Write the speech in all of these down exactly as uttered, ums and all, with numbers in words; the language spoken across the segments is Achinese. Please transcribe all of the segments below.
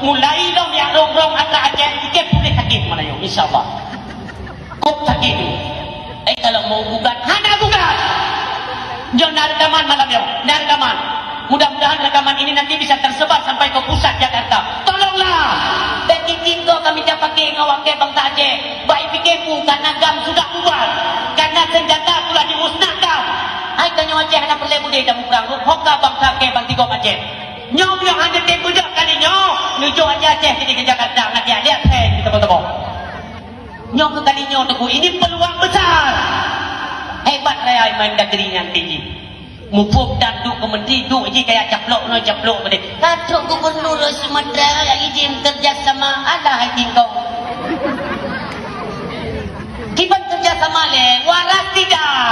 Mulai lom jak rong-rong atra Aceh, ikei puléh sakét malam nyoe, insya Allah. Kok sakét tu. Eh, kalau mau gugat, hana gugat. Jom na rekaman malam nyoe, na rekaman. Mudah-mudahan rekaman ini nanti bisa tersebar sampai ke pusat Jakarta. Tolonglah. Bèk tiep-tiep kami jak paké ngon awak kèe bangsa Aceh. Bèk pike peue, karena GAM sudah bubar. Karena senjata telah dimusnahkan. Hai tanyoe Aceh hana peureulèe beudé dan muprang rot, ho ka bangsa kèe bansigom Aceh. Nyoe meunyoe hana teupeujak kali nyoe, neujok Aceh jadi ke Jakarta ngon liak-liak seng di teumpat-teumpat. Nyoe keu kali nyoe Teungku, ini peluang besar. Hebat raya Imam Dagri nyan P J. Muphom that duek keu menteri, duek jih kaya caplok nyoe caplok beudé. Ka trok gubernur Sumatera lagi jim kerjasama, alah hai tingkong. Kiban kerjasama lé, waras tidak.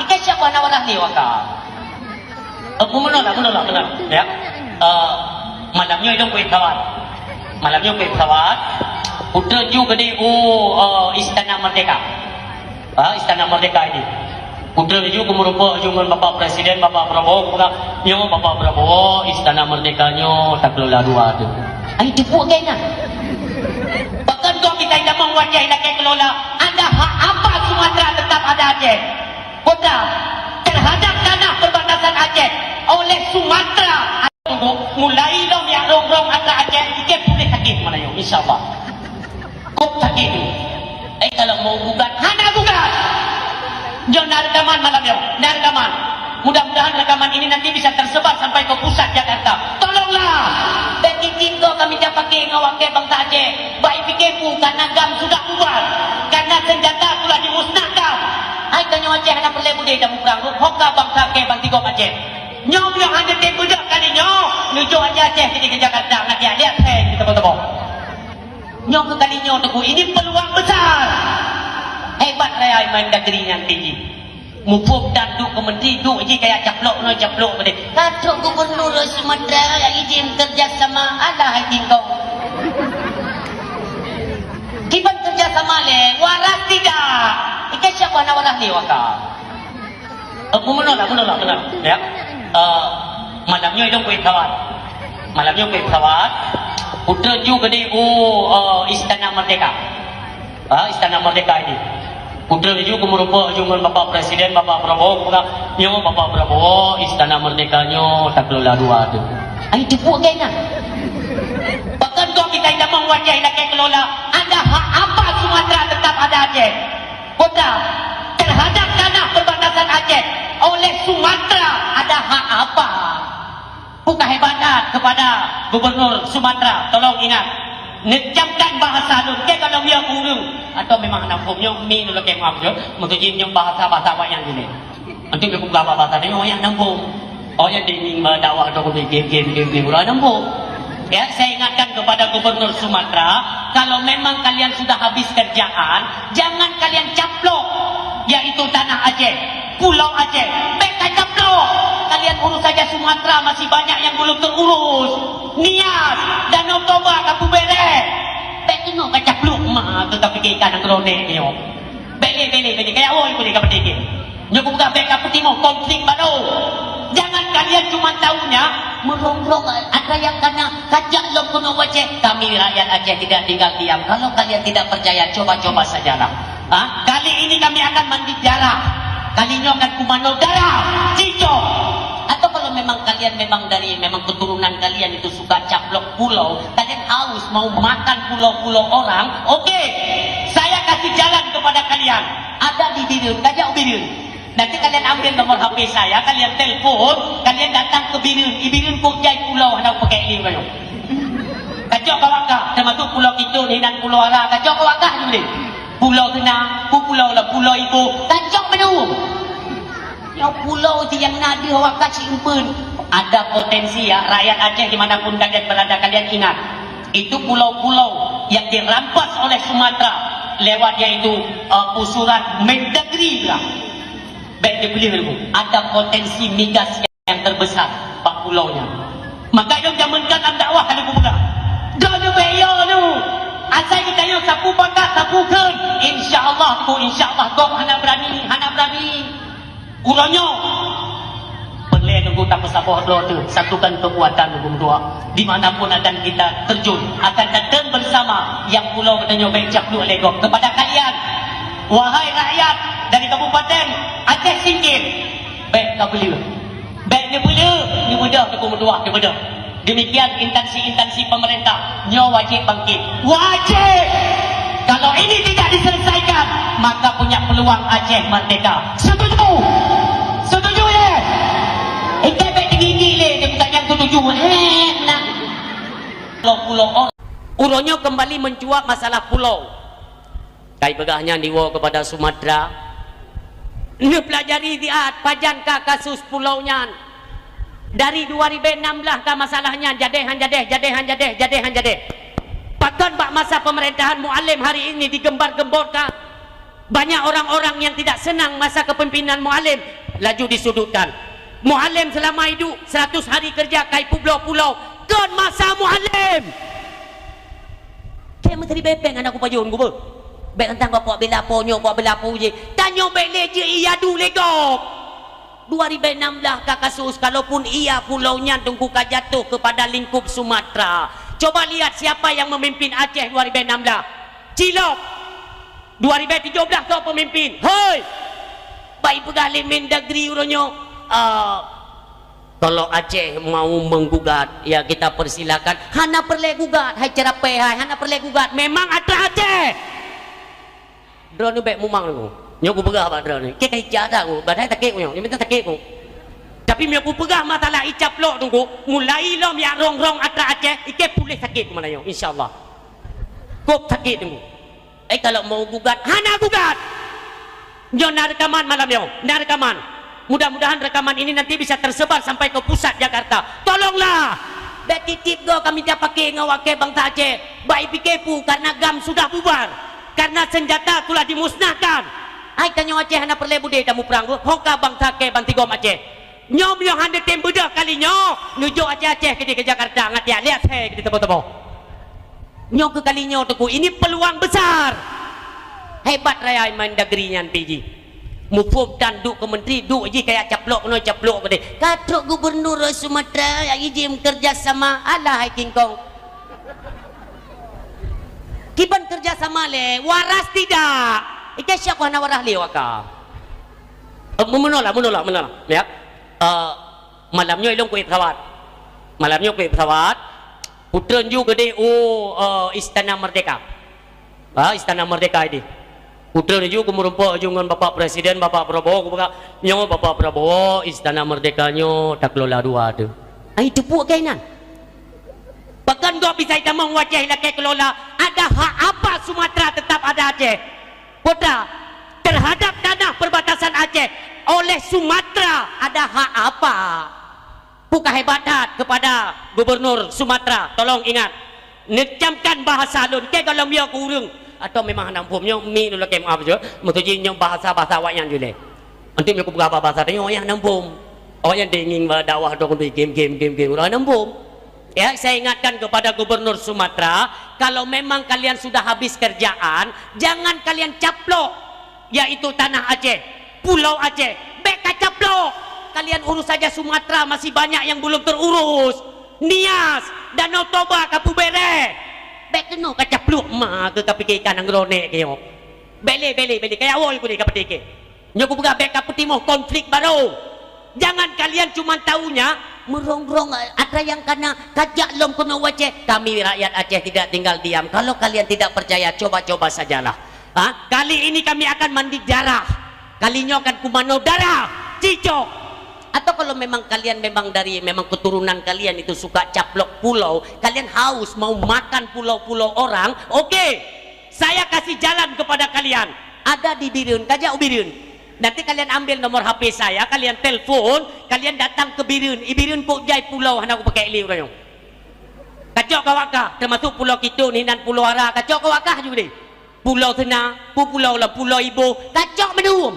Ikei siapa na waras ni waka? Eh, meunoe lah, meunoe lah, meunoe lah. Ya. Eh, malam nyoe idong kuéh pesawat. Malam nyoe kuéh pesawat. Uteuen ju keudéh u, eh, Istana Merdeka. Ah, Istana Merdeka ini. Uteuen ju keumeurumpok ju ngon Bapak Presiden, Bapak Prabowo, buka nyoe Bapak Prabowo, Istana Merdeka nyoe takelola dua tu. Ai teupeue keu nyan. Pakon kok kita tidak mau wajah ilakée kelola? Ada hak apa Sumatera tetap ada Aceh? Kota terhadap tanah perbatasan Aceh oleh Sumatera. Mulai lom jak rong-rong atra Aceh, ikei puléh sakét malam nyoe, insya Allah. Kok sakét tu. Eh, kalau mau gugat, hana gugat. Jom na rekaman malam nyoe, na rekaman. Mudah-mudahan rekaman ini nanti bisa tersebar sampai ke pusat Jakarta. Tolonglah. Bèk tiep-tiep kami jak paké ngon awak kèe bangsa Aceh. Bèk pike peue, karena GAM sudah bubar. Karena senjata telah dimusnahkan. Hai tanyoe Aceh hana peureulée beudé dan muprang rot, ho ka bangsa kèe bansigom Aceh. Nyoe meunyoe hana teupeujak kali nyoe, neujok Aceh jadi ke Jakarta ngon liak-liak seng di teumpat-teumpat. Nyoe keu kali nyoe Teungku, ini peluang besar. Hebat raya Imam Dagri nyan P J. Muphom that duek keu menteri, duek jih kaya caplok nyoe caplok beudé. Ka trok gubernur Sumatera lagi jim kerjasama, alah hai tingkong. Kiban kerjasama lé, waras tidak. Ikei siapa na waras ni waka? Eh, meunoe lah, meunoe lah, meunoe lah. Ya. Eh, malam nyoe idong kuéh pesawat. Malam nyoe kuéh pesawat. Uteuen ju keudéh u, eh, Istana Merdeka. Ah, Istana Merdeka ini. Uteuen ju keumeurumpok ju ngon Bapak Presiden, Bapak Prabowo, buka nyoe Bapak Prabowo, Istana Merdeka nyoe takelola dua tu. Ai teupeue keu nyan. Pakon kok kita tidak mau wajah ilakée kelola? Ada hak apa Sumatera tetap ada Aceh? Kota terhadap tanah perbatasan Aceh oleh Sumatera ada hak apa? Bukan hebat that kepada Gubernur Sumatera, tolong ingat. Neucamkan bahasa lôn, keu kalau biar ureueng atau memang hana phôn nyoe, mi lôn lakée maaf nyoe, maksud jih nyoe bahasa-bahasa awaknyan gini. Nanti dia buka bahasa dia, oh, yang nambung. Oh, yang di, di, dakwah tu, di, di, di, di, di, orang nambung. Ya, saya ingatkan kepada Gubernur Sumatera, kalau memang kalian sudah habis kerjaan, jangan kalian caplok, yaitu tanah Aceh, Pulau Aceh. Bèk tacaplok. Kalian urus saja Sumatera, masih banyak yang belum terurus. Nias, Danau Toba, Kapubereh. Bèk tengok kacaplok, ma, tu tapi ikan yang keronek ni, oh. Bèk lé, bèk lé, bèk lé. Kayak, oh, ibu ni, kapan dikit. Nyoe bukan bèk ka peutimong konflik baru. Jangan kalian cuma taunya merongkrong, ada yang kana kajak lom keunoe u Aceh. Kami rakyat Aceh tidak tinggal diam. Kalau kalian tidak percaya, coba-coba sajalah. Ha? Kali ini kami akan mandi darah. Kali nyoe akan kumano darah. Cicok. Atau kalau memang kalian memang dari, memang keturunan kalian itu suka caplok pulau, kalian haus mau makan pulau-pulau orang, oke. Saya kasih jalan kepada kalian. Ada di Bireuen, kajak u Bireuen. Nanti kalian ambil nomor H P saya, kalian telepon, kalian datang ke Bireuen. Di Bireuen kok jai pulau hana pakai lé kayu. Kacok ka wakah, termasuk Pulau Kito, Hinan, Pulau Ara, kacok ka wakah je boleh. Pulau Kena, pu-, pulau lah, Pulau Ibo, kacok badu. Nyoe pulau tu yang na di wakah cik empeun. Ada potensi ya, rakyat Aceh di mana pun kalian berada, kalian ingat. Itu pulau-pulau yang dirampas oleh Sumatera lewat yaitu, eh, usuran Mendagri lah. Bèk dibeli dulu. Ada potensi migas yang terbesar bak pulau nyan. Maka nyoe jameun kan lam dakwah kali bubuka. Dah leubeh yo tu. Asai geutanyoe sapeue pakat, sapeue kheun. Insya Allah, ku insya Allah, gob hana berani, hana berani. Uroe nyoe. Peureulèe Tapeusaboh droe teuh, satukan keukuatan huköm dua. Di mana pun akan kita terjun, akan datang bersama. Nyang pulo geutanyoe bèk jak pluek lé gob. Kepada kalian, wahai rakyat dari Kabupaten Aceh Singkil, bèk ka peuleueh. Bèk neupeuleueh, neubeudôh, neupeumeutuah, neubeudôh. Demikian instansi-instansi pemerintah, nyoe wajéb bangkit. Wajéb! Kalau ini tidak diselesaikan, maka punya peluang Aceh merdeka. Setuju? Setuju, ya? Ikei bèk tinggi-tinggi lé, dia bukan yang setuju. Eh, nah. Pulau-pulau. Uroe nyoe kembali mencuat masalah pulau. Kai peugah nyan diwoe keupada Sumatra. Neupelajari siat pajan ka kasus pulau nyan. Dari dua ribèe nam blah ka masalah nyan, jadéh han jadéh, jadéh han jadéh, jadéh han jadéh. Pakon bak masa pemerintahan Mualem hari ini digembar-gemborkan? Banyak orang-orang yang tidak senang masa kepemimpinan Mualem, laju disudutkan. Mualem selama hidup seratus hari kerja kai publoe pulau, kon masa Mualem. Keu meuteuri bepeng aneuk kupajon ku beuh. Bèk teuntang kok bela po nyoe, kok bela po jih. Tanyoe bèk lé jeuet iyadu lé gob. Dua ribèe nam blah ka kasus, kalaupun iya pulau nyan teungku ka jatuh kepada lingkup Sumatra. Coba lihat siapa yang memimpin Aceh dua ribèe nam blah. Cilok. Dua ribèe tujoh blah soe pemimpin. Hei! Bèk ipeugah lé Mendagri uroe nyoe. Ah, Kalau Aceh mau menggugat, ya kita persilakan. Hana peureulèe gugat, hai ceurapèh hai, hana peureulèe gugat. Memang atra Aceh. Droeneuh bèk mumang teungku. Nyoe kupeugah bak droeneuh. Ikei ka ija that ku, padahai sakét ku nyoe. Nyoe mantong sakét ku. Tapi meunyoe kupeugah masalah icaplok teungku, mulai lom jak rong-rong atra Aceh, ikei puléh sakét ku malam nyoe, insya Allah. Kop sakét teungku. Eh, kalau mau gugat, hana gugat! Nyoe na rekaman malam nyoe, na rekaman. Mudah-mudahan rekaman ini nanti bisa tersebar sampai ke pusat Jakarta. Tolonglah! Bèk tiep-tiep goe ka mita paké ngon awak kèe bansa Aceh. Bèk ipike peue, karena GAM sudah bubar. Karena senjata telah dimusnahkan. Hai tanyoe Aceh hana peureulèe budé tamuprang, ho ka bansa kèe bansigom Aceh. Nyoe meunyoe han teutem beudôh kali nyoe, neujok Aceh-Aceh keudéh keu Jakarta, ngat jak lihat hai keudéh teuboh-teuboh. Nyoe keu kali nyoe teungku, ini peluang besar. Hebat raya Mendagri nyan pih jih. Muphom tan duek keu menteri, duek jih kajak caplok keunoe caplok keudéh. Ka trok gubernur Sumatra, jak ijin kerja sama, alah hai kingkong. Kiban kerja sama lé, waras tidak? Ikei siap hana waras lé waka. Eh, meunoe lah, meunoe lah, meunoe lah. Ya. Eh, malam nyoe ilôn kuék pesawat. Malam nyoe kuék pesawat. Kutreun ju keudéh u, eh, Istana Merdeka. Ha, Istana Merdeka idéh. Kutreun ju kumeurumpok ju ngon Bapak Presiden, Bapak Prabowo, kupeugah, "Nyoe Bapak Prabowo, Istana Merdeka nyoe takelola dua teuh." Ai teupeue keunan. Pakon gob bisa itamong u Aceh lakèe kelola, ada hak apa Sumatra tetap ada Aceh? Kota, terhadap tanah perbatasan Aceh oleh Sumatra ada hak apa? Peue ka hebat that kepada Gubernur Sumatra, tolong ingat. Neucamkan bahasa lôn, kèe gohlom yo keu ureueng. Atau memang hana muphom nyoe, mi lôn lakèe maaf jeuet. Maksud jih nyoe bahasa-bahasa awaknyan jih lé. Anteuk meunyoe kupeugah bahasa tanyoe, awaknyan hana muphom. Awaknyan teungieng dakwah droe keuntui game, game, game, game. Ureueng hana muphom. Ya, saya ingatkan kepada Gubernur Sumatera, kalau memang kalian sudah habis kerjaan, jangan kalian caplok, yaitu tanah Aceh, Pulau Aceh. Bèk kacaplok. Kalian urus saja Sumatera, masih banyak yang belum terurus. Nias, Danau Toba, kapeubèrèh. Bèk keunoe kacaplok ma keu kapike ikan nyang ronèk keu nyoe. Bèk lé, bèk lé, bèk lé. Kaya awai kudeh kapike. Nyoe kupeugah bèk kapeutimoh konflik baru. Jangan kalian cuma taunya meurong-rong, eh, atra nyang kana kajak lom keunoe u Aceh. Kami rakyat Aceh tidak tinggal diam. Kalau kalian tidak percaya, coba-coba sajalah. Ha? Kali ini kami akan mandi darah. Kali nyoe akan kumano darah. Cicok. Atau kalau memang kalian memang dari, memang keturunan kalian itu suka caplok pulau, kalian haus mau makan pulau-pulau orang, oke. Saya kasih jalan kepada kalian. Ada di Bireuen, kajak u Bireuen. Nanti kalian ambil nomor H P saya, kalian telepon, kalian datang ke Bireuen. I Bireuen kok jai pulau hana kupakèk lé uroe nyoe. Kacok kawak kah, termasuk Pulau Kiton, hinan Pulau Ara, kacok kawak kah juga deh. Pulau Sena, pu-, pulau lah, Pulau Iboh, kacok mandum.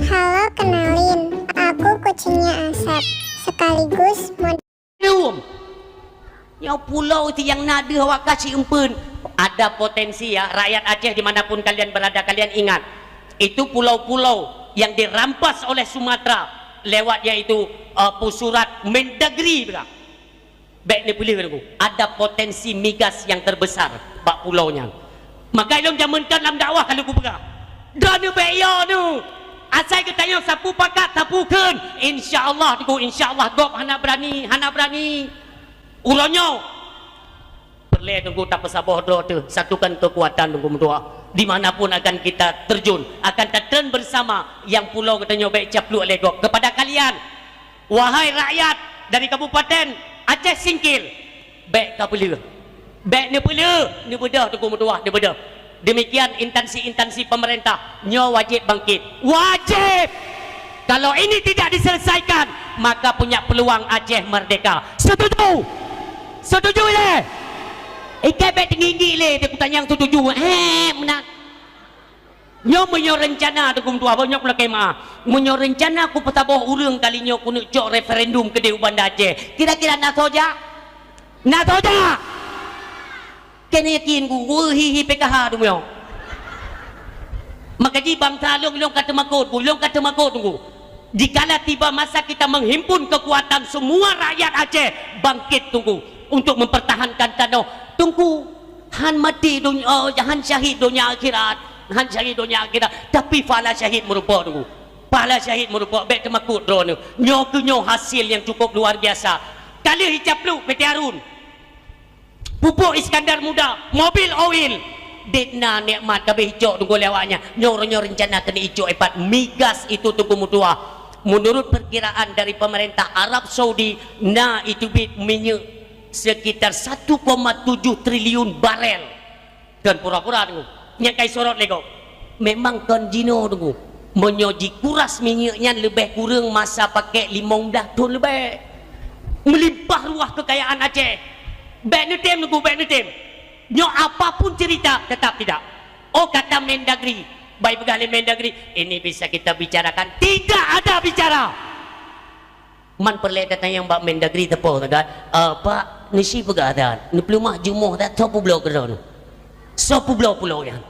Halo, kenalin, aku kucingnya Asep. Gus Mon- Belum. Nyoe pulo ti nyang na deuh awak ka siumpeuen. Ada potensi ya, rakyat Aceh di mana pun kalian berada, kalian ingat. Itu pulau-pulau yang dirampas oleh Sumatera lewat yaitu, eh, pusurat Mendagri bela. Bèk neupeuleueh Teungku, ada potensi migas yang terbesar bak pulo nyan. Maka ilôn jameun kon lam dakwah ka lôn kupeugah. Droeneuh bèk yo neuh. Asai geutanyoe sapeue pakat, sapeue kheun. Insya Allah Teungku, insya Allah gob hana berani, hana berani. Uroe nyoe peureulèe Teungku tapeusaboh droe teuh, satukan keukuatan Teungku meutuah. Di mana pun akan kita terjun, akan tatreun bersama nyang pulo geutanyoe bèk capluek lé gob. Kepada kalian, wahai rakyat dari Kabupaten Aceh Singkil, bèk kapeuleueh. Bèk neupeuleueh, neubeudôh Teungku meutuah, neubeudôh. Demikian instansi-instansi pemerintah, nyoe wajéb bangkit. Wajéb! Kalau ini tidak diselesaikan, maka punya peluang Aceh merdeka. Setuju? Setuju lé? Ikei bèk teunginggik lé, dia kutanyang setuju. Eh, meunan. Nyoe meunyoe reuncana Teungku meutuah, bah nyoe kulakèe meu'ah. Meunyoe reuncana kupeusaboh ureueng kali nyoe kuneuk cok referendum keudéh u Banda Aceh, kira-kira na soe jak? Na soe jak? Keuneuk yakin ku, ku hi-hi P K H Teungku nyoe. Maka jih bansa lôn, lôn ka teumakot, ku, lôn ka teumakot Teungku. Dikala tiba masa kita menghimpun kekuatan semua rakyat Aceh bangkit Teungku untuk mempertahankan tanoh. Teungku, han maté donya, oh, han syahid donya akhirat, han syahid donya akhirat, tapi pahala syahid meurumpok Teungku. Pahala syahid meurumpok, bèk teumakot droeneuh. Nyoe keuh nyoe hasil yang cukup luar biasa. Ka lheueh icaplok P T Harun. Pupuk Iskandar Muda, mobil oil. Dek na nikmat ka beh icok Teungku lé awak nyan. Nyoe, nyoe rencana keuneuk icok ipat migas itu Teungku meutuah. Menurut perkiraan dari pemerintah Arab Saudi, na itu bit minyeuk sekitar satu koma tujuh triliun barel. Kon pura-pura Teungku. Nyang ka isorot lé gob. Memang kon jinoe Teungku. Meunyoe jikuras minyeuk nyan leubeh kureueng masa pakèk limong blaih thon leubeh. Meulimpah ruah keukayaan Aceh. Bèk neutem Teungku, bèk neutem. Nyoe apapun cerita, tetap tidak. Oh, kata Mendagri. Bah ipeugah lé Mendagri, ini bisa kita bicarakan. Tidak ada bicara. Man peureulèe tatanyong bak Mendagri teupo sagat, "Eh, Pak, neusi peugah that, neupeuleumah jumoh that, soe peubloe keudroe nyoe? Soe peubloe pulo nyan?"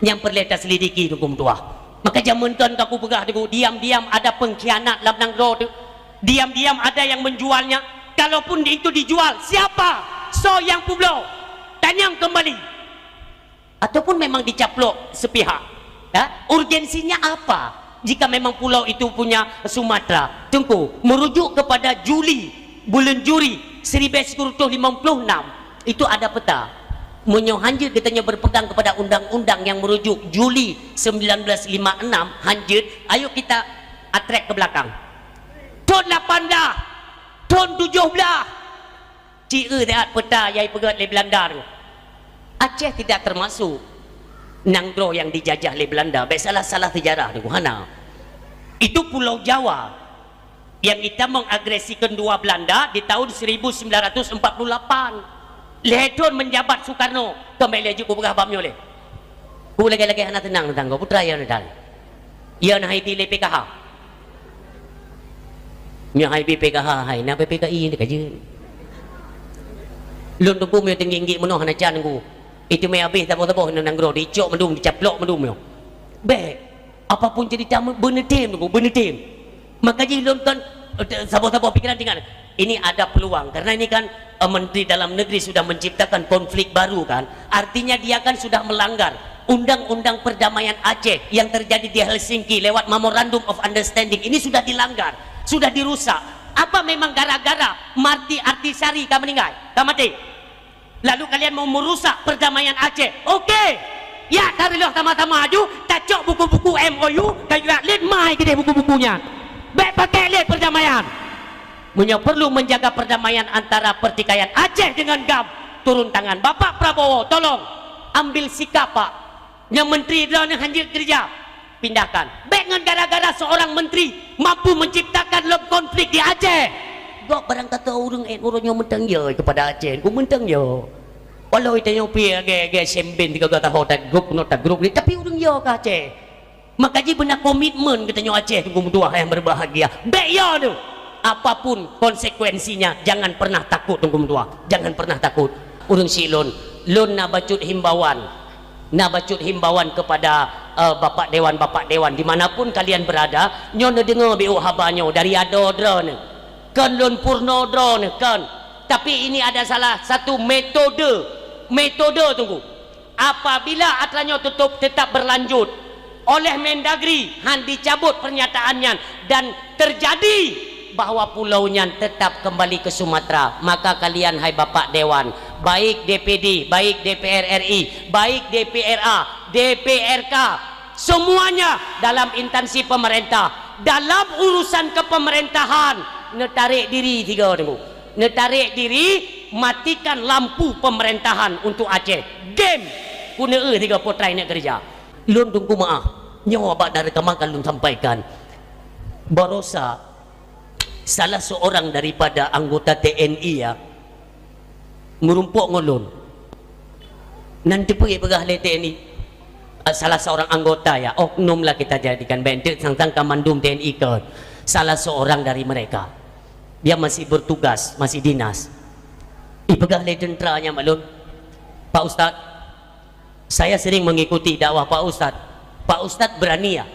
Nyang peureulèe taselidiki Teungku meutuah. Maka jameun kon ka kupeugah Teungku, diam-diam ada pengkhianat lam nanggroe teuh. Diam-diam ada yang menjualnya. Kalaupun itu dijual, siapa? Soe nyang peubloe? Tanyong kembali. Ataupun memang dicaplok sepihak? Ya? Urgensinya apa jika memang pulau itu punya Sumatera? Teungku, merujuk kepada Juli, buleuen Juli seribu sembilan ratus lima puluh enam, itu ada peta. Meunyoe hanjeuet geutanyoe berpegang kepada undang-undang yang merujuk Juli sembilan belas lima enam, hanjeuet, ayo kita atrek ke belakang. Thon lapan belas, thon tujoh belas, Ci eu siat peta nyang ipeugèt lé Belanda tu. Aceh tidak termasuk nanggroe nyang dijajah lé Belanda. Bèk salah-salah sejarah tu, hana. Itu Pulau Jawa yang mengagresikan dua Belanda di tahun seribu sembilan ratus empat puluh lapan. Lhèe thôn menjabat Soekarno, keumbali laju kupeugah bab nyoe lé. Ku lagèe-lagèe hana teunang teuntang gob, putra ya neudan. Ya na hai bi lé P K H. Nyoe hai bi P K H hai, na P P K I ni kajeut. Lôn teungku meunyoe teunggik-nggik meunoh hana can ku. Itu meuhabéh saboh-saboh nanggroe dicok mandum, dicaplok mandum nyoe. Bèk. Apapun cerita, beuneutem teungku, beuneutem. Maka jih lôn kon, eh, saboh-saboh pikiran, ingat, ini ada peluang. Karena ini kan, eh, Menteri Dalam Negeri sudah menciptakan konflik baru kan. Artinya dia kan sudah melanggar Undang-Undang Perdamaian Aceh yang terjadi di Helsinki lewat Memorandum of Understanding. Ini sudah dilanggar, sudah dirusak. Apa memang gara-gara Marty Artisari ka meninggal, ka maté? Lalu kalian mau merusak perdamaian Aceh. Oke. Ya, tareulôh sama-sama aju, tacok buku-buku M O U, tayue lét mai keudeh buku-buku nyan. Bèk pakèk lé perdamaian. Meunyoe perlu menjaga perdamaian antara pertikaian Aceh dengan GAM, turun tangan. Bapak Prabowo, tolong ambil sikap, Pak. Nyang menteri droeneuh hanjeuet keureuja, pindahkan. Bèk ngon gara-gara seorang menteri mampu menciptakan lom konflik di Aceh. Gob barangkato ureueng, eh, uroe nyoe mantong yo kepada Aceh, ku mantong yo. Walau geutanyoe pih agak-agak sembeng tiga belas tahun, tak grup, not tak grup ni, tapi ureueng yo ke Aceh. Maka jih beuna komitmen geutanyoe Aceh, teungku meutuah nyang berbahagia. Bèk yo tu. Apapun konsekuensinya, jangan pernah takut, Teungku meutuah. Jangan pernah takut. Ureuëng syiek lôn, lôn na bacut himbauan. Na bacut himbauan kepada, eh, Bapak Dewan, Bapak Dewan, di mana pun kalian berada, nyoe neudeungoe biôh haba nyoe dari adoe droeneuh. Kon lôn purnoe droeneuh, kon. Tapi ini ada salah satu metode, metode, Teungku. Apabila atra nyoe tutup tetap berlanjut oleh Mendagri, han dicabut pernyataan nyan, dan terjadi bahwa pulau nyan tetap kembali ke Sumatera, maka kalian, hai Bapak Dewan, baik D P D, baik D P R R I, baik D P R A, D P R K, semuanya dalam instansi pemerintah, dalam urusan kepemerintahan, neutarék diri tiga, Teungku. Neutarék diri, matikan lampu pemerintahan untuk Aceh. Game! Keuneuk tiga potrai nak kerja. Lôn Teungku meu'ah. Nyoe bak dari kama ka lôn sampaikan. Barosa salah seorang daripada anggota T N I ya, meurumpok ngon lôn. Nan teupeue peugah lé T N I, eh, salah seorang anggota ya, oknum lah kita jadikan, bèk enteuk sang-sang ka mandum T N I kon. Salah seorang dari mereka. Dia masih bertugas, masih dinas. Ipeugah lé tentara nyan bak lôn, "Pak Ustaz, saya sering mengikuti dakwah Pak Ustaz. Pak Ustaz berani ya?"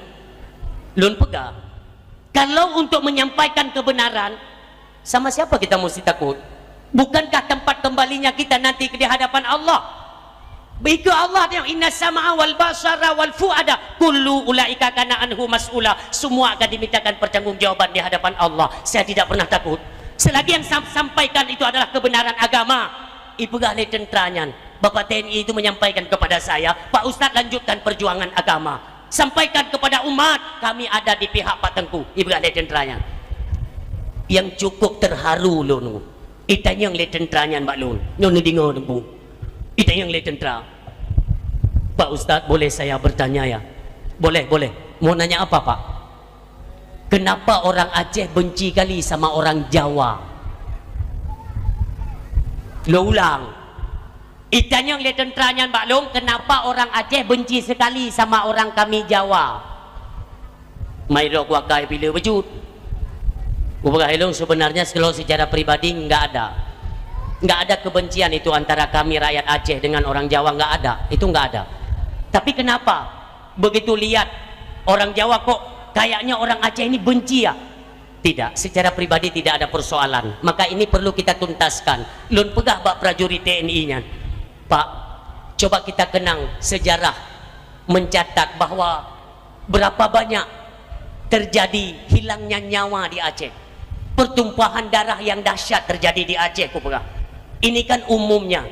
Lôn peugah, kalau untuk menyampaikan kebenaran, sama siapa kita mesti takut? Bukankah tempat kembalinya kita nanti di hadapan Allah? Begitu Allah dia, "Inna sam'a wal basara wal fuada, kullu ulaika kana anhu mas'ula." Semua akan dimintakan pertanggungjawaban di hadapan Allah. Saya tidak pernah takut. Selagi yang sam-, sampaikan itu adalah kebenaran agama. Ipeugah lé tentara nyan, Bapak T N I itu menyampaikan kepada saya, "Pak Ustaz lanjutkan perjuangan agama. Sampaikan kepada umat, kami ada di pihak Pak Teungku." Ipeugah lé tentara nyan. Yang cukup terharu lôn, itanyong lé tentara nyan bak lôn. Nyoe neudeungoe Teungku. Itanyong lé tentara. "Pak Ustaz, boleh saya bertanya ya?" "Boleh, boleh." "Mau nanya apa, Pak?" "Kenapa orang Aceh benci kali sama orang Jawa?" Lôn ulang. Itanyong lé tentara nyan bak lôn, "Kenapa orang Aceh benci sekali sama orang kami Jawa?" Mai droe kuakai pih le bacut. Kupeugah lé lôn, sebenarnya kalau secara pribadi enggak ada. Enggak ada kebencian itu antara kami rakyat Aceh dengan orang Jawa, enggak ada. Itu enggak ada. Tapi kenapa? Begitu lihat orang Jawa kok kayaknya orang Aceh ini benci ya? Tidak, secara pribadi tidak ada persoalan. Maka ini perlu kita tuntaskan. Lôn peugah bak prajurit T N I nyan, "Pak, coba kita kenang sejarah mencatat bahwa berapa banyak terjadi hilangnya nyawa di Aceh. Pertumpahan darah yang dahsyat terjadi di Aceh," kupeugah. "Ini kan umumnya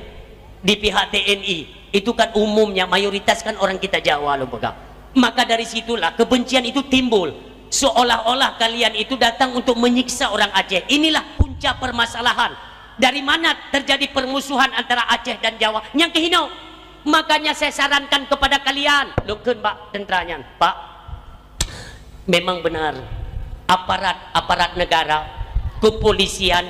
di pihak T N I. Itu kan umumnya, mayoritas kan orang kita Jawa," lôn peugah. Maka dari situlah kebencian itu timbul. Seolah-olah kalian itu datang untuk menyiksa orang Aceh. Inilah punca permasalahan. Dari mana terjadi permusuhan antara Aceh dan Jawa? Nyang keuhinoe. Makanya saya sarankan kepada kalian, lôn kheun bak tentara nyan, "Pak, memang benar, aparat-aparat negara, kepolisian,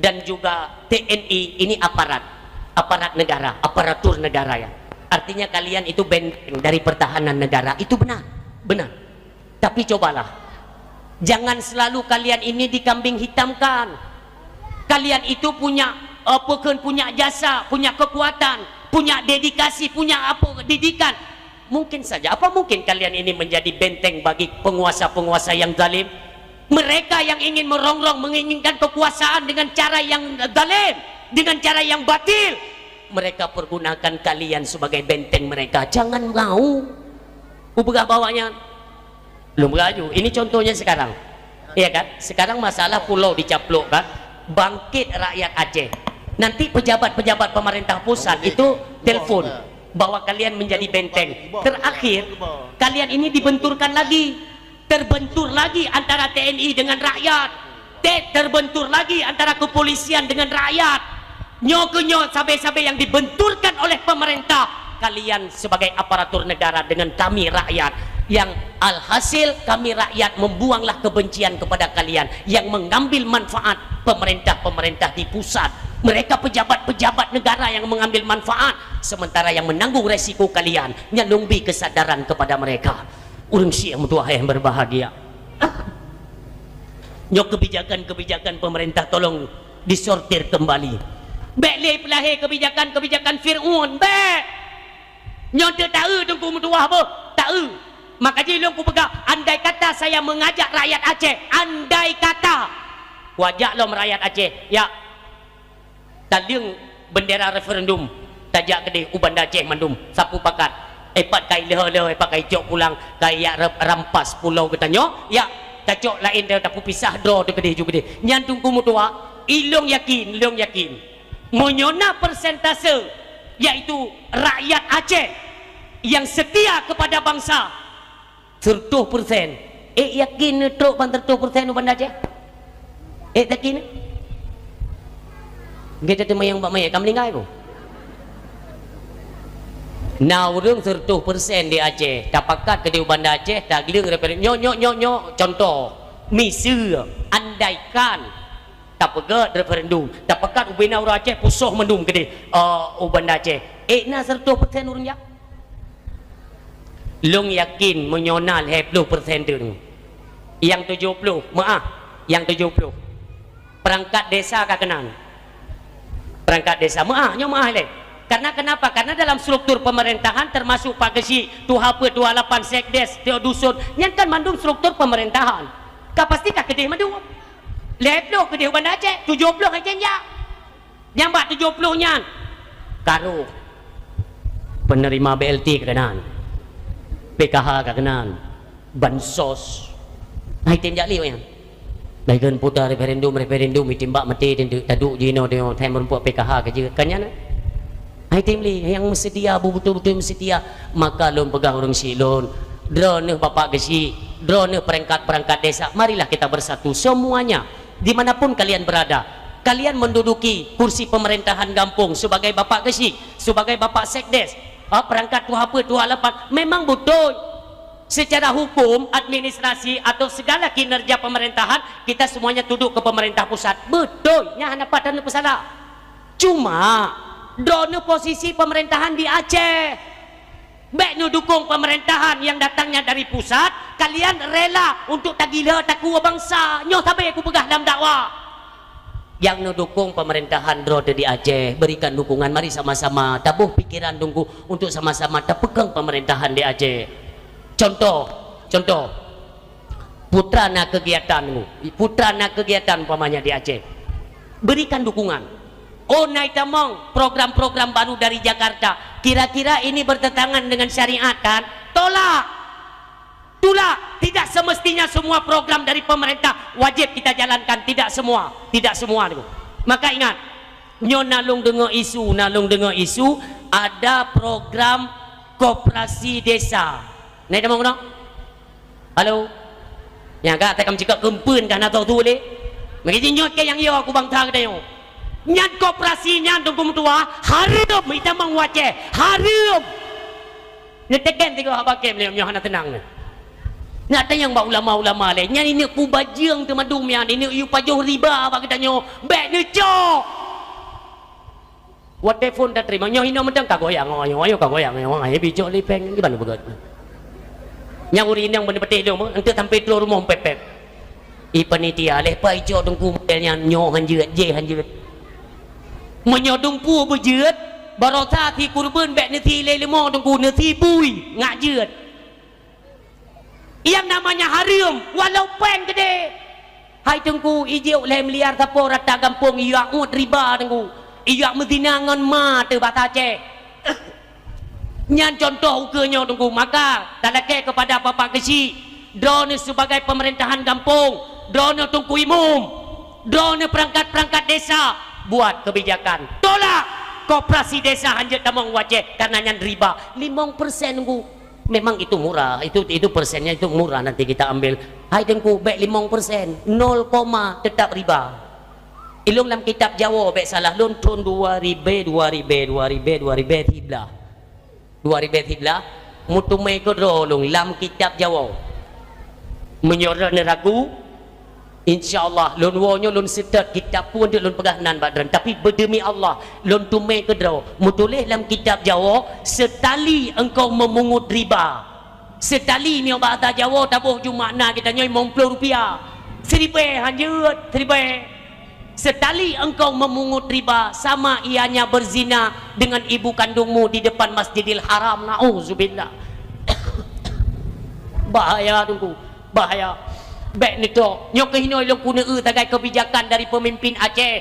dan juga T N I ini aparat, aparat negara, aparatur negara ya. Artinya kalian itu benteng dari pertahanan negara." Itu benar, benar. Tapi cobalah, jangan selalu kalian ini dikambing hitamkan. Kalian itu punya, eh, apa kheun, punya jasa, punya kekuatan, punya dedikasi, punya apa, didikan. Mungkin saja, apa mungkin kalian ini menjadi benteng bagi penguasa-penguasa yang zalim? Mereka yang ingin merongrong, menginginkan kekuasaan dengan cara yang zalim, dengan cara yang batil, mereka pergunakan kalian sebagai benteng mereka. Jangan mau. Upeugah bak awaknyan. Lôn peugah laju. Ini contohnya sekarang. Iya kan? Sekarang masalah pulau dicaplok kan. Bangkit rakyat Aceh. Nanti pejabat-pejabat pemerintah pusat itu telepon bahwa kalian menjadi benteng. Terakhir, kalian ini dibenturkan lagi. Terbentur lagi antara T N I dengan rakyat. Te-, terbentur lagi antara kepolisian dengan rakyat. Nyoe keuh nyoe sabe-sabe yang dibenturkan oleh pemerintah. Kalian sebagai aparatur negara dengan kami rakyat, yang alhasil kami rakyat membuanglah kebencian kepada kalian yang mengambil manfaat pemerintah-pemerintah di pusat. Mereka pejabat-pejabat negara yang mengambil manfaat, sementara yang menanggung resiko kalian, nyan lôn bi kesadaran kepada mereka. Ureuëng syiek meutuah yang berbahagia. Nyoe kebijakan-kebijakan pemerintah tolong disortir kembali. Bék lé peulahé kebijakan-kebijakan Fir'aun, bék! Nyoe teu taeu Teungku meutuwah boh, taeu. Maka jih lôn kupeugah, andai kata saya mengajak rakyat Aceh, andai kata, kuajak lom rakyat Aceh, ya, taleueng bendera referendum, tajak keudeh u Banda Aceh mandum, sapeue pakat. Eh, pat kai lheueh-lheueh, eh, pat kai cok pulang, kai yak ra-, rampas pulo geutanyoe, yak tacok laén, ta-, tapeupisah droe teuh keudeh ju keudeh. Nyan Teungku meutuwah, ilôn yakin, lôn yakin. Meunyoe na persentase, yaitu rakyat Aceh yang setia kepada bangsa, Sireutoh persen. Ék yakin neutrok ban sireutoh persen u Banda Aceh? Ék yakin? Gata teumayang bak manyét, ka meuninggai boh? Na ureuëng sireutoh persen di Aceh, tapakat keudeh u Banda Aceh, tagleueng referendum. Nyoe, nyoe, nyoe, nyoe, contoh. Miseue, andaikan tapeugét referendum, tapakat ubena ureuëng Aceh pusoh mandum keudeh, eh, u Banda Aceh. Ék na sireutoh persen ureuëng jak? Lôn yakin meunyoe na lhée ploh persen teuk, nyang tujoh ploh meuáh, nyang tujoh ploh perangkat desa ka keunan. Perangkat desa meuáh, nyoe meuáh lé. Karena kenapa? Karena dalam struktur pemerintahan termasuk Pak Geuchik, Tuha Peuet, Tuha Lapan, Sekdes, Tio Dusun, nyan kan mandum struktur pemerintahan. Ka pasti ka keudeh mandum. Lhée ploh keudeh u Banda Aceh, tujoh ploh hai cen jak. Nyang bak tujoh ploh nyan, ka rôh. Penerima B L T ka keunan, P K H ka keunan, bansos. Hai tem jak lé awaknyan. Lagée puta referendum, referendum, itimbak maté, teunteu taduek jinoe, teunteu, hai meureumpok P K H ka jeuet. Ka nyan, hai tem lé, nyang meusetia, beutôi-beutôi meusetia. Maka lôn peugah ureuëng syiek lôn, droeneueh Bapak Geuchik, droeneueh perangkat-perangkat desa, marilah kita bersatu semuanya. Di mana pun kalian berada, kalian menduduki kursi pemerintahan gampông sebagai Bapak Geuchik, sebagai Bapak Sekdes, ah, perangkat Tuha Peuet, Tuha Lapan, memang beutôi. Secara hukum, administrasi atau segala kinerja pemerintahan, kita semuanya tunduk ke pemerintah pusat. Beutôi, nyan hana pat taneuk peusalah. Cuma, droeneueh posisi pemerintahan di Aceh. Bék neudukong pemerintahan yang datangnya dari pusat, kalian rela untuk tagila takue bansa. Nyoe sabe kupeugah lam dakwah. Nyang neudukong pemerintahan droe teuh di Aceh, berikan dukungan, mari sama-sama taboh pikiran Teungku untuk sama-sama tapeukong pemerintahan di Aceh. Contoh, contoh, Putra na kegiatan, putra na kegiatan umpamanya di Aceh. Berikan dukungan. Oh, na itamong program-program baru dari Jakarta. Kira-kira ini bertentangan dengan syariat, kan? Tolak. Tolak. Tidak semestinya semua program dari pemerintah wajib kita jalankan. Tidak semua. Tidak semua tu. Maka ingat, nyoe na lôn deungoe isu, na lôn deungoe isu, ada program koperasi desa. Na itamong keunoe? Halo? Nyang ka takam cakap keumpeuen ka na tho tu lé. Meukeujeuet nyoe keu nyang yo aku bangsa geutanyoe. Nyan koperasi nyan Teungku meutuwah, hareuem itamong u Aceh. Hareuem. Neuteken tiga haba kem lé nyoe hana teunang nyoe. Nak tanyong bak ulama-ulama lé. Nyan ineuk pubajeueng teumadum nyan, ineuk yue pajoh riba bak geutanyoe. Bék neucok. Watée phon tateurimong, nyoe inoe mantong ka goyang, nyoe, nyoe ka goyang, nyoe, nyoe, bijok lipeng, gimana beugét? Nyang ureuëng inong beuneupatéh dong, enteuk sampai troh rumoh pép-pép. I panitia, leh pai cok Teungku model nyan, nyoe hanjeuet, jéh hanjeuet. Meunyoe dumpu beujeuet, barosa si kurban bék neusi lé leumo Teungku, neusi bui, ngak jeuet. Yang namanya hareuem, walau péng keudeh. Hai Teungku, ijok lhée miliar sapo rata gampông, ijak uet riba Teungku. Ijak meuzina ngon ma teuh basa Aceh. Nyan contoh ukeue nyoe Teungku. Maka, talakée kepada Bapak Geuchik, droeneueh sebagai pemerintahan gampông, droeneueh Teungku Imum, droeneueh perangkat-perangkat desa, buat kebijakan. Tolak koperasi desa hanjeuet tamong u Aceh, karena nyan riba. Limong persen Teungku. Memang itu murah, itu, itu persennya itu murah nanti kita ambil. Hai Teungku, bék limong persen, nol koma tetap riba. Ilôn lam kitab Jawoe bék salah lôn thon dua ribée, dua ribée, dua ribée, dua ribée siblaih. Dua ribée siblaih, meuteumé keudroe lôn lam kitab Jawoe. Meunyoe droeneueh ragu, insya Allah, lôn woe nyoe lôn seutôt kitab peue deuek lôn peugah nan bak droeneueh. Tapi beudemi Allah, lôn teumé keudroe, meutuléh lam kitab Jawoe, "Seutali engkau memungut riba." Seutali nyoe bahasa Jawoe taboh ju makna geutanyoe limong ploh rupiah. Siribèe hanjeuet, siribèe. Setali engkau memungut riba, sama ianya berzina dengan ibu kandungmu di depan Masjidil Haram. Nauzubillah. Bahaya, Teungku. Bahaya. Bèk neutrok. Nyoe keuh inoe lôn keuneuk eu sagai kebijakan dari pemimpin Aceh.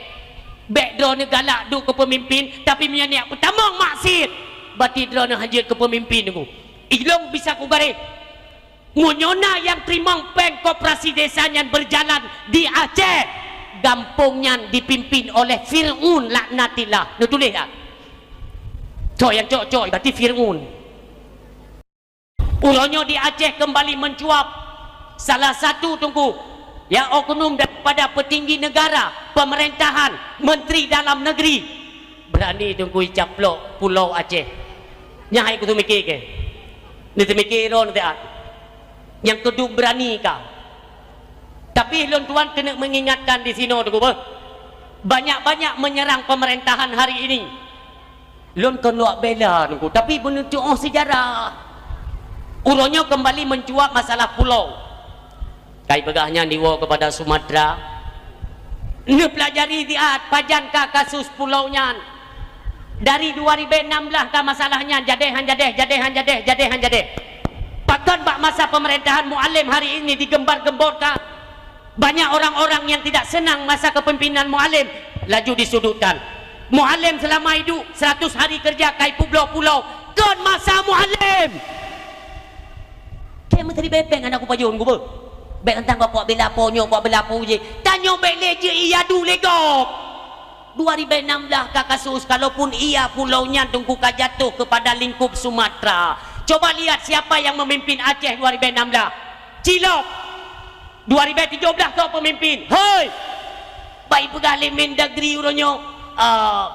Bèk droeneuh galak duek keu pemimpin, tapi meunyoe neujak peutamong maksiet, berarti droeneuh hanjeuet keu pemimpin, Teungku. Ilôn bisa kugaréh. Meunyoe na nyang teurimong péng koperasi desa nyan berjalan di Aceh, gampông nyan dipimpin oleh Fir'aun laknatillah. Neutuléh tak? Cok nyang cok-cok, berarti Fir'aun. Uroe nyoe di Aceh kembali mencuat. Salah satu, Teungku, ya, oknum daripada petinggi negara, pemerintahan, menteri dalam negeri, berani, Teungku, icaplok Pulo Aceh. Nyan hai kuteumike kèe. Neuteumike droeneuh siat. Nyang keudum berani ka. Tapi lôn tuan keuneuk mengingatkan di sinoe, Teungku, beuh. Banyak-banyak menyerang pemerintahan hari ini. Lôn kon lôn bela, Teungku, tapi beuneutuoh sejarah. Uroe nyoe kembali mencuat masalah pulo. Kai peugah nyan diwoe kepada Sumatera. Neupeulajari siat pajan ka kasus pulo nyan. Dari dua ribu enam belas ka masalah nyan, jadeh han jadeh, jadeh han jadeh, jadeh han jadeh. Pakon bak masa pemerintahan Mualem hari ini digembar-gemborkan? Banyak orang-orang yang tidak senang masa kepemimpinan Mualem, laju disudutkan. Mualem selama hidup, seratus hari kerja, kai peubloe pulo, kon masa Mualem. Kèe meuteuri bepeng aneuk kupajôn gubeu. Bèk teuntang kok bela po nyoe, kok bela po jih. Tanyoe bèk lé jeuet iyadu lé gob. Dua ribu enam belas ka kasus, kalaupun iya pulo nyan Teungku ka jatuh kepada lingkup Sumatera. Coba lihat siapa yang memimpin Aceh dua ribu enam belas. Cilok. Dua ribu tujuh belas soe pemimpin? Hei! Bak ipeugah lé Mendagri uroe nyoe, ah,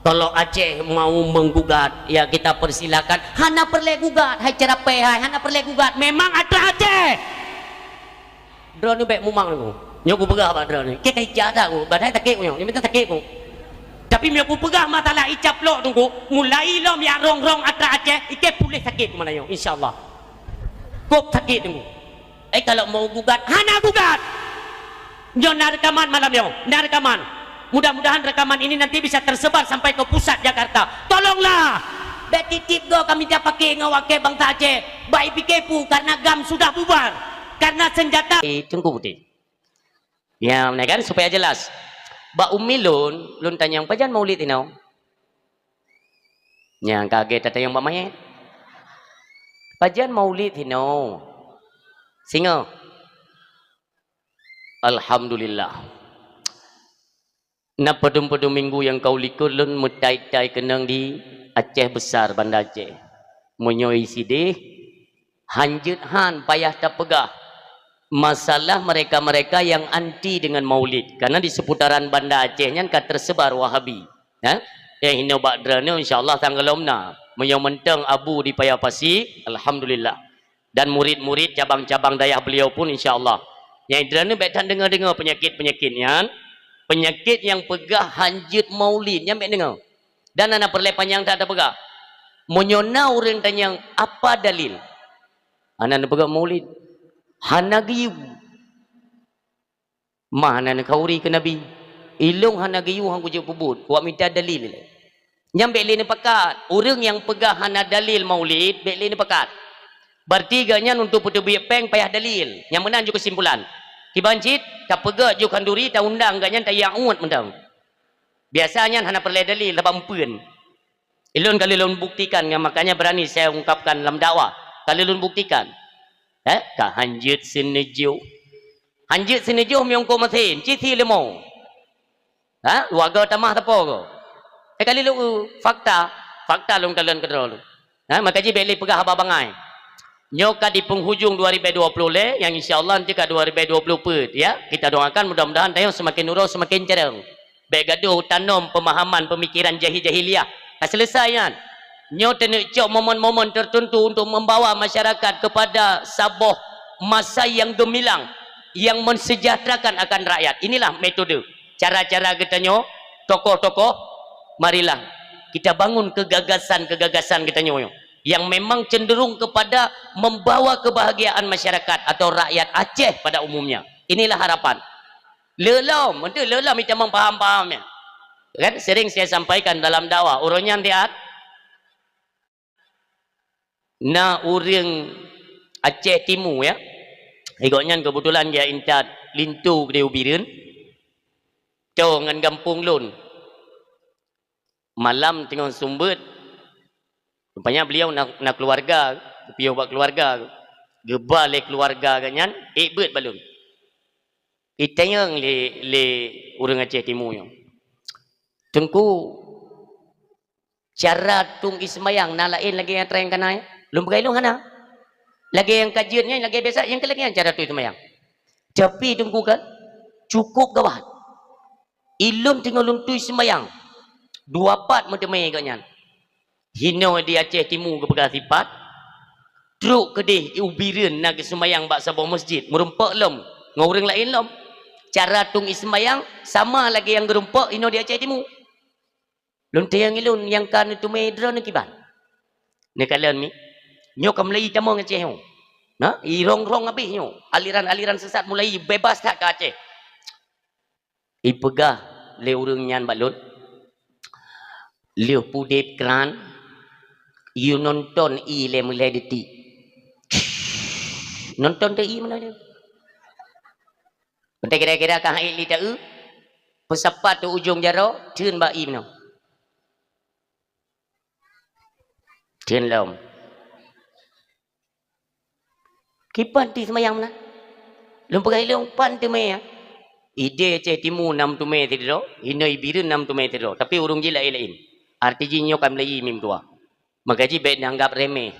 kalau Aceh mau menggugat, ya kita persilakan. Hana peureulèe gugat, hai ceurapèe hai, hana peureulèe gugat. Memang atra Aceh. Droeneuh bèk mumang nyoe. Nyoe kupeugah bak droeneuh. Kèe ka ija that ku, padahai sakét ku nyoe. Nyoe mantong sakét ku. Tapi meunyoe kupeugah masalah icaplok Teungku, mulai lom jak rong-rong atra Aceh, ikèe puléh sakét ku malam nyoe, insya Allah. Kôb sakét Teungku. Eh, kalau mau gugat, hana gugat. Nyoe na rekaman malam nyoe, na rekaman. Mudah-mudahan rekaman ini nanti bisa tersebar sampai ke pusat Jakarta. Tolonglah. Bèk tiep-tiep goe ka mita paké ngon awak kèe bansa Aceh. Bak ipike peue, karena GAM sudah bubar. Karena senjata. Eh, Teungku Putih. Ya, beuna kan? Supaya jelas. Bak umi lôn, lôn tanyong, "Pajan maulid inoe?" Nyang kagèt tatanyong bak manyét. "Pajan maulid inoe?" Singoh. Alhamdulillah. Na padum-padum minggu nyang ka u likôt lôn meutai-tai keunong di Aceh Besar, Banda Aceh. Meunyoe sidéh, hanjeuet han payah tapeugah masalah mereka-mereka yang anti dengan maulid, karena di seputaran Banda Aceh nyan ka tersebar Wahabi. Ya? Nyang hinoe bak droeneuh, insya Allah, tanggalom na. Meunyoe mantong Abu di Paya Pasi, alhamdulillah. Dan murid-murid cabang-cabang dayah beliau pun, insya Allah. Nyang droeneuh bèk that deungoe-deungoe peunyakét-peunyakét nyan. Peunyakét nyang peugah hanjeuet maulid, nyan bèk deungoe. Dan hana peureulèe panyang that tapeugah. Meunyoe na ureueng tanyong, "Apa dalil?" Hana neupeugah maulid. Hana geuyue. Mah hana neukhauri keu Nabi. Ilôn hana geuyue han kujeuet peubuet. Kuwak mita dalil. Nyan bèk lé neupakat. Ureueng nyang peugah hana dalil maulid, bèk lé neupakat. Berarti geuh nyan untuk peuteubiet péng payah dalil. Nyang meunan jeuet keusimpulan. Kiban cit, tapeugöt jeuet khanduri, taundang geuh nyan tayue uet mantong. Biasa nyan hana peureulèe dalil, sabab eumpeuen. Ilôn ka lôn buktikan, makanya berani saya ungkapkan lam dakwah. Ka lôn buktikan. Eh, ka hanjeuet sineujôh. Hanjeuet sineujôh meunyoe keu meusén, cit si leumo. Ha, luwagoe tamah sapo goe. Eh, ka lôn, fakta, fakta lôn kalon keudroe lôn. Ha, maka jih bèk lé peugah haba bangai. Nyoe ka di penghujung dua ribu dua puluh lé, nyang insya Allah nanti ka dua ribu dua puluh peuet, ya. Kita doakan mudah-mudahan tanyoe semakin uroe semakin cereng. Bèk gadoh tanom pemahaman pemikiran jahil-jahiliyah. Ka selesai nyan. Nyoe taneuk cok momen-momen tertentu untuk membawa masyarakat kepada saboh masa yang gemilang, yang mensejahterakan akan rakyat. Inilah metode, cara-cara geutanyoe, tokoh-tokoh, marilah kita bangun kegagasan-kegagasan geutanyoe yang memang cenderung kepada membawa kebahagiaan masyarakat atau rakyat Aceh pada umumnya. Inilah harapan. Le lom, untuk le lom itamong paham-paham ya. Kan sering saya sampaikan dalam dakwah, ureuëng nyan diat na ureuëng Aceh Timu ya. Gobnyan kebetulan dia intat linto di Ubireuen. Toh ngon gampông lôn. Malam teungoh seumeubeuet, rupanya beliau na, na keuluwarga, geupiôh bak keuluwarga, geuba lé keuluwarga geuh nyan, ék beuet bak lôn. Itanyong lé, lé ureuëng Aceh Timu nyoe, "Teungku, cara tueng ie seumayang na laén lagée nyang treng kana nyan?" Lôn peugah ilôn hana. Lagée nyang ka jeuet nyan, lagée biasa, nyang keu lagée nyan cara tueng ie seumayang. Tapi Teungku kan, cukup gawat. Ilôn teungoh lôn tueng ie seumayang, dua pat meuteumé gobnyan. Hinoe di Aceh Timu geupeugah sipat, trok keudeh Ubireuen na geuseumayang bak saboh masjid, meurumpok lom ngon ureuëng laén lom. Cara tueng ie seumayang sama lagée nyang geurumpok inoe di Aceh Timu. Lôn tanyong ilôn, "Nyang ka neuteumé droeneuh kiban?" Neukalon mi, "Nyoe ka mulai tamong Aceh nyoe. Na, irong-rong habéh nyoe. Aliran-aliran sesat mulai bebas that ka Aceh." Ipeugah lé ureuëng nyan bak lôn, "Lheueh pudeb kran, yue nonton ie lé meulai detik." Nonton teu ie meunan. Watée kira-kira ka hait lé taeu, peusapat u ujong jaroe, theun bak ie meunoe. Theun lom. Kiban ti seumayang meunan? Lôn peugah ilôn, "Pan teumé ya?" Idéh Aceh Timu na meuteumé sidroe, inoe Ubireuen na meuteumé sidroe, tapi ureuëng jih laén-laén. Arti jih nyoe ka mulai ie meutuwah. Maka jih bék neuanggap remeh.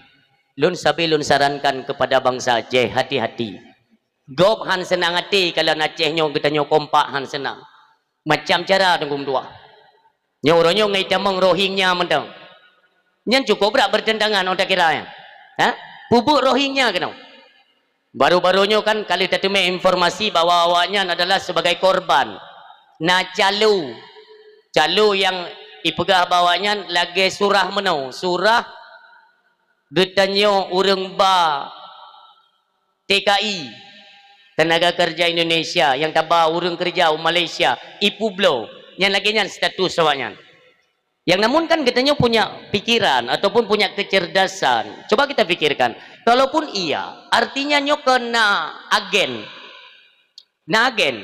Lôn sabe lôn sarankan kepada bansa Aceh, hati-hati. Gob hán seunang até kalon Aceh nyoe geutanyoe kompak hán seunang. Macam cara teungku meutuwah. Nyoe uroe nyoe ngai tamong Rohingya mantong. Nyan cukup brat bertentangan otak kira nyan. Ha? Peubuet Rohingya keunoe. Baru-baru nyoe kan ka lheueh tateumé informasi bahwa awaknyan adalah sebagai korban. Na calo. Calo nyang ipeugah bahwa nyan lagée surah meunoe. Surah geutanyoe ureuëng ba T K I, Tenaga Kerja Indonesia, nyang taba ureuëng keureuja u Malaysia, ipeubloe. Nyan lagée nyan status awaknyan. Yang namun kan geutanyoe punya pikiran ataupun punya kecerdasan. Coba kita pikirkan, kalaupun iya, artinya nyoe keu na agen. Na agen.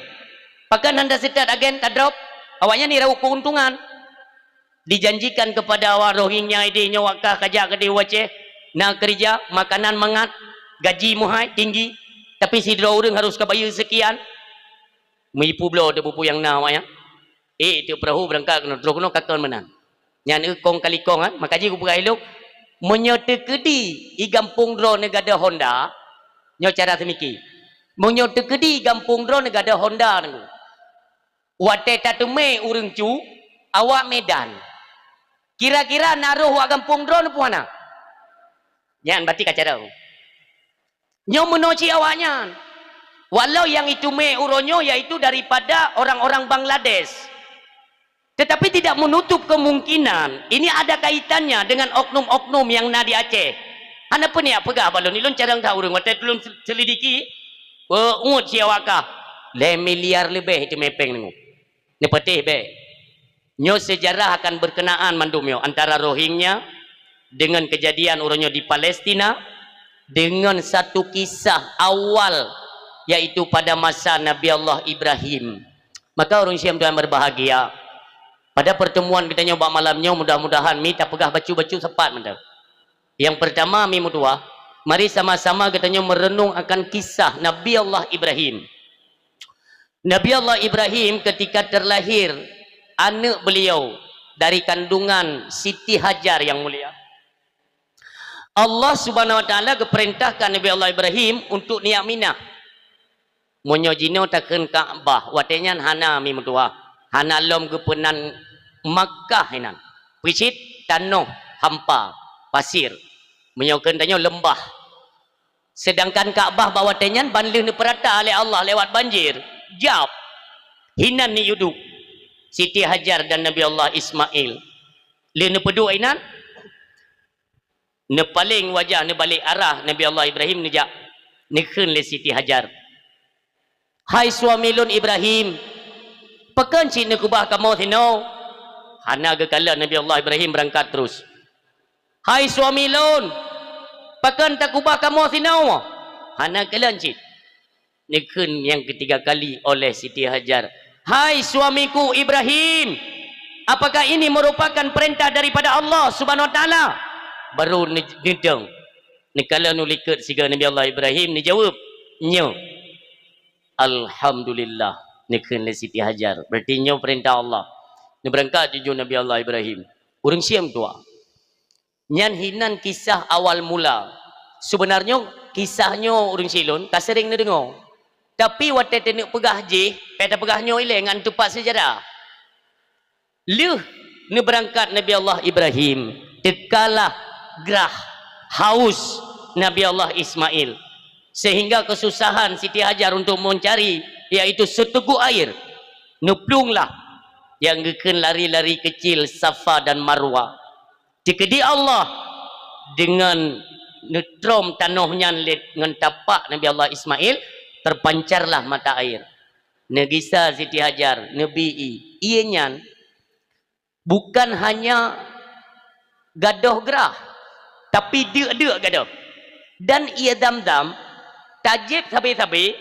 Pakon hana seutat agen tadrop, awaknyan irau keuntungan. Dijanjikan kepada awak Rohingya idéh nyoe wakah kajak keudeh u Aceh, na keureuja, makanan mangat, gaji meuhai, tinggi, tapi sidroe ureuëng harus ka bayeue seukian. Meuipu bloe teuh bupu nyang na awaknyan. Ék teuk peurahô beurangkat keunoe, troh keunoe kakon meunan. Nyan eu kong kali kong, ha? Maka jih kupeugah ilok, meunyoe teukeudi i gampông droeneuh gadôh honda, nyoe cara seumiki. Meunyoe teukeudi i gampông droeneuh gadôh honda nunggu. Watée tateumé ureuëng cu, awak Medan. Kira-kira na roh wak gampông droeneuh peue hana? Nyan berarti ka carông. Nyoe meunoe cit awaknyan. Walau yang iteumé uroe nyoe yaitu daripada orang-orang Bangladesh. Tetapi tidak menutup kemungkinan ini ada kaitannya dengan oknum-oknum yang na di Aceh. Hana peuniak peugah bak lôn, ilôn carông that ureuëng watée tulôn selidiki, peu uet siawakah lhée miliar leubeh iteumé péng deungoe. Neupatéh bék. Nyoe sejarah akan berkenaan mandum nyoe antara Rohingya dengan kejadian uroe nyoe di Palestina dengan satu kisah awal, yaitu pada masa Nabi Allah Ibrahim. Maka ureuëng siam Tuhan berbahagia, pada pertemuan kita nyoe bak malam nyoe mudah-mudahan mi tapeugah bacut-bacut sepat mantong. Yang pertama mi meutuah, mari sama-sama geutanyoe merenung akan kisah Nabi Allah Ibrahim. Nabi Allah Ibrahim ketika terlahir aneuk beliau dari kandungan Siti Hajar yang mulia, Allah Subhanahu Wa Taala geupeurintahkan Nabi Allah Ibrahim untuk niat minah. Meunyoe jinoe takheun Ka'bah, watée nyan hana mi meutuah, hana lom geupeunan Makkah inan. Peucit tanoh hampa, pasir. Meunyoe kheun tanyoe leumbah. Sedangkan Ka'bah bak watée nyan ban lheueh neupeurata lé Allah lewat banjir, jab. Hinan ni uduk Siti Hajar dan Nabi Allah Ismail. Lheueh neupeuduek inan, neupaleng wajah, neubalek arah Nabi Allah Ibrahim neujak, neukheun lé Siti Hajar, "Hai suami lôn Ibrahim, pakon cit neukeubah kamoe sinoe?" Hana geukalon Nabi Allah Ibrahim, beurangkat terus. "Hai suami lôn, pakon takeubah kamoe sinoe?" Hana kalon cit. Neukheun nyang keutiga kali oleh Siti Hajar, "Hai suamiku Ibrahim, apakah ini merupakan perintah daripada Allah Subhanahu Wa Taala?" Baru ne-, neudong. Neukalon u likot sigoe Nabi Allah Ibrahim, neujaweueb, "Nyoe." "Alhamdulillah," neukheun lé Siti Hajar. Berarti nyoe peurintah Allah. Neubeurangkat jijok Nabi Allah Ibrahim. Ureuëng siom tuha. Nyan hinan kisah awal mula. Seubeunarnyoe kisah nyoe ureuëng silon ka seuréng neudeungoe. Tapi watée taneuk peugah jih, payah tapeugah nyoe ilée ngon teupat seujarah. Lheueh neubeurangkat Nabi Allah Ibrahim, teukalah grah, haus Nabi Allah Ismail, sehingga keususahan Siti Hajar untuk meuncari, yaitu seuteugok air. Neuplueng lah nyang geukheun lari-lari keucil Safa dan Marwa. Teukeudi Allah deungon neutrom tanoh nyan lé ngon tapak Nabi Allah Ismail, teupancarlah mata air. Neugisa Siti Hajar, neubi ié. Ié nyan bukan hanya gadôh grah, tapi deuk-deuk gadôh. Dan ié Zamzam tajéb sabe-sabe,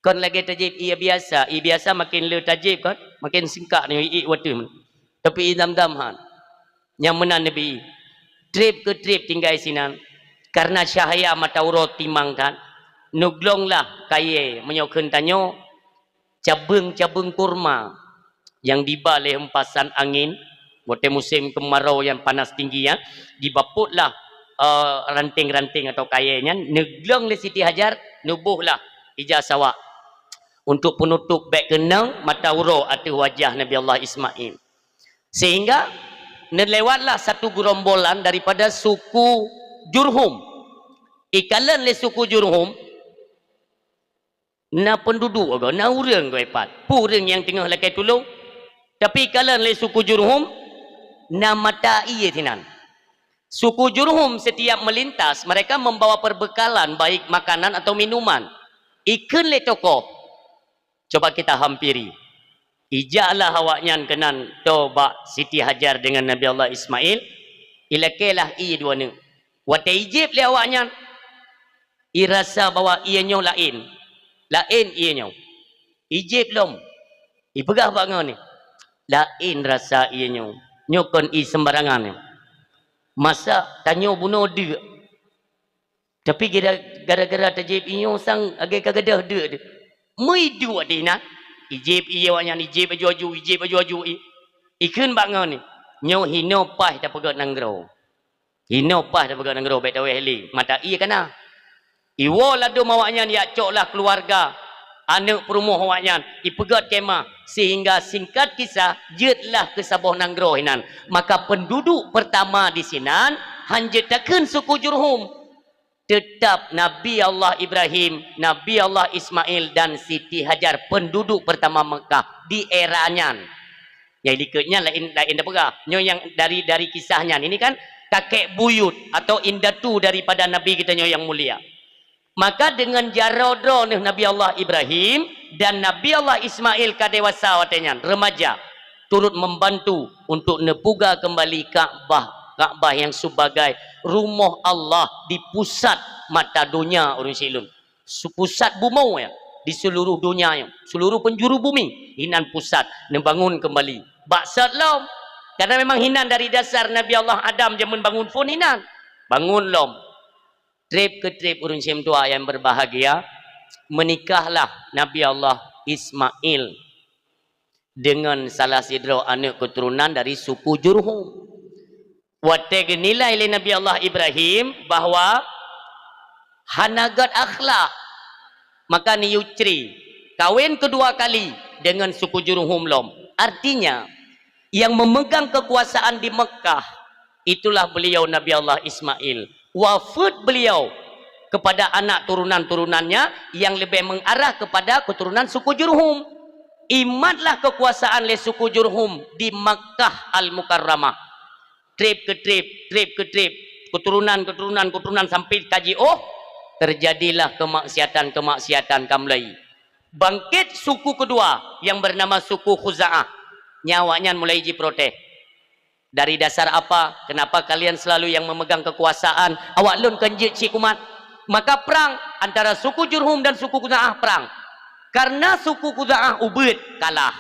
kon lagée tajéb ié biasa. Ié biasa maken le tajéb kan, maken seungkak nyoe ié wateuh. Tapi ié Zamzam han. Nyang meunan neubi. Treb keu treb tinggai sinan. Karena cahya mata uroe timang that, neuglonglah kayée meunyoe kheun tanyoe cabeueng-cabeueng kurma nyang diba lé hempasan angén, watée musém keumarau nyang panas tinggi nyan, dibapotlah, eh, ranting-ranting atau kayée nyan, neuglong lé Siti Hajar, neubohlah ija sawak untuk peunutôp bék keunong mata uroe ateueh wajah Nabi Allah Ismail. Sehingga neulewatlah satu gerombolan daripada suku Jurhum. Ikalon lé suku Jurhum, na peunduduek goe, na ureuëng goe pat. Peue ureuëng nyang teungoh lakée tulông? Tapi ikalon lé suku Jurhum, na mata ié sinan. Suku Jurhum setiap melintas, mereka membawa perbekalan, baik makanan atau minuman. Ikheun lé tokoh, Coba kita hampiri. Ijaklah awaknyan keunan toe bak Siti Hajar deungon Nabi Allah Ismail, ilakée lah ié dua neuk. Watée ijéb lé awaknyan, irasa bahwa ié nyoe laén. Laén ié nyoe. Ijéb lom. Ipeugah bak ngon ni, "Laén rasa ié nyoe. Nyoe kon ié seumbarangan nyoe. Masa tanyoe bunoe deuk." Tapi gara-, gara-gara tajéb ié nyoe sang lagée ka gadôh deuk. Meuiduek di na. Ijéb ié awaknyan, ijéb aju-aju, ijéb aju-aju ié. Ikheun bak ngon ni, "Nyoe hinoe paih tapeugét nanggroe. Hinoe paih tapeugét nanggroe, bék tawéh lé. Mata ié ka na." Iwoe ladôm awaknyan, yak coklah keuluwarga, aneuëk peurumoh awaknyan, ipeugét kemah, sehingga singkat kisah, jeuetlah keu saboh nanggroe hinan. Maka peunduduek peurtama di sinan han jeuet takheun suku Jurhum. Teutap Nabi Allah Ibrahim, Nabi Allah Ismail dan Siti Hajar, peunduduek peurtama Meukah di era nyan. Nyang likot nyan laén, laén tapeugah. Nyoe nyang dari, dari kisah nyan. Ini kan kakek buyut atau indatu daripada Nabi geutanyoe nyang mulia. Maka deungon jaroe droeneuh Nabi Allah Ibrahim dan Nabi Allah Ismail ka dewasa watée nyan, remaja, turut membantu untuk neupuga keumbali Ka'bah, Ka'bah nyang sebagai rumoh Allah di pusat mata donya ureuëng sileuen. Su-, pusat bumoe ya, di seluruh donya ya, seluruh penjuru bumi, hinan pusat neubangun keumbali. Bak sot lom, karena memang hinan dari dasar Nabi Allah Adam jameun bangun phon hinan. Bangun lom. Treb keu treb ureuëng siom tuha nyang berbahagia, meunikahlah Nabi Allah Ismail deungon salah sidroe aneuëk keuturonan dari suku Jurhum. Watée geunilai lé Nabi Allah Ibrahim bahwa hana gét akhlak, maka neuyue cre, kawén keudua kali deungon suku Jurhum lom. Artinya, yang memegang kekuasaan di Mekah, itulah beliau Nabi Allah Ismail. Wafeuet beliau kepada anak turunan-turunannya yang lebih mengarah kepada keturunan suku Jurhum. Imatlah kekuasaan lé suku Jurhum di Makkah Al-Mukarramah. Treb keu treb, treb keu treb, keturunan, keturunan, keturunan sampai ka jiôh, terjadilah kemaksiatan-kemaksiatan ka mulai. Bangkit suku kedua yang bernama suku Khuza'ah. Nyan awaknyan mulai jiprotes. Dari dasar apa? Kenapa kalian selalu yang memegang kekuasaan? Awak lôn kan jeuet cit kumat. Maka perang antara suku Jurhum dan suku Khuza'ah perang. Karena suku Khuza'ah ubit kalah.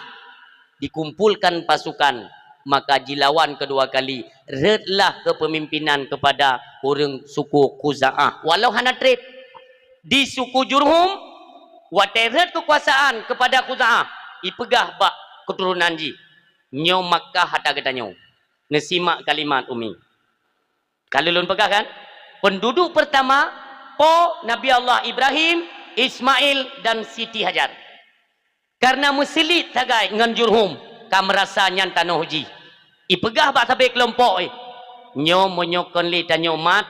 Dikumpulkan pasukan, maka jilawan kedua kali. Rhötlah kepemimpinan kepada ureuëng suku Khuza'ah. Walau hana treb. Di suku Jurhum, watée rhöt kekuasaan kepada Khuza'ah, ipeugah bak keturunan jih, "Nyoe Makkah ata geutanyoe." Neusimak kalimat Umi. Ka lôn peugah kan? Penduduk pertama, po Nabi Allah Ibrahim, Ismail, dan Siti Hajar. Karena meusilet sagai ngon Jurhum, ka meurasa nyan tanoh jih. Ipeugah bak sabe keulompok, "Eh, nyoe meunyoe kon lé tanyoe mat,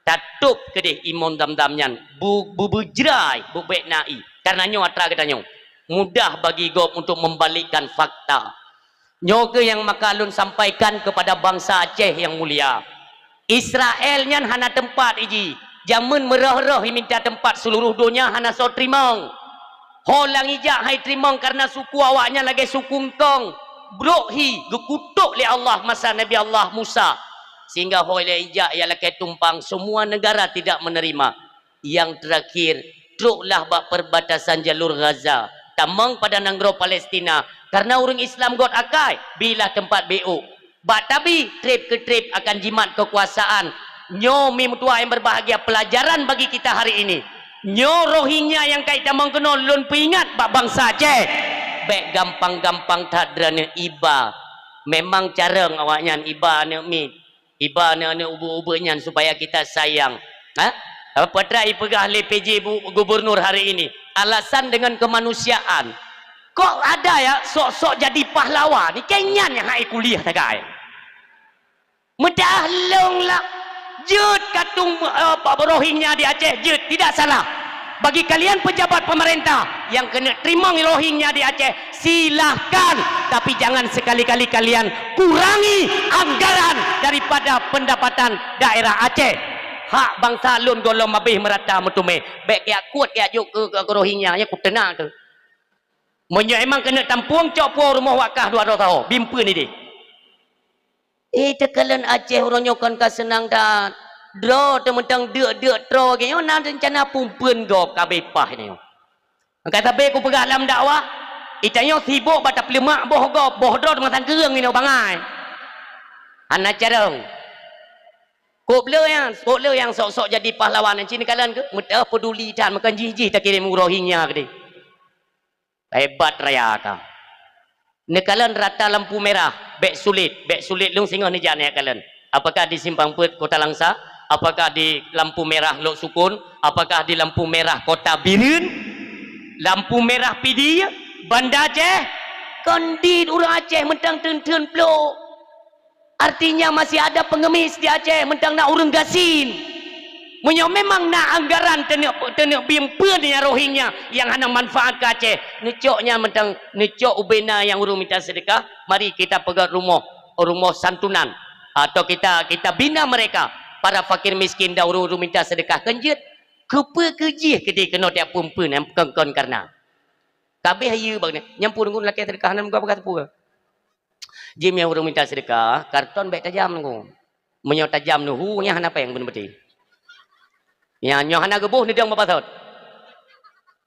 tatôb keudeh imon Zamzam nyan, bu-, bu-, beujrai, bubek na ié, karena nyoe atra geutanyoe." Mudah bagi gob untuk membalikkan fakta. Nyoe keuh nyang maka lôn sampaikan kepada bansa Aceh nyang mulia. Israel nyan hana teumpat iji. Jamén meurôh-rôh iminta teumpat, seuluruh donya hana soe teurimong. Ho lam ijak hai teurimong karena suku awaknyan lagée suku eungkong. Brok hi geukutok lé Allah masa Nabi Allah Musa. Sehingga ho lam ijak ia lakée tumpang, semua negara tidak menerima. Nyang teurakhir, troklah bak perbatasan jalur Gaza, tamong pada nanggroe Palestina, karena ureuëng Islam göt akai, bilah teumpat B O. Bak tabi, treb keu treb akan jimat keukuasaan. Nyoe mi meutuah nyang berbahagia, pelajaran bagi kita hari ini. Nyoe Rohingya nyang ka itamong keunoe lôn peuingat bak bansa Aceh. Bék gampang-gampang that droeneuh iba. Memang carông awaknyan iba aneuëk miet. Iba aneuëk-aneuëk ubeuek-ubeuek nyan supaya kita sayang. Ha? Apa terai ipeugah lé P J bu-, gubernur hari ini? Alasan dengan kemanusiaan. Kok ada ya sok-sok jadi pahlawan? Ni kan nyan nyang hai kuliah sagai. Meudah lông lah. Jeuet katung, eh, Rohingya di Aceh, jeuet, tidak salah. Bagi kalian pejabat pemerintah yang keuneuk teurimong Rohingya di Aceh, silahkan, tapi jangan sekali-kali kalian kurangi anggaran daripada pendapatan daerah Aceh. Hak bansa lôn gohlom habéh meurata meuteumé. Bék kiak kuet kiak jok keu, keu, keu Rohingya, nyan kuteuna keu. Meunyoe emang keuneuk tampueng, cok puwoe rumoh wakah dua droe saho, bimpeuen idéh. Eh, teukalon Aceh uroe nyoe kon ka seunang that. Droe teumeutang deuk-deuk troe geuh nyoe na reuncana pumpeuen gob ka bepah nyoe. Ka sabe kupeugah lam dakwah, itanyoe sibok bak tapeuleumak boh gob, boh droe teuma sangkeueng inoe bangai. Hana carông. Kok le nyang, kok le nyang sok-sok jadi pahlawan nyan cit neukalon keuh, meuteupeduli that meukan jih-jih takirém u Rohingya keudeh. Hebat raya ka. Neukalon rata lampu merah, bék sulet, bék sulet lôn singoh neujak neukalon. Apakah di Simpang Peuet Kota Langsa? Apakah di lampu merah Lhoksukon? Apakah di lampu merah Kota Bireuen? Lampu merah Pidie? Banda Aceh? Kon dit ureuëng Aceh meuntang teun-teun plôk. Artinya masih ada pengemis di Aceh, meuntang na ureuëng gasien. Meunyoe memang na anggaran teuneuk, teuneuk bimpeuen nyang Rohingya nyang hana manfaat keu Aceh, neucok nyan meuntang, neucok ubena nyang ureuëng mita seudeukah, mari kita peugöt rumoh, rumoh santunan, atau kita, kita bina mereka, para fakir miskin dan ureuëng-ureuëng mita seudeukah kan jeuet. Keupeue keu jih keudeh keunoe tiap peue-peue nyang kon-kon kareuna. Kabeh hayeue bak nyan, nyan pun ngon lakée seudeukah, hana meupeugah sapeue. Jih meunyoe ureuëng mita seudeukah, karton bék tajam ngon. Meunyoe tajam neuhu, nyan hana péng beuneubeutôi. Nyan, nyoe hana geuboh neudong bak pasoe.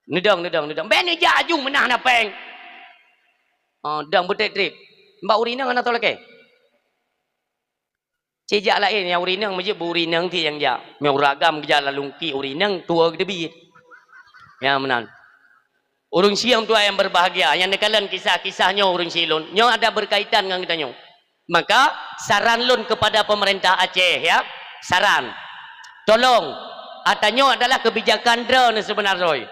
Neudong, neudong, neudong. Bék neujak aju meunan hana péng. Oh, dong beutreb-treb. Bak ureuëng inong hana soe lakée. Cit jak laén, nyang ureuëng inong meujeuet bak ureuëng inong ti nyang jak. Meunyoe ureuëng agam geujak lalungki ureuëng inong, tuwoe geuteubiet. Nyan meunan. Ureuëng siong tuha nyang berbahagia, nyang neukalon kisah-kisah nyoe ureuëng silôn, nyoe ada berkaitan ngon geutanyoe. Maka, saran lôn kepada pemerintah Aceh, ya, saran. Tolong, ata nyoe adalah kebijakan droeneuh seubeuna droe.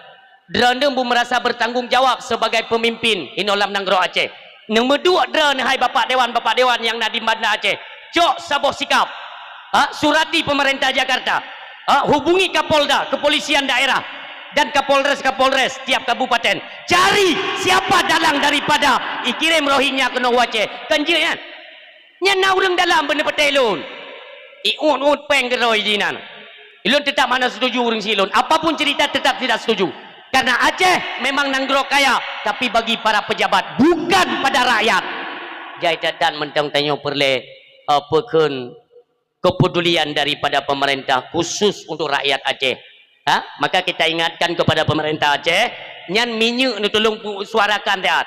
Droeneuh beumeurasa bertanggung jawab sebagai pemimpin inoe lam nanggroe Aceh. Neumeuduek droeneuh hai Bapak Dewan, Bapak Dewan nyang na di Banda Aceh. Cok saboh sikap. Ha, surati pemerintah Jakarta. Ha, hubungi Kapolda, kepolisian daerah, dan Kapolres-Kapolres tiap kabupaten. Cari siapa dalang daripada ikirém Rohingya keunoe u Aceh. Kan jeuet nyan? Nyan na ureuëng dalam beuneupatéh lôn. Iuet-uet péng keudroe jinan. Ilôn tetap hana setuju ureuëng silôn. Apapun cerita tetap tidak setuju. Karena Aceh memang nanggroe kaya, tapi bagi para pejabat, bukan pada rakyat. Jai that-that mantong tanyoe peureulée, eh, peukheun kepedulian daripada pemerintah khusus untuk rakyat Aceh. Ha? Maka kita ingatkan kepada pemerintah Aceh, nyan minyeuk neutulông pu-, suarakan that.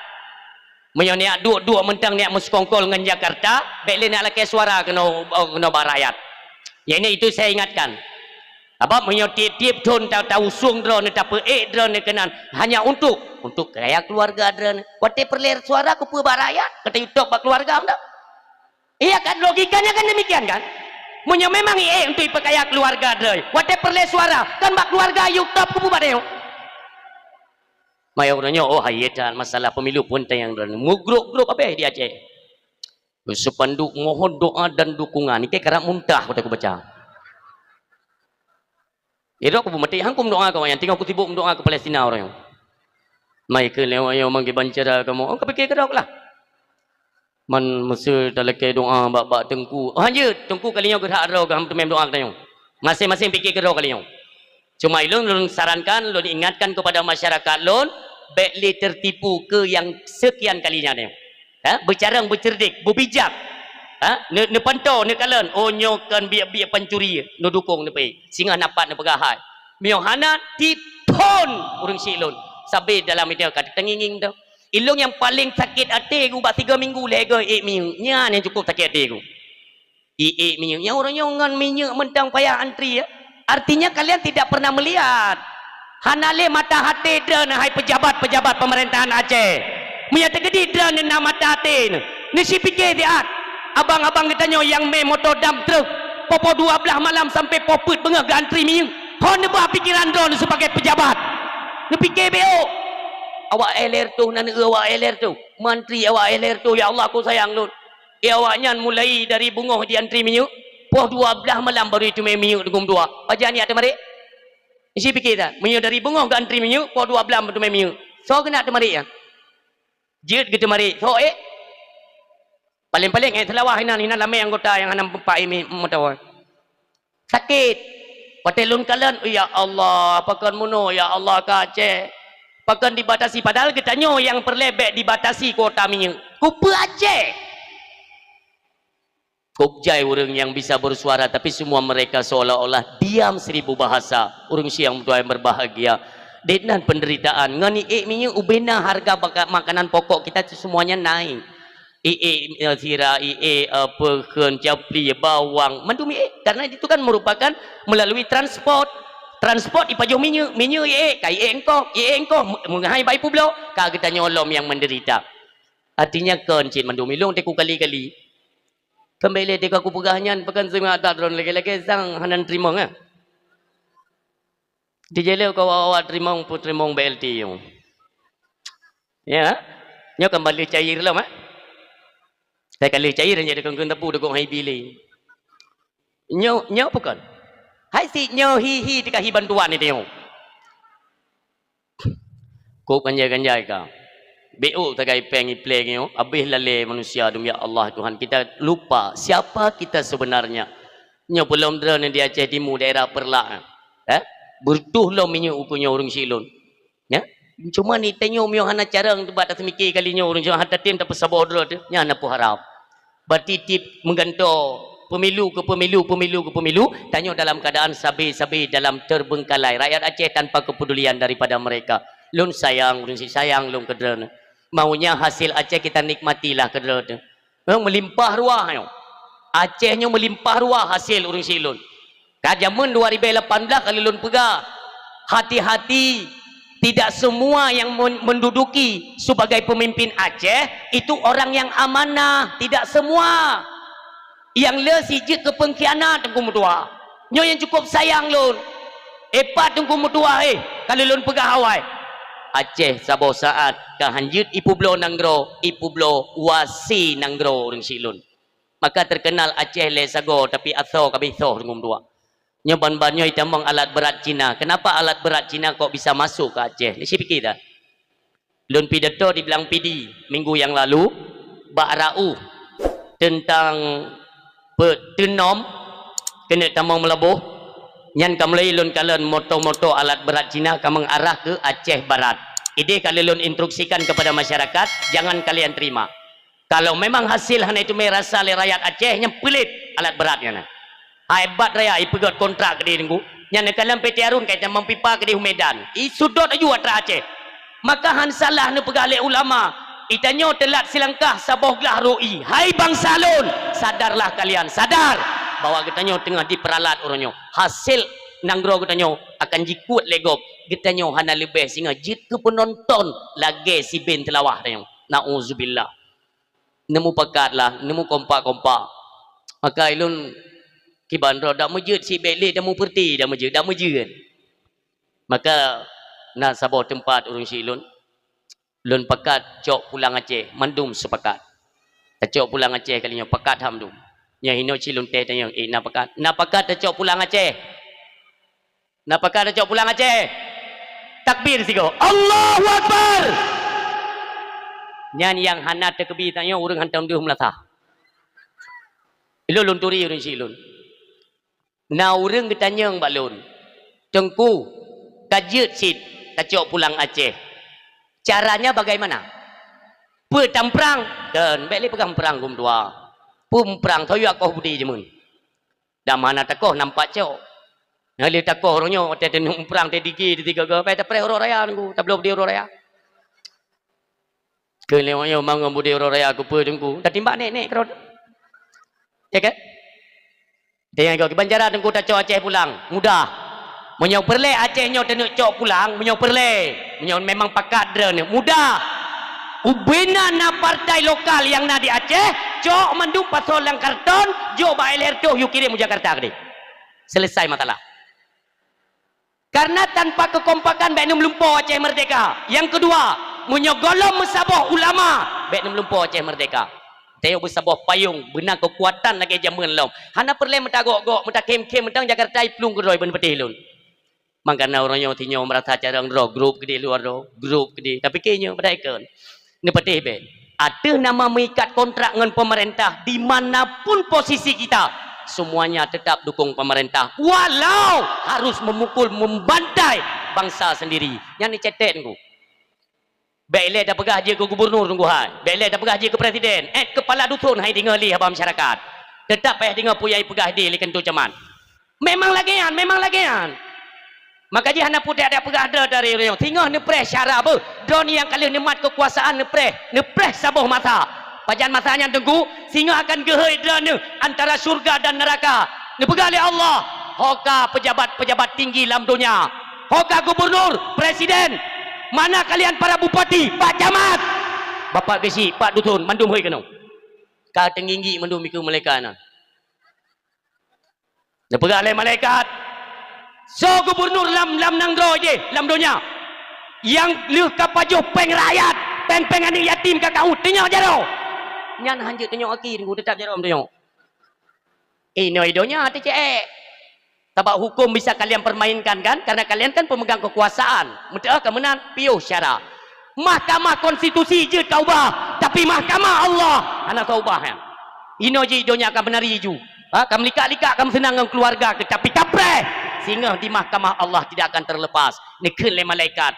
Meunyoe neujak duek-duek mantong neujak meuseukongkol ngon Jakarta, bék lé neujak lakée suara keunoe, keunoe bak rakyat. Nyang ini itu saya ingatkan. Sabab meunyoe tieb-tieb thon ta-, tausong droeneuh, tapeuék droeneuh keunan, hanya untuk, untuk kaya keluarga droeneuh. Watée peureulée suara keupeue bak rakyat, ka tayue top bak keluarga mantong. Iya kan, logikanya kan demikian kan? Meunyoe memang ié untuk ipeukaya keluarga droe, watée peureulée suara, kan bak keluarga yue top keupeue bak tanyoe. Maka uroe nyoe, oh, hayeu that masalah pemilu pun tayang droeneuh. Meugrôp-grôp habéh di Aceh. Spanduk mohon doa dan dukungan. Nike karab muntah watée kubaca. Irok kubu mati hangkum doa keu awaknyan, tinggai kusibuk meudoa keu Palestina uroe nyoe. Mai keu lewat nyoe manggé bancara kamoe, oh, kapike keudok lah. Man meuseu talakée doa bak, bak teungku. Oh, hanjeuet, teungku kali nyoe geuhak droe geuh, hana teumé doa keu tanyoe. Maséng-maséng pike keudroe kali nyoe. Cuma ilôn, lôn sarankan, lôn ingatkan kepada masyarakat lôn, bék lé tertipu keu nyang sekian kalinya nyoe. Ha? Beucarông, beuceurdik, beubijak. Ha? Ne-, neupantoe, neukalon, oh, nyoe kon biek-biek pancuri, neudukong, neupeuék. Singoh na pat neupeugah hai. Meunyoe hana, tieb thon ureuëng syiek lôn. Sabe dalam idéh ka teungieng-ngieng teuh. Ilôn nyang paleng sakét até ku bak tiga minggu lhée goe ék minyeuk. Nyan nyang cukup sakét até ku. Iék minyeuk. Nyang ureuëng nyoe ngon minyeuk mantong payah antri, ya. Artinya kalian tidak pernah melihat. Hana lé mata até droeneuh hai pejabat-pejabat pemerintahan Aceh. Meunyoe teukeudi droeneuh na mata até neuh, neusipike siat. Abang-abang geutanyoe nyang mé moto dam truk, poh dua blaih malam sampai poh peuet beungoh geuantri minyeuk. Ho neubah pikiran droeneuh sebagai pejabat. Neupike bék. Awak éh lhée reutôh na neueu awak éh lhée reutôh. Mantri awak éh lhée reutôh, ya Allah, ku sayang lôn. Di awaknyan mulai dari beungoh jiantri minyeuk, poh dua blaih malam baru jiteumé minyeuk teungku meutuah. Pajan jak teumarék? Isi pike that, meunyoe dari beungoh geuantri minyeuk, poh dua blaih teumé minyeuk. Soe keuneuk teumarék nyan? Jeuet geuteumarék, soe ék? Paleng-paleng ék seulawah inan, inan ramé anggota nyang hana meupat ék mi-, meutuah. Sakét. Watée lôn kalon, "Ya Allah, pakon meunoe, ya Allah, ka Aceh? Pakon dibatasi?" Padahal geutanyoe nyang peureulée bék dibatasi kuota minyeuk. Kupeue Aceh? Kok jai ureuëng nyang bisa bersuara, tapi semua mereka seolah-olah diam seribu bahasa. Ureuëng syiek nyang meutuah nyang berbahagia. Dek nan penderitaan. Ngon iék minyeuk ubena harga baka-, makanan pokok kita tu semuanya naik. Iék, eh, sira, iék, eh, peukheun, capli, bawang, mandum iék. Karena itu kan merupakan melalui transport. Transport ipajoh minyeuk, minyeuk iék, ka iék engkoh, iék engkoh, me-, meuhai bai peubloe, ka geutanyoe lom nyang menderita. Artinya kon cit mandum ilong teku kali-kali. Keumbali teku aku peugah nyan, peukon seungat that droe lagée-lagée sang hana teurimong, eh. Dijeleu keu awak-awak teurimong, peuteurimong B L T nyoe. Ya? Nyoe kan bale cair lom, eh? Teuka lheueh cair nyang dikeue-keue teupeu dukong hai bili. Nyoe, nyoe peukon. Hai si nyoe hi-hi teuka hi bantuan nyoe. Kok ganjai-ganjai ka. Bék tagai péng iplé nyoe, habéh lalée manusia dum, ya Allah Tuhan, kita lupa siapa kita sebenarnya. Nyoe peulom droeneuh di Aceh Timu daerah Peureulak. Eh? Beureutoh lom minyeuk ukeue nyoe ureuëng syiek lôn. Ya? Cuma ni tanyoe miyueb hana carông teubat taseumiké kali nyoe ureuëng cuma hana tatem tapeusaboh droe teuh, nyan na peuharab. Berarti tieb meugantoe pemilu ke pemilu, pemilu ke pemilu, tanyoe dalam keadaan sabe-sabe dalam terbengkalai. Rakyat Aceh tanpa kepedulian daripada mereka. Lôn sayang, ureuëng syiek sayang lôn keu droeneuh. Maunya hasil Aceh kita nikmatilah keu droeneuh. Memang meulimpah ruah nyoe. Aceh nyoe meulimpah ruah hasil ureuëng syiek lôn. Ka jameun dua ribu lapan belas ka lôn peugah, hati-hati, tidak semua yang men-, menduduki sebagai pemimpin Aceh itu orang yang amanah, tidak semua. Nyang le sijeuet keu peungkhianat teungku meutuah. Nyoe nyang cukup sayang lôn. Eh, pat teungku meutuah, eh, ka lôn peugah awai. Aceh saboh saat ka hanjeuet ipeubloe nanggroe, ipeubloe wase nanggroe ureuëng syiek lôn. Maka terkenal Aceh lé sagoe, tapi asoe ka bisoh teungku meutuah. Nyoe ban-ban nyoe itamong alat berat Cina. Kenapa alat berat Cina kok bisa masuk ke Aceh? Ni si pikir dah. Lôn pidato di Blang Pidie minggu yang lalu, bak raoh teuntang pe-, teunom keuneuk tamong meulaboh. Nyan ka mulai lôn kalon moto-moto alat berat Cina ka mengarah ke Aceh Barat. Idéh ka lôn instruksikan kepada masyarakat, jangan kalian terima. Kalau memang hasil hana iteumé rasa lé rakyat Aceh, nyan peulét alat berat nyan. Hai bat raya ipeugét kontrak keudéh Teungku. Nyan neukalon P T Harun ka itamong pipa keudéh u Medan. Isudot aju atra Aceh. Maka han salah neupeugah lé ulama, "Itanyoe teulat silangkah saboh glah ru'i." Hai bansa lôn, sadarlah kalian, sadar bahwa geutanyoe teungoh diperalat uroe nyoe. Hasil nanggroe geutanyoe akan jikuet lé gob. Geutanyoe hana leubeh singoh jeuet keu peunonton lagée siben teulawah tanyoe. Nauzubillah. Neumupakatlah, neumukompak-kompak. Maka ilôn kiban droe dak meujeuet sibék lé, dak mupeurti, dak meujeuet, dak meujeuet. Maka na saboh teumpat ureuëng si lôn, lôn pakat cok pulang Aceh, mandum sepakat. Tacok pulang Aceh kali nyoe pakat ham dum. Nyoe hinoe cit lôn teh tanyong, "Eh, na pakat?" "Na pakat tacok pulang Aceh." "Na pakat tacok pulang Aceh?" Takbir sigoe. Allahu Akbar! Nyan nyang hana takbir tanyoe ureuëng hantom deuh meulasa. Ilôn lôn turi ureuëng si lôn. Na ureuëng geutanyong bak lôn, "Teungku, ka jeuet cit tacok pulang Aceh. Caranya bagaimana?" "Peue tamprang?" "Kon, bék lé peugah meuprang gum dua. Peue meuprang, soe yue akoh budi jameun. Dak mana takoh nampak cok. Nyang lé takoh roh nyoe, watée teuneuk meuprang, teuh digi, teuh tiga-ga, bék tapreh uroe raya Teungku, tabloe budi uroe raya." Keu lewat nyoe mangon budi uroe raya keu peue Teungku? Tatimbak nek-nek keudroe. Ya kan? Teuingat goe, kiban cara Teungku tacok Aceh pulang? Mudah. Meunyoe peureulée Aceh nyoe teuneuk cok pulang, meunyoe peureulée, meunyoe memang pakat droeneuh, mudah. Ubena na partai lokal nyang na di Aceh, cok mandum pasoe lam karton, jok bak L R toh, yue kirém u Jakarta keudeh. Selesai masalah. Karena tanpa kekompakan bék neumeulumpoe Aceh merdeka. Nyang keudua, meunyoe gohlom meusaboh ulama, bék neumeulumpoe Aceh merdeka. Tayue beusaboh payong, beuna keukuatan lagée jameun lom. Hana peureulée meutagok-gok, meutakém-kém, meutang Jakarta iplueng keudroe beuneupeutéh lôn. Mangkana uroe nyoe sinyoe meurasa carông droe, grup keudeh luwa droe, grup keudeh. Tapi keu nyoe padahai kon. Neupeutéh bék. Ateueh nama meuikat kontrak ngon pemerintah, di mana pun posisi kita, semuanya tetap dukung pemerintah, walau harus memukul, membantai bangsa sendiri. Nyan ni cetek Teungku. Bék ilée tapeugah jeuet keu gubunur Teungku hai. Bék ilée tapeugah jeuet keu presiden. Eh, keupala dusun hai deungoe lé haba masyarakat. Teutap payah deungoe peue nyang ipeugah idéh lé keuneuk camat. Memang lagée nyan, memang lagée nyan. Maka jih hana putéh adak peugah droe dari ureuëng nyoe. Singoh neupreh syara beuh. Droeneuh nyang ka lheueh neumat keukuasaan neupreh. Neupreh saboh masa. Pajan masa nyan Teungku, singoh akan geuhôi droeneuh antara syurga dan neuraka. Neupeugah lé Allah, "Ho ka pejabat-pejabat tinggi lam donya. Ho ka gubunur, presiden. Mana kalian para bupati, pak camat?" Bapak geusyik, pak dusun, mandum hôi keunoe. Ka teungginggi mandum dikeue malaikat nyan. Neupeugah lé malaikat, "Soe gubunur lam, lam nanggroe jih, lam donya, nyang lheueh ka pajoh péng rakyat, péng-péng aneuëk yatim ka kaôt, tunyok jaroe." Nyan han jeuet tunyok aki Teungku, teutap jaroe tunyok. Inoe donya teucék. Sabab hukum bisa kalian permainkan kan? Karena kalian kan pemegang kekuasaan. Meuteuk ka meunan, piôh syara. Mahkamah Konstitusi jeuet ka ubah, tapi Mahkamah Allah hana ka ubah nyan. Inoe jih donya ka meunari ju. Ha, ka meulikak-likak, ka meuseunang ngon keuluwarga, teutapi tapreh singoh di Mahkamah Allah tidak akan terlepas. Neukheun lé malaikat,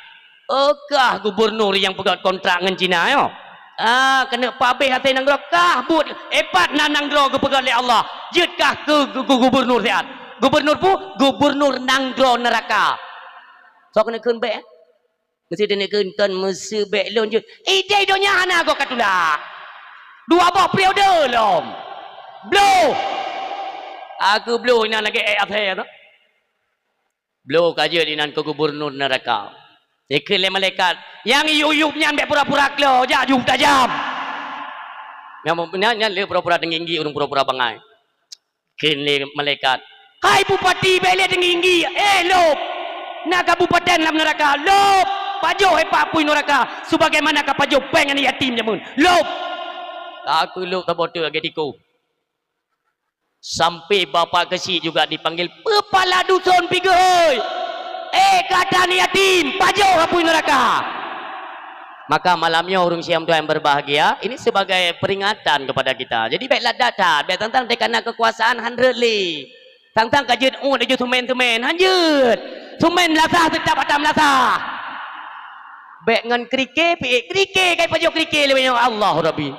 "Oh kah gubunur nyang peugét kontrak ngon Cina nyoe? Ah, keuneuk pabéh até nanggroe kah buet, eh, pat na nanggroe geupeugét lé Allah, jeuet kah keu gu-, gu-, gubunur siat? Gubunur peue? Gubunur nanggroe neuraka." Soe keuneuk kheun bék, eh? Meusti teuneuk kheun kon meuseubek lôn jeuet. Idéh donya hana goe ka tulak. Dua boh periode lom. Bloh. Aku bloh inan lagée ék asée tu. Bloh ka jeuet inan keu gubunur neuraka. Dikheun lé malaikat, "Nyang yub-yub nyan bék pura-pura klo, jak ju tajam." Nyang nyan, nyan lé pura-pura teunggi-inggi, ureuëng pura-pura bangai. Kheun lé malaikat, "Hai bupati, bék lé teunggi-inggi, eh, lôb! Na kabupaten lam neuraka, lôb! Pajoh, eh, pak apui neuraka, sebagaimana ka pajoh péng aneuëk yatim jameun, lôb!" Ka keuh lôb saboh teuk lagée tikus. Sampai bapak keuchik juga dipanggil, "Peupala dusun pi geuhôi! Eh, gata aneuëk yatim, pajoh apui neuraka!" Maka malam nyoe ureuëng siam Tuhan yang berbahagia, ini sebagai peringatan kepada kita. Jadi bék lada that, bék tantang teuka na keukuasaan han rhot lé. Tang-tang ka jeuet uet laju seumén-seumén, hanjeuet. Seumén meulasah teutap ata meulasah. Bék ngon krike, piék krike, kai pajoh krike lé nyoe, Allah Rabbi.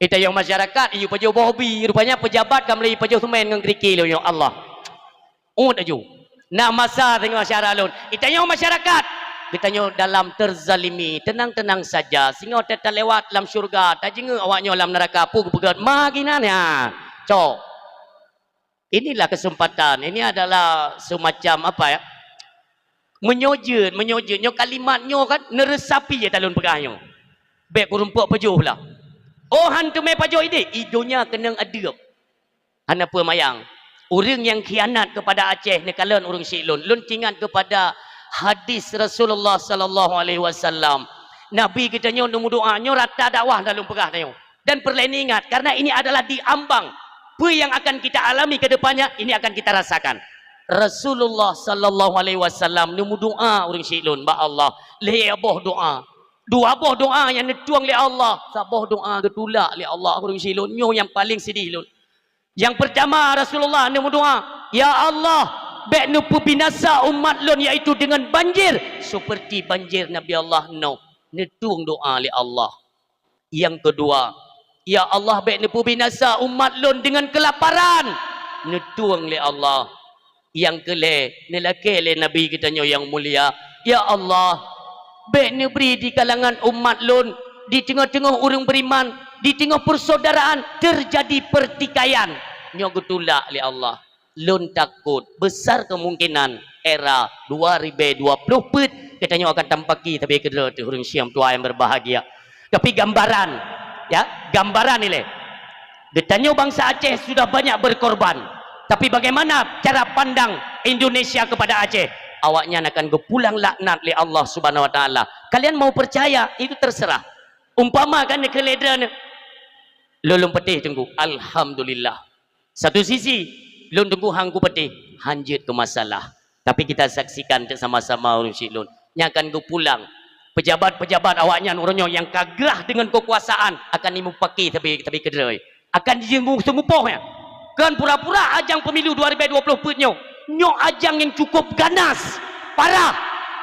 Itanyoe masyarakat, iyue pajoh boh bi, rupanya pejabat ka meulai pajoh seumén ngon krike lé nyoe, Allah. Uet laju. Na masa singoh syara lôn. Itanyoe masyarakat, geutanyoe dalam terzalimi, tenang-tenang saja. Singoh ta-, talewat lam syurga, tajeungeuk awaknyoe lam neuraka, peue geupeugét, ma ginan ya. Cok. Inilah kesempatan. Ini adalah semacam apa ya? Meunyoe jeuet, meunyoe jeuet. Nyoe kalimat nyoe kan neuresapi ya talon peugah nyoe. Bék kurumpok pajoh lah. Oh, han teumé pajoh idéh, i donya keunong adeueb. Hana peue mayang. Ureuëng nyang khianat kepada Aceh neukalon ureuëng syiek lôn. Lôn teuingat kepada hadis Rasulullah sallallahu alaihi wasallam. Nabi geutanyoe neumeudoa, nyoe rata dakwah dah lôn peugah tanyoe. Dan peureulée ingat, karena ini adalah di ambang. Peue yang akan kita alami ke depannya, ini akan kita rasakan. Rasulullah sallallahu alaihi wasallam neumeudoa ureuëng syiek lôn bak Allah. Lhée boh doa. Dua boh doa nyang neutueng lé Allah. Saboh doa geutulak lé Allah ureuëng syiek lôn. Nyoe nyang paleng sidih lôn. Nyang peurtama, Rasulullah neumeudoa, "Ya Allah, bék neupeubinasa umat lôn, yaitu dengan banjir seperti banjir Nabi Allah Nuh." Neutueng doa lé Allah. Nyang keudua, "Ya Allah, bék neupeubinasa umat lôn dengan kelaparan." Neutueng lé Allah. Nyang keulhée, neulakée lé Nabi geutanyoe nyang mulia, "Ya Allah, bék neubri di kalangan umat lôn, di teungoh-teungoh ureuëng beriman, di teungoh persaudaraan teujadi peurtikaian." Nyoe geutulak lé Allah. Lôn takot, besar kemungkinan era dua ribée dua ploh peuet geutanyoe akan tampaki sabe keudroe teuh ureuëng syiek meutuah nyang berbahagia. Tapi gambaran, ya, gambaran ilée. Geutanyoe bansa Aceh sudah banyak berkorban. Tapi bagaimana cara pandang Indonesia kepada Aceh? Awaknyan akan geupulang laknat lé Allah Subhanahu Wa Taala. Kalian mau percaya, itu terserah. Umpama kan neukeulée droeneuh, lôn lôn peuteh teungku, alhamdulillah. Satu sisi, lôn teungku han kupeuteh, han jeuet keu masalah. Tapi kita saksikan cit sama-sama ureuëng syiek lôn. Nyang akan geupulang. Pejabat-pejabat awaknyan uroe nyoe nyang ka grah deungon keukuasaan akan jimupaki sabe, sabe keudroe. Akan jimeuseumupoh nyan. Kon pura-pura ajang pemilu dua ribée dua ploh peuet nyoe. Nyoe ajang nyang cukup ganas, parah.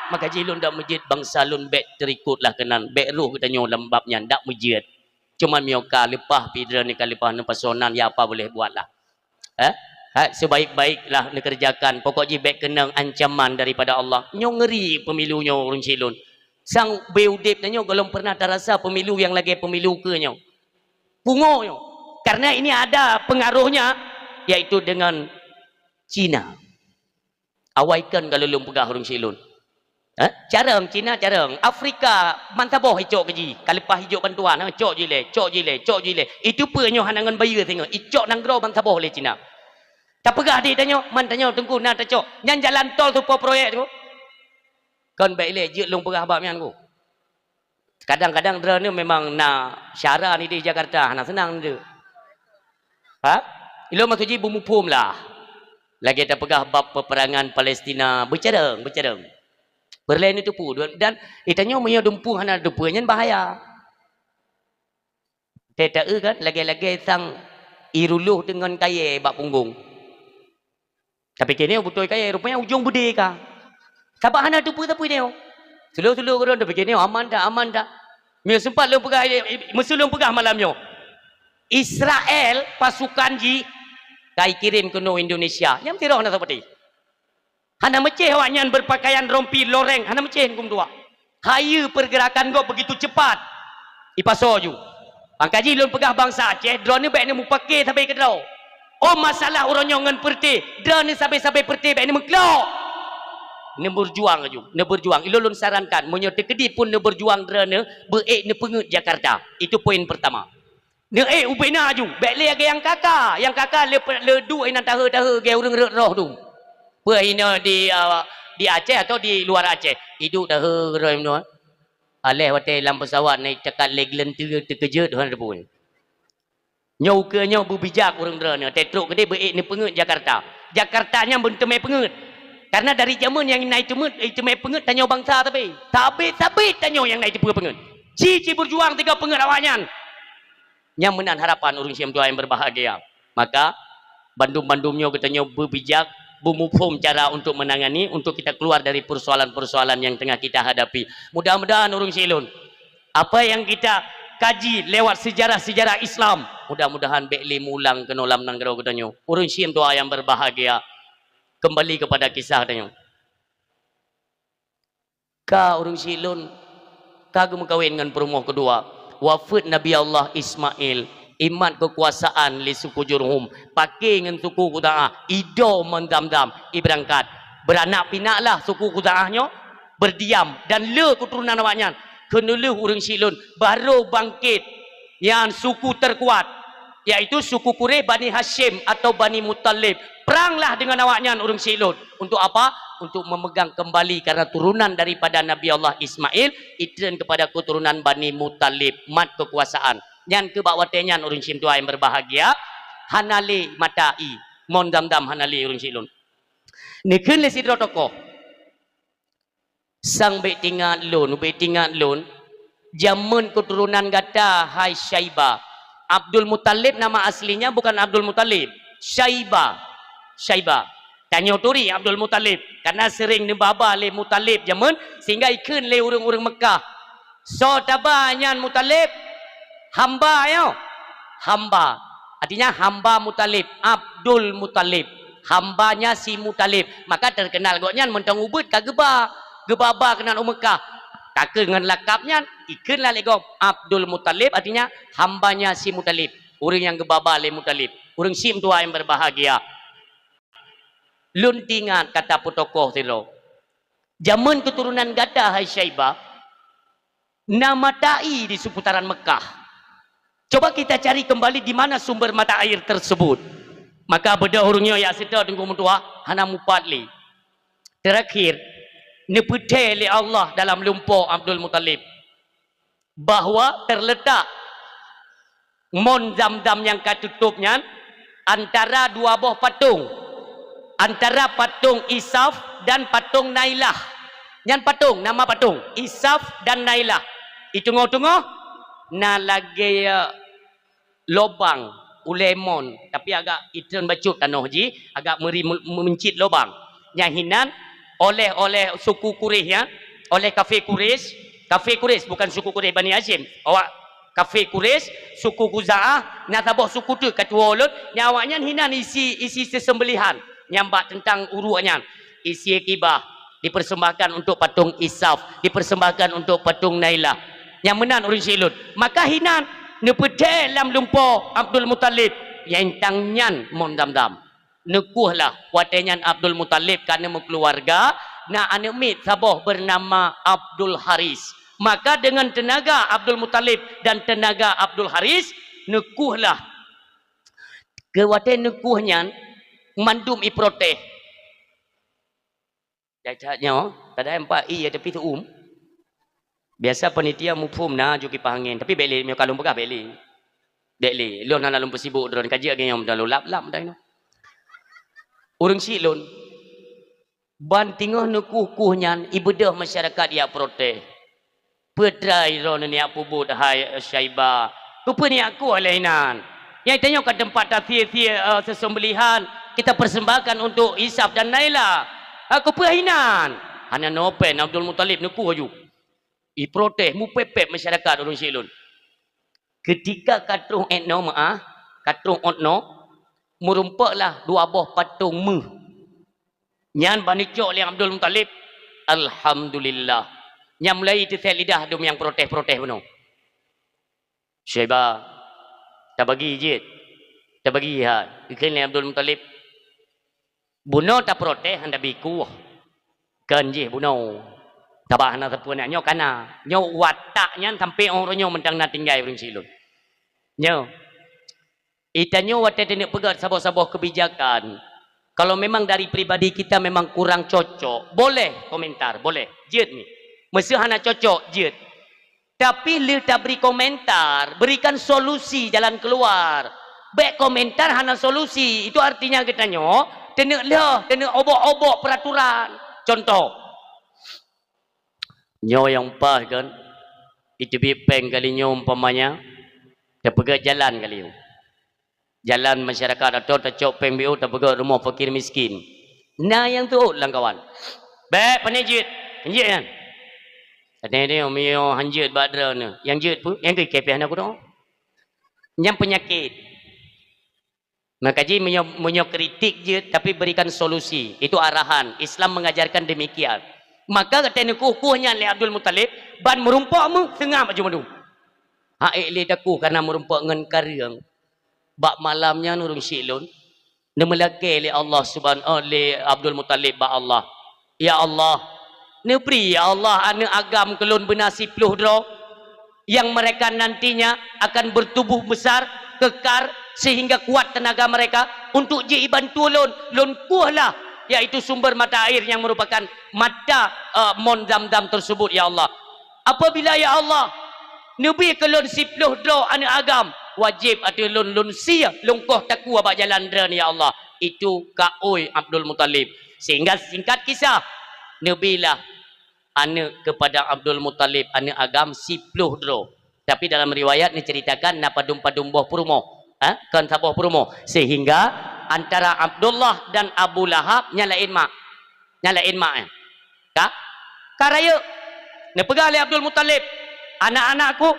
Maka jih lôn dak meujeuet bansa lôn bék teurikot lah keunan, bék rôh geutanyoe lam bab nyan, dak meujeuet. Cuma mioka leupah pih droeneuh ka leupah neupasoe nan, ya apa boleh buatlah. Eh? Ha, sebaik-baiklah neukeureujakan. Pokok jih bék keunong ancaman daripada Allah. Nyoe ngeuri pemilu nyoe ureuëng syiek lôn. Sang beu udeb tanyoe gohlom pernah tarasa pemilu nyang lagée pemilu keu nyoe. Pungo nyoe. Karena ini ada pengaruhnya, yaitu dengan Cina. Awai kon ka lôn peugah ureuëng syiek lôn. Eh? Carông, Cina carông. Afrika, bansaboh icok keu jih. Ka leupah ijok bantuan, ha, cok jih lé, cok jih lé, cok jih lé. Itu peue nyoe hana ngon bayeue singoh. Icok nanggroe bansaboh lé Cina. Tapeugah di tanyoe, man tanyoe teungku na tacok. Nyan jalan tol tupo proyek tu. Kon bék ilée jeuet lôn peugah bak nyan ku. Kadang-kadang droeneuh memang na syara ni di Jakarta, hana seunang nyoe. Ha? Ilôn maksud jih beumuphom lah. Lagée tapeugah bab peperangan Palestina, beucarông, beucarông. Peureulée neuteupeue, dan itanyoe meunyoe dumpeue hana dumpeue, nyan bahaya. Teu taeu kan, lagée-lagée sang iruluh deungon kayée bak punggong. Tapi keuneuk beutôi kayée, rupanya ujong beudé ka. Sabab hana teupeue-teupeue nyoe. Seuleuh-seuleuh keudroe tapi keuneuk aman that, aman that. Meunyoe sempat lôn peugah, meuseu lôn peugah malam nyoe. Israel pasukan jih ka ikirém keunoe Indonesia. Nyang meusidroe hana sapeutih. Hana meucéh awaknyan beupakaian rompi loreng, hana meucéh huköm tuha. Hayeue peurgeurakan gob beugitu cepat. Ipasoe ju. Maka jih lôn peugah bansa Aceh, droeneuh bék neumupake sabe keudroe. Oh, masalah uroe nyoe ngon peureuté, droeneuh sabe-sabe peureuté bék neumeuklok. Neubeujuang ju, neubeujuang. Ilôn lôn sarankan, meunyoe teukeudi pun neubeujuang droeneuh, beuék neupeungeut Jakarta. Itu poin pertama. Neuék ubena ju, bék lé lagée nyang kaka. Nyang kaka le, le duek inan tahe-tahe gée ureuëng rot roh tu. Peue inoe di, a, di Aceh atau di luar Aceh? Iduek tahe roh inoe. Aléh watée lam peusawat na icakat lé geuleunteue teukeujot hana teupeu. Nyoe ukeue nyoe beubijak ureuëng droeneuh, teutrok keudeh beuék neupeungeut Jakarta. Jakarta nyan beunteumé peungeut. Karena dari jameun nyang na iteumé, iteumé peungeut tanyoe bansa sabe. Sabe-sabe tanyoe nyang na iteupeue peungeut. Ci-ci beujuang tiga peungeut awaknyan. Nyang meunan harapan ureuëng siom tuha nyang berbahagia. Maka, Bandum-bandum nyoe geutanyoe beubijak, beumuphom cara untuk menangani, untuk kita keluar dari persoalan-persoalan yang tengah kita hadapi. Mudah-mudahan ureuëng syik lôn, apa yang kita kaji lewat sejarah-sejarah Islam, mudah-mudahan bék lé meuulang keunoe lam nanggroe geutanyoe. Ureuëng syik meutuah yang berbahagia, kembali kepada kisah tanyoe. Ka ureuëng syik lôn ka geumeukawen ngon peurumoh keudua. Wafeuet Nabi Allah Ismail, imat keukuasaan lé suku Jurhum, paké ngon suku Khuzaah, ido Mon Zamzam, ibeurangkat. Beuranak pinaklah suku Khuzaah nyoe, beurdiam dan le keuturonan awaknyan. Keuneulheueh ureuëng syik lôn barô bangkét nyan suku terkuat, yaitu suku Quraisy, Bani Hasyim atau Bani Muthalib. Peranglah dengan awaknyan, ureuëng syik lôn. Untuk apa? Untuk memegang kembali, karena turunan daripada Nabi Allah Ismail, itreun kepada keturunan Bani Muthalib, mat keukuasaan. Nyan keuh bak watée nyan, ureuëng syik meutuah yang berbahagia, hana lé mata ie, Mon Zamzam hana lé, ureuëng syik lôn. Neukheun lé sidroe tokoh. Sang bék tingat lôn, bék tingat lôn, jamén keuturonan gata, hai Syaibah. Abdul Muthalib nama aslinya bukan Abdul Muthalib, Syaibah. Syaibah. Tanyoe turi Abdul Muthalib, karena sering neubaba lé Muthalib jamén, sehingga ikheun lé ureuëng-ureuëng Meukah. Soe taba nyan Muthalib? Hamba nyoe. Hamba. Artinya hamba Muthalib, Abdul Muthalib. Hambanya si Muthalib. Maka terkenal gobnyan mantong ubit ka geuba. Geubaba keunan u Meukah. Ka keu ngon lakab nyan, ikheun lah lé gob Abdul Muthalib, artinya hambanya si Muthalib. Ureuëng nyang geubaba lé Muthalib. Ureuëng syik meutuah yang berbahagia. Lôn tingat kata peutokoh sidroe. Jamén keuturonan gata, hai Syaibah, na mata ie di seputaran Meukah. Coba kita cari kembali di mana sumber mata air tersebut. Maka beudôh ureuëng nyoe jak seutôt Teungku meutuah, hana mupat lé. Terakhir, neupeuthée lé Allah dalam lumpo Abdul Muthalib bahwa terletak Mon Zamzam nyang ka tutôp nyan antara dua boh patong, antara patong Isaf dan patong Nailah. Nyan patong, nama patong, Isaf dan Nailah. Di teungoh-teungoh na lagée lobang ulée mon, tapi agak itreun bacut tanoh jih, agak meuri me-, meuncit lobang. Nyang hinan oleh, oleh suku Quraisy nyan, oleh kafé Quraisy, kafé Quraisy bukan suku Quraisy Bani Hasyim. Awak kafé Quraisy, suku Khuzaah, na saboh suku teuk ka tuwoe lôn, nyang awaknyan hinan isi, isi seuseumbelihan nyang bak teuntang uruek nyan. Isi kibah dipersembahkan untuk patong Isaf, dipersembahkan untuk patong Nailah. Nyang meunan ureuëng syik lôn. Maka hinan neupeuthée lam lumpo Abdul Muthalib, nyang tang nyan Mon Zamzam. Neukueh lah, watée nyan Abdul Muthalib ka neumeukeuluwarga, na aneuëk miet saboh beunama Abdul Haris. Maka deungon teunaga Abdul Muthalib dan teunaga Abdul Haris, neukueh lah. Keu watée neukueh nyan, mandum iprotes. That-that nyoe, tada empat ie tapi tuum. Biasa panitia muphom na ju kipah angén, tapi bék lé, meunyoe ka lôn peugah bék lé. Bék lé, lôn hana lôn peusibok droe, ka jeuet lagée nyoe meudalu lap-lap dah nyoe. Ureuëng syik lôn, ban teungoh neukueh-kueh nyan, ibeudôh masyarakat jak protes. Peue treuk droeneuh neujak peubuet, hai Syaibah? Keupeue neujak kueh lé inan? Nyang tanyoe ka teumpat tasie-sie, eh, seuseumbelihan kita persembahkan untuk Isaf dan Nailah. Ha, keupeue inan? Hana noe pen Abdul Muthalib neukueh ju. Iprotes, mupéb-péb masyarakat ureuëng syik lôn. Keutika ka troh étnoe meuáh, ka troh étnoe, meurumpok lah dua boh patong méuh. Nyan ban neucok lé Abdul Muthalib, alhamdulillah. Nyan mulai teuset lidah dum nyang protes-protes bunoe. Syaibah, tabagi jeuet, tabagi hai, geukheun lé Abdul Muthalib. Bunoe taprotes hana bikueh. Kon jih bunoe. Sabab hana sapeue na nyoe kana. Nyoe watak nyan sampai uroe nyoe mantong na tinggai ureuëng syik lôn. Nyoe. Itanyoe watée taneuk peugét saboh-saboh kebijakan, kalau memang dari pribadi kita memang kurang cocok, boleh komentar, boleh. Jeuet mi. Meuseu hana cocok, jeuet. Tapi lheueh tabri komentar, berikan solusi jalan keluar. Bék komentar hana solusi, itu artinya geutanyoe taneuk lheueh, taneuk obok-obok peraturan. Contoh, nyoe nyang paih kan, iteubiet péng kali nyoe umpamanya, tapeugét jalan kali nyoe. Jalan masyarakat atau tacok péng B O tapeugöt rumoh fakir miskin. Na nyang teuôt lam kawan. Bèk pané jeuet. Hanjeuet nyan. Kadang-kadang meunyoe hanjeuet bak droeneuh. Nyang jeuet peue? Nyang keu kepeh na kudoe. Nyang peunyakét. Maka jih meunyoe, meunyoe kritik jeuet, tapi berikan solusi. Itu arahan. Islam mengajarkan demikian. Maka gata neukueh-kueh nyan lé Abdul Muthalib, ban meurumpok meuh, seungab laju mandum. Hak ék lé takueh karena meurumpok ngon kareueng. Bak malam nyan ureueng syiek lôn, neumeulakèe lé Allah Subhan-, oh, lé Abdul Muthalib bak Allah, "Ya Allah, neubri, ya Allah, aneuk agam keu lôn beuna siploh droe, yang mereka nantinya akan bertubuh besar, kekar, sehingga kuat tenaga mereka untuk jibantu lôn, lôn kueh lah, yaitu sumber mata air yang merupakan mata, eh, mon Zam-Zam tersebut, ya Allah. Apabila, ya Allah, neubri keu lôn siploh droe aneuk agam, wajéb ateueh lôn, lôn sie, lôn koh takue bak jalan droeneuh, ya Allah." Itu kaôi Abdul Muthalib. Sehingga singkat kisah, neubrilah aneuk kepada Abdul Muthalib, aneuk agam siploh droe. Tapi dalam riwayat neuceritakan na padum-padum boh peurumoh. Ha? Kon saboh peurumoh. Sehingga antara Abdullah dan Abu Lahab nyan laén mak. Nyan laén mak, eh. Ka? Ka rayeuk. Neupeugah lé Abdul Muthalib, "Anak-anakku,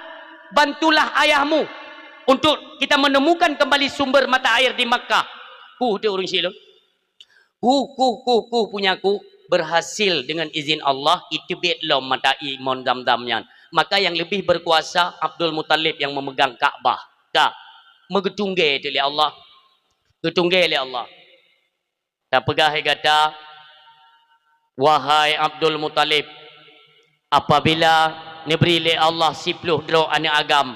bantulah ayahmu untuk kita menemukan kembali sumber mata air di Makkah." Kueh teuh ureueng syiek lôn. Kueh, kueh, kueh, kueh, punya kueh, berhasil dengan izin Allah, iteubiet lom mata air mon Zam-Zam nyan. Maka yang lebih berkuasa Abdul Muthalib yang memegang Ka'bah. Ka. Meugeutunggée teuh lé Allah. Geutunggée lé Allah. Tapeugah lé gata, wahai Abdul Muthalib, apabila neubri lé Allah siploh droe aneuk agam,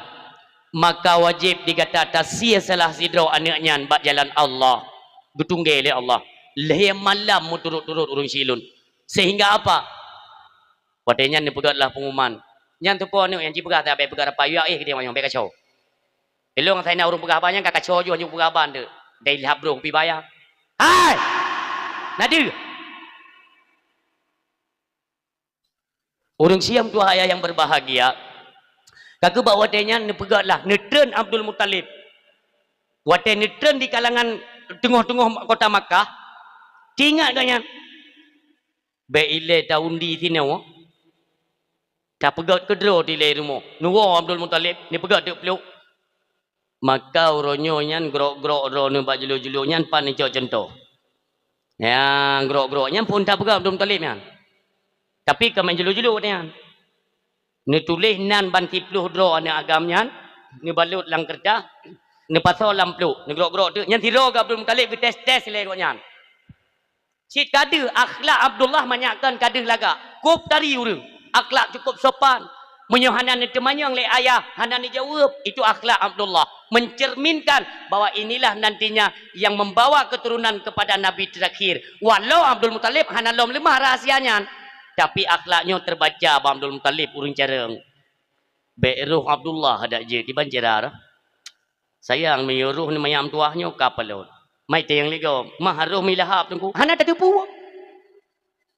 maka wajéb di gata tasie salah sidroe aneuk nyan bak jalan Allah. Geutunggée lé Allah. Lhèe malam meuturot-turot ureueng syiek lôn. Sehingga apa? Watèe nyan neupeugöt lah pengumuman. Nyan teupeue aneuk nyang jipeugah, "Tabèe peugah rapat, yue éh keudéh manyang, bèk kacau." Ilôn ngon Saina ureueng peugah haba nyan ka kacau jih, nyoe peugah haba nteuk. Dai lhab brôk kupi baya. Hai! Na deuh! Ureueng syiek tuha ayah yang berbahagia, ka keuh bak watèe nyan neupeugöt lah, neutreun Abdul Muthalib. Watèe neutreun di kalangan teungoh-teungoh kota Makkah, teuingat gobnyan, bèk ilèe ta-undi sinoe, tapeugöt keudroe dilèe rumoh. Neuwoe Abdul Muthalib, neupeugöt teuk pluek. Maka uroe nyoe nyan grok-grok droeneuh bak julok-julok nyan pat neucok cuntoh. Nyang grok-grok nyan phon tapeugah Abdul Muthalib nyan. Tapi ka meunan julok-julok nyan. Neutuléh nan ban siploh droe aneuk agam nyan, neubalot lam keureutah, neupasoe lam pluek, neugrok-grok teuk. Nyan sidroe geuh Abdul Muthalib geutés-tés lé gobnyan. Cit ka deuh akhlak Abdullah manyak kon ka deuh lagak. Kôb tari ureueng, akhlak cukup sopan. Meunyoe hana neuteumanyong lé ayah, hana neujaweueb, itu akhlak Abdullah. Mencerminkan bahwa inilah nantinya yang membawa keturunan kepada Nabi terakhir. Walau Abdul Muthalib hana lom leumah rahsia nyan, tapi akhlak nyoe terbaca bak Abdul Muthalib ureueng carông. Bèk roh Abdullah adak jeuet diban cira roh. Sayang, meunyoe roh nyoe manyak meutuwah nyoe ka palot. Mai teueng lé gob, mah roh mi Lahab teungku. Hana tateupeue.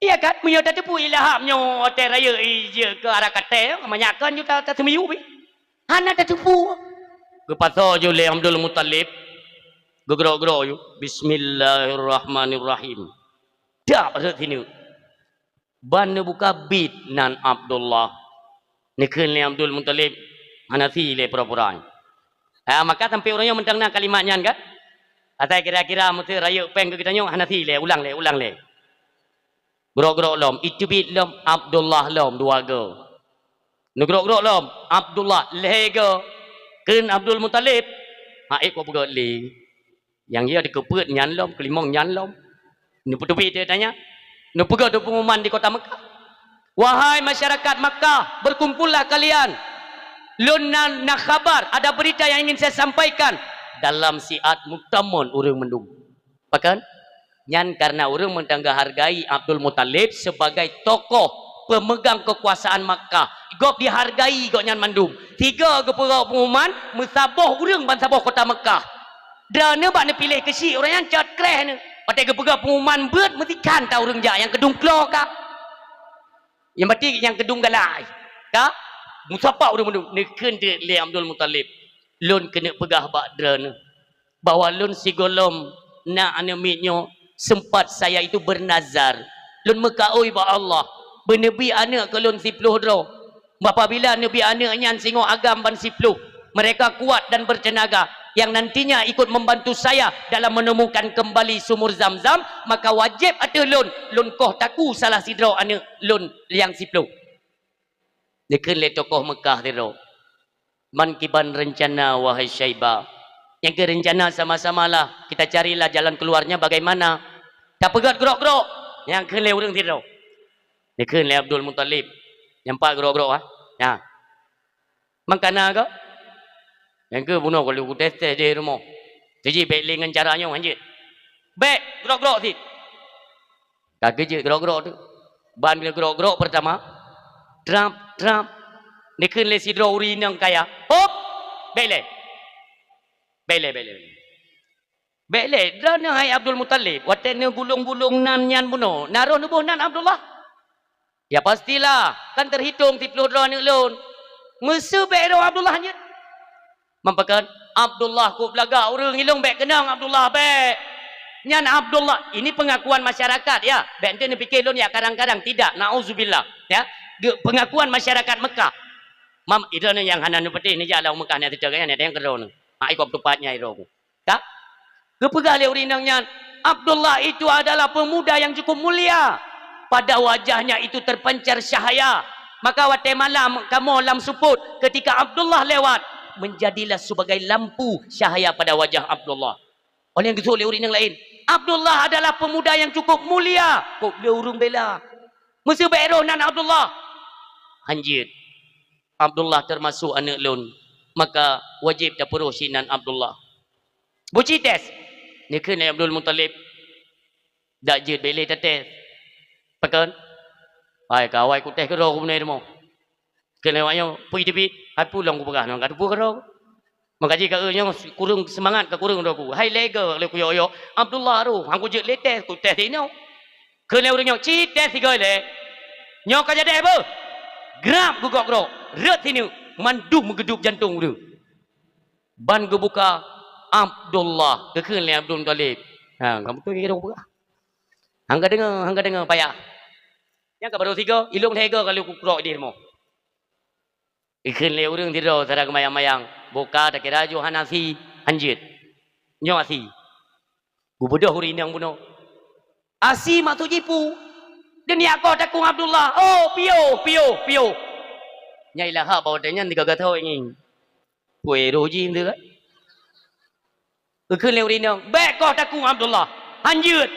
Iya kan? Meunyoe tateupeue i Lahab nyoe watèe rayeuk i jeuet keu arah katée, manyak kon ju ta-, tateumiyueb pih. Hana tateupeue. Geupasoe ju lé Abdul Muthalib. Geugrok-grok ju. Bismillahirrahmanirrahim. Dak rhot sineuk. Ban neubuka bit nan Abdullah. Neukheun lé Abdul Muthalib, "Hana sie lé pura-pura." Ha, maka sampoe uroe nyoe mantong na kalimat nyan kan? Asai kira-kira meuseu rayeuk péng keu geutanyoe, "Hana sie lé, ulang lé, ulang lé." Grok-grok lom, iteubiet lom Abdullah lom dua goe. Neugrok-grok lom Abdullah lhèe goe. Kheun Abdul Muthalib, "Ha, ék kok peugöt lé." Nyang jih dikeupeuet nyan lom, keulimong nyan lom. Neupeuteubiet teuh tanyan. Neupeugöt teuh pengumuman di kota Makkah. "Wahai masyarakat Makkah, berkumpullah kalian. Lôn na, na khabar, ada berita yang ingin saya sampaikan." Dalam siat meutamon ureueng mandum. Pakon? Nyan karena ureueng mantong geuhargai Abdul Muthalib sebagai tokoh pemegang kekuasaan Makkah. Gob dihargai gobnyan mandum. Sigoe geupeugöt pengumuman, meusaboh ureueng ban saboh kota Makkah. Droeneuh bak neupiléh keuchik uroe nyan cot kreh neuh. Watèe geupeugah pengumuman beuet meusikan that ureueng jak nyang keudong kloe ka. Nyang batin nyang keudong galai. Ka? Meusapat ureueng mandum. Neukheun teuk lé Abdul Muthalib, "Lôn keuneuk peugah bak droeneuh. bahwa lôn sigohlom na aneuk miet nyoe, sempat saya itu bernazar. Lôn meukaôi bak Allah, beuneubi aneuk keu lôn siploh droe. Apabila neubi aneuk nyan singoh agam ban siploh, mereka kuat dan bertenaga, yang nantinya ikut membantu saya dalam menemukan kembali sumur Zam-Zam, maka wajib ateueh lôn, lôn koh takue salah sidroe aneuk lôn nyang siploh. Dikheun lé tokoh Meukah sidroe, "Man kiban rencana, wahai Syaibah?" "Nyang keu rencana sama-samalah, kita carilah jalan keluarnya bagaimana." "Tapeugét grok-grok," nyang kheun lé ureuëng sidroe. Dikheun lé Abdul Muthalib, "Nyang pat grok-grok, ha?" "Nyan." "Mangkana kah?" "Nyang keu bunoe ka lheueh kutés-tés di rumoh. Teujih bék lé ngon cara nyoe hanjeuet. Bék grok-grok cit." Ka geujeuet grok-grok tu. Ban grok-grok pertama, trap, trap. Dikheun lé sidroe ureuëng inong kaya, "Hop! Bék lé. Bék lé, bék lé, bék lé. Bék lé, droeneuh hai Abdul Muthalib, watée neugulong-gulong nan nyan bunoe, na roh neuboh nan Abdullah?" "Ya pastilah, kan terhitung siploh droe aneuk lôn." "Meuseu bék roh Abdullah hanjeuet?" "Man pakon?" "Abdullah kok beulagak ureuëng, ilong bék keunong Abdullah, bék." "Nyan Abdullah," ini pengakuan masyarakat, ya. Bék enteuk neupike lôn ya kadang-kadang, tidak, nauzubillah, ya. Ge-, pengakuan masyarakat Mekah. Mam, itu nyang hana neupeuteh, neujak lam Mekah nyan teucok nyan, ada nyang keudroe nyoe. Ha, ikot teupat nyai roh. Ka? Geupeugah lé ureuëng inong nyan, "Abdullah itu adalah pemuda yang cukup mulia. Pada wajahnya itu terpancar cahaya. Maka watée malam kamoe lam seupôt, ketika Abdullah lewat, menjadilah sebagai lampu cahaya pada wajah Abdullah." Óh lheueh nyan geuseuôt lé ureuëng inong laén, "Abdullah adalah pemuda yang cukup mulia." Kok lé ureuëng bela. "Meuseu bék roh nan Abdullah?" "Hanjeuet. Abdullah termasuk aneuk lôn, maka wajéb tapeuroh sinan Abdullah." Buci tes. Dikheun lé Abdul Muthalib, "Dak jeuet bék lé tates." "Pakon?" "Hai, ka awai kutés keudroe keubeunai rumoh." Kheun lé awak nyoe, "Peue teubiet?" "Hai, peue lom kupeugah nyoe, ka teupeue keudroe." Maka jih ka nyoe kureueng seumangat, ka kureueng droe ku. "Hai, lé goe lé kuyok-yok, Abdullah roh, han kujeuet lé tes, kutés inoe." Kheun lé ureuëng nyoe, "Cit tes sigoe lé. Nyoe ka jadeh beuh." Grab geugok-grok, rhot sineuk, mandum meugeudub jantong ureuëng. Ban geubuka, "Abdullah," geukheun lé Abdul Muthalib. Ha, ka beutôi keu ureuëng peugah. Han ka deungoe, han ka deungoe payah. Nyang ka barô sigoe, ilong lhée goe ka lheueh kukrok di rumoh. Geukheun lé ureuëng sidroe, sira geumayang-mayang, "Boh ka takira ju hana sie, hanjeuet. Nyoe sie." Geubeudôh ureuëng inong bunoe. "Sie maksud jih peue?" "Deuh nyak koh takue Abdullah." "Oh, piôh, piôh, piôh." Nyai lahap bak watée nyan tiga gato ngieng. Peue roh jih tu kan? Geukheun lé ureuëng inong, "Bék koh takue Abdullah. Hanjeuet.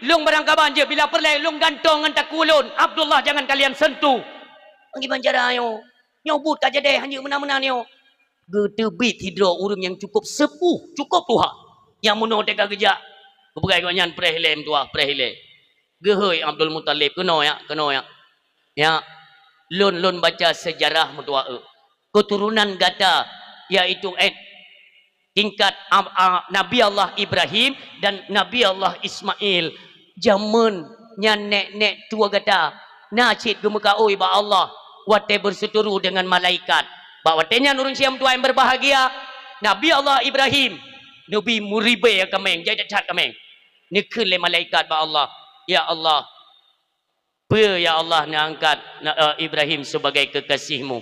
Lôn barangkaban jeuet, bila peureulée lôn gantong ngon takue lôn. Abdullah jangan kalian sentuh." Ngiban cara nyoe. Nyoe buet ka jadeh, hanjeuet meunan-meunan nyoe. Geuteubiet sidroe ureuëng nyang cukup seupuh, cukup tuha. Nyang meunoe teuka geujak. Geupeugah gobnyan, "Preh ilée meutuah, preh ilée." "Geuhôi Abdul Muthalib, keunoe yak, keunoe yak. Yak, lôn, lôn baca seujarah meutuah eu. Keuturonan gata, yaitu, eh, tingkat, am-, a, Nabi Allah Ibrahim dan Nabi Allah Ismail. Jamén nyan nek-nek tuha gata na cit geumeukaôi bak Allah watée beuseuturu deungon malaikat." Bak watée nyan ureuëng Syiah meutuah nyang berbahagia, Nabi Allah Ibrahim neubi meuribée kaméng, jai that-that kaméng. Neukheun lé malaikat bak Allah, "Ya Allah, peue ya Allah neuangkat na-, eh, Ibrahim sebagai kekasih-Mu?"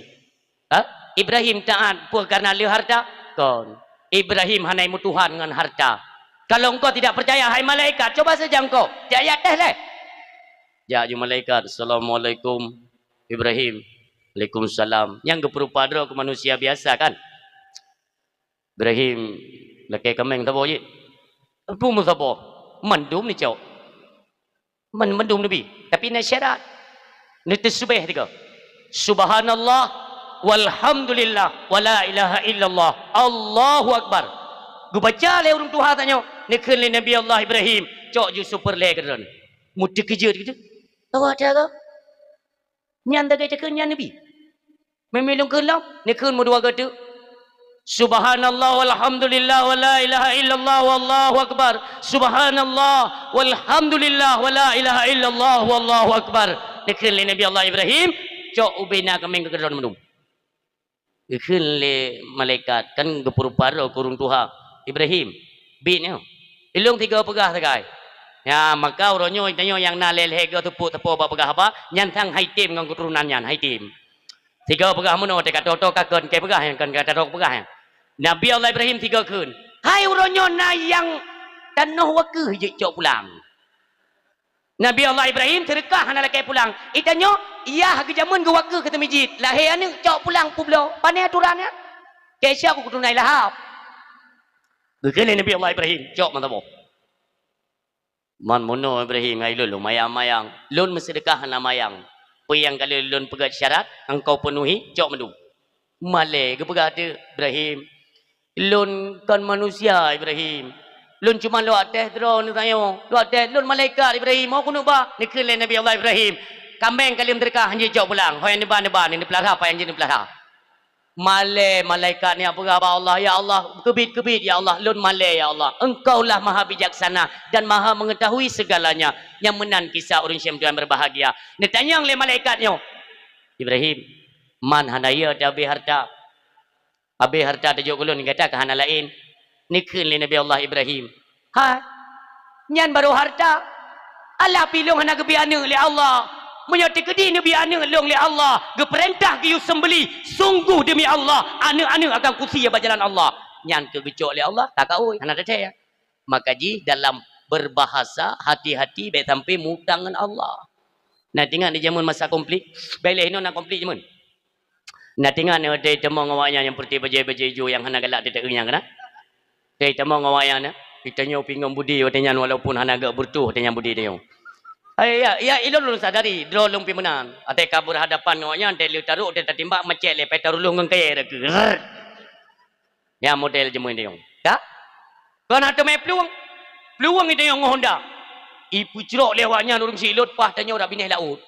Ha? Ibrahim taat peue kareuna le harta? Kon. Ibrahim hana meutuhan ngon harta. Kalau engkau tidak percaya, hai malaikat, coba saja engkau. Jak, jak tes lé. Jak ju malaikat, "Assalamualaikum, Ibrahim." "Waalaikumsalam." Nyang geupeurupa droe keu manusia biasa kan? "Ibrahim, lakée kaméng saboh jih." "Peue meusaboh?" "Mandum neucok." Man-, mandum neubi, tapi na syarat. Neuteusubeh tiga. "Subhanallah, walhamdulillah, wala ilaha illallah, Allahu Akbar." Geubaca lé ureuëng tuha tanyoe, neukheun lé Nabi Allah Ibrahim, "Cok ju super lé keudroe." Meuteukeujeut gitu. Awak dah ka? Nyan dagée cakeueng nyan neubi. Meunyoe lôn kheun lom, neukheun meudua goe teuk. "Subhanallah walhamdulillah wala ilaha illallah wallahu akbar. Subhanallah walhamdulillah wala ilaha illallah wallahu akbar." Neukheun lé Nabi Allah Ibrahim, "Cok ubena kaméng keu keudroe mandum." Geukheun lé malaikat, kan geupeurupa droe keu ureuëng tuha, "Ibrahim, Bit nyoe. Ilôn tiga peugah sagai. Ya, maka uroe nyoe tanyoe nyang na lhèe-lhèe geuh teupok-teupok bak peugah haba, nyan sang hai tem ngon keuturonan nyan, hai tem. Tiga peugah meunoe, teuka toe-toe ka kheun, keu peugah nyan, kon ka toe-toe peugah nyan. Nabi Allah Ibrahim tiga kheun, "Hai uroe nyoe na nyang tanoh wakeuh jeuet cok pulang." Nabi Allah Ibrahim seudeukah hana lakèe pulang. Itanyoe, yah geujameun geuwakeuh keu teumijit, lahé aneuk cok pulang peubloe. Pane aturan nyan? Keu siat ku keuturonan Lahab. Geukheun lé Nabi Allah Ibrahim, "Cok meusaboh." "Man meunoe Ibrahim, hai lôn lumayang-mayang. Lôn meuseudeukah hana mayang. Peue nyang ka lheueh lôn peugèt syarat, engkau peunuhi, cok mandum." Malèe geupeugah teuk Ibrahim, "Lôn kon manusia, Ibrahim. Lôn cuma lôn tes droeneuh tanyoe. Lôn tes, lôn malaikat, Ibrahim, ho keuneuk ba." Neukheun lé Nabi Allah Ibrahim, "Kamèng ka lheueh meuseudeukah, han jeuet cok pulang. Ho nyang neuba, neuba, neupeulara apa nyang jeuet neupeulara." Malèe malaikat nyan peugah bak Allah, "Ya Allah, keubiet-keubiet, ya Allah, lôn malèe, ya Allah. Engkau lah Maha Bijaksana dan Maha Mengetahui segalanya." Nyang meunan kisah ureueng syèm Tuhan berbahagia. Neutanyong lé malaikat nyoe, "Ibrahim, man hana yö teuhabéh harta?" "Habéh harta tajok keu lôn, gata ka hana laén." Neukheun lé Nabi Allah Ibrahim, "Hai, nyan barô harta. Alah pih lôn hana geubri aneuk lé Allah. Meunyoe teukeudi neubri aneuk lôn lé Allah, geupeurintah geuyue seumbeli, sungguh demi Allah, aneuk-aneuk akan kusie bak jalan Allah." Nyan keuh geucok lé Allah, ka kaôi, hana teuthèe. Maka jih dalam berbahasa, hati-hati bèk sampai mutang ngon Allah. Nah, teuingat di jameun masa konflik, bèk lé hinoe na konflik jameun. Na teuingat watèe itamong awaknyan nyang putôh bajèe-bajèe ijo nyang hana galak teuteuk nyang keunan? Watèe itamong awaknyan, itanyoe pih ngon budi watèe nyan walaupun hana gèt beureutoh watèe nyan budi tanyoe. Hai, ya, ya, ilôn lôn sadari, droe lôn pih meunan. Watèe ka beurhadapan ngon awaknyan, watèe lheueh tarok, watèe tatimbak, macet lé, pai tarulueng ngon kayèe rakeuh. Rrrr. Nyan model jameun tanyoe. Ka? Kon hana teumè plueng. Plueng itanyoe ngon honda. Ipeucrok lé awaknyan ureueng silot, paih tanyoe dak binéh laôt.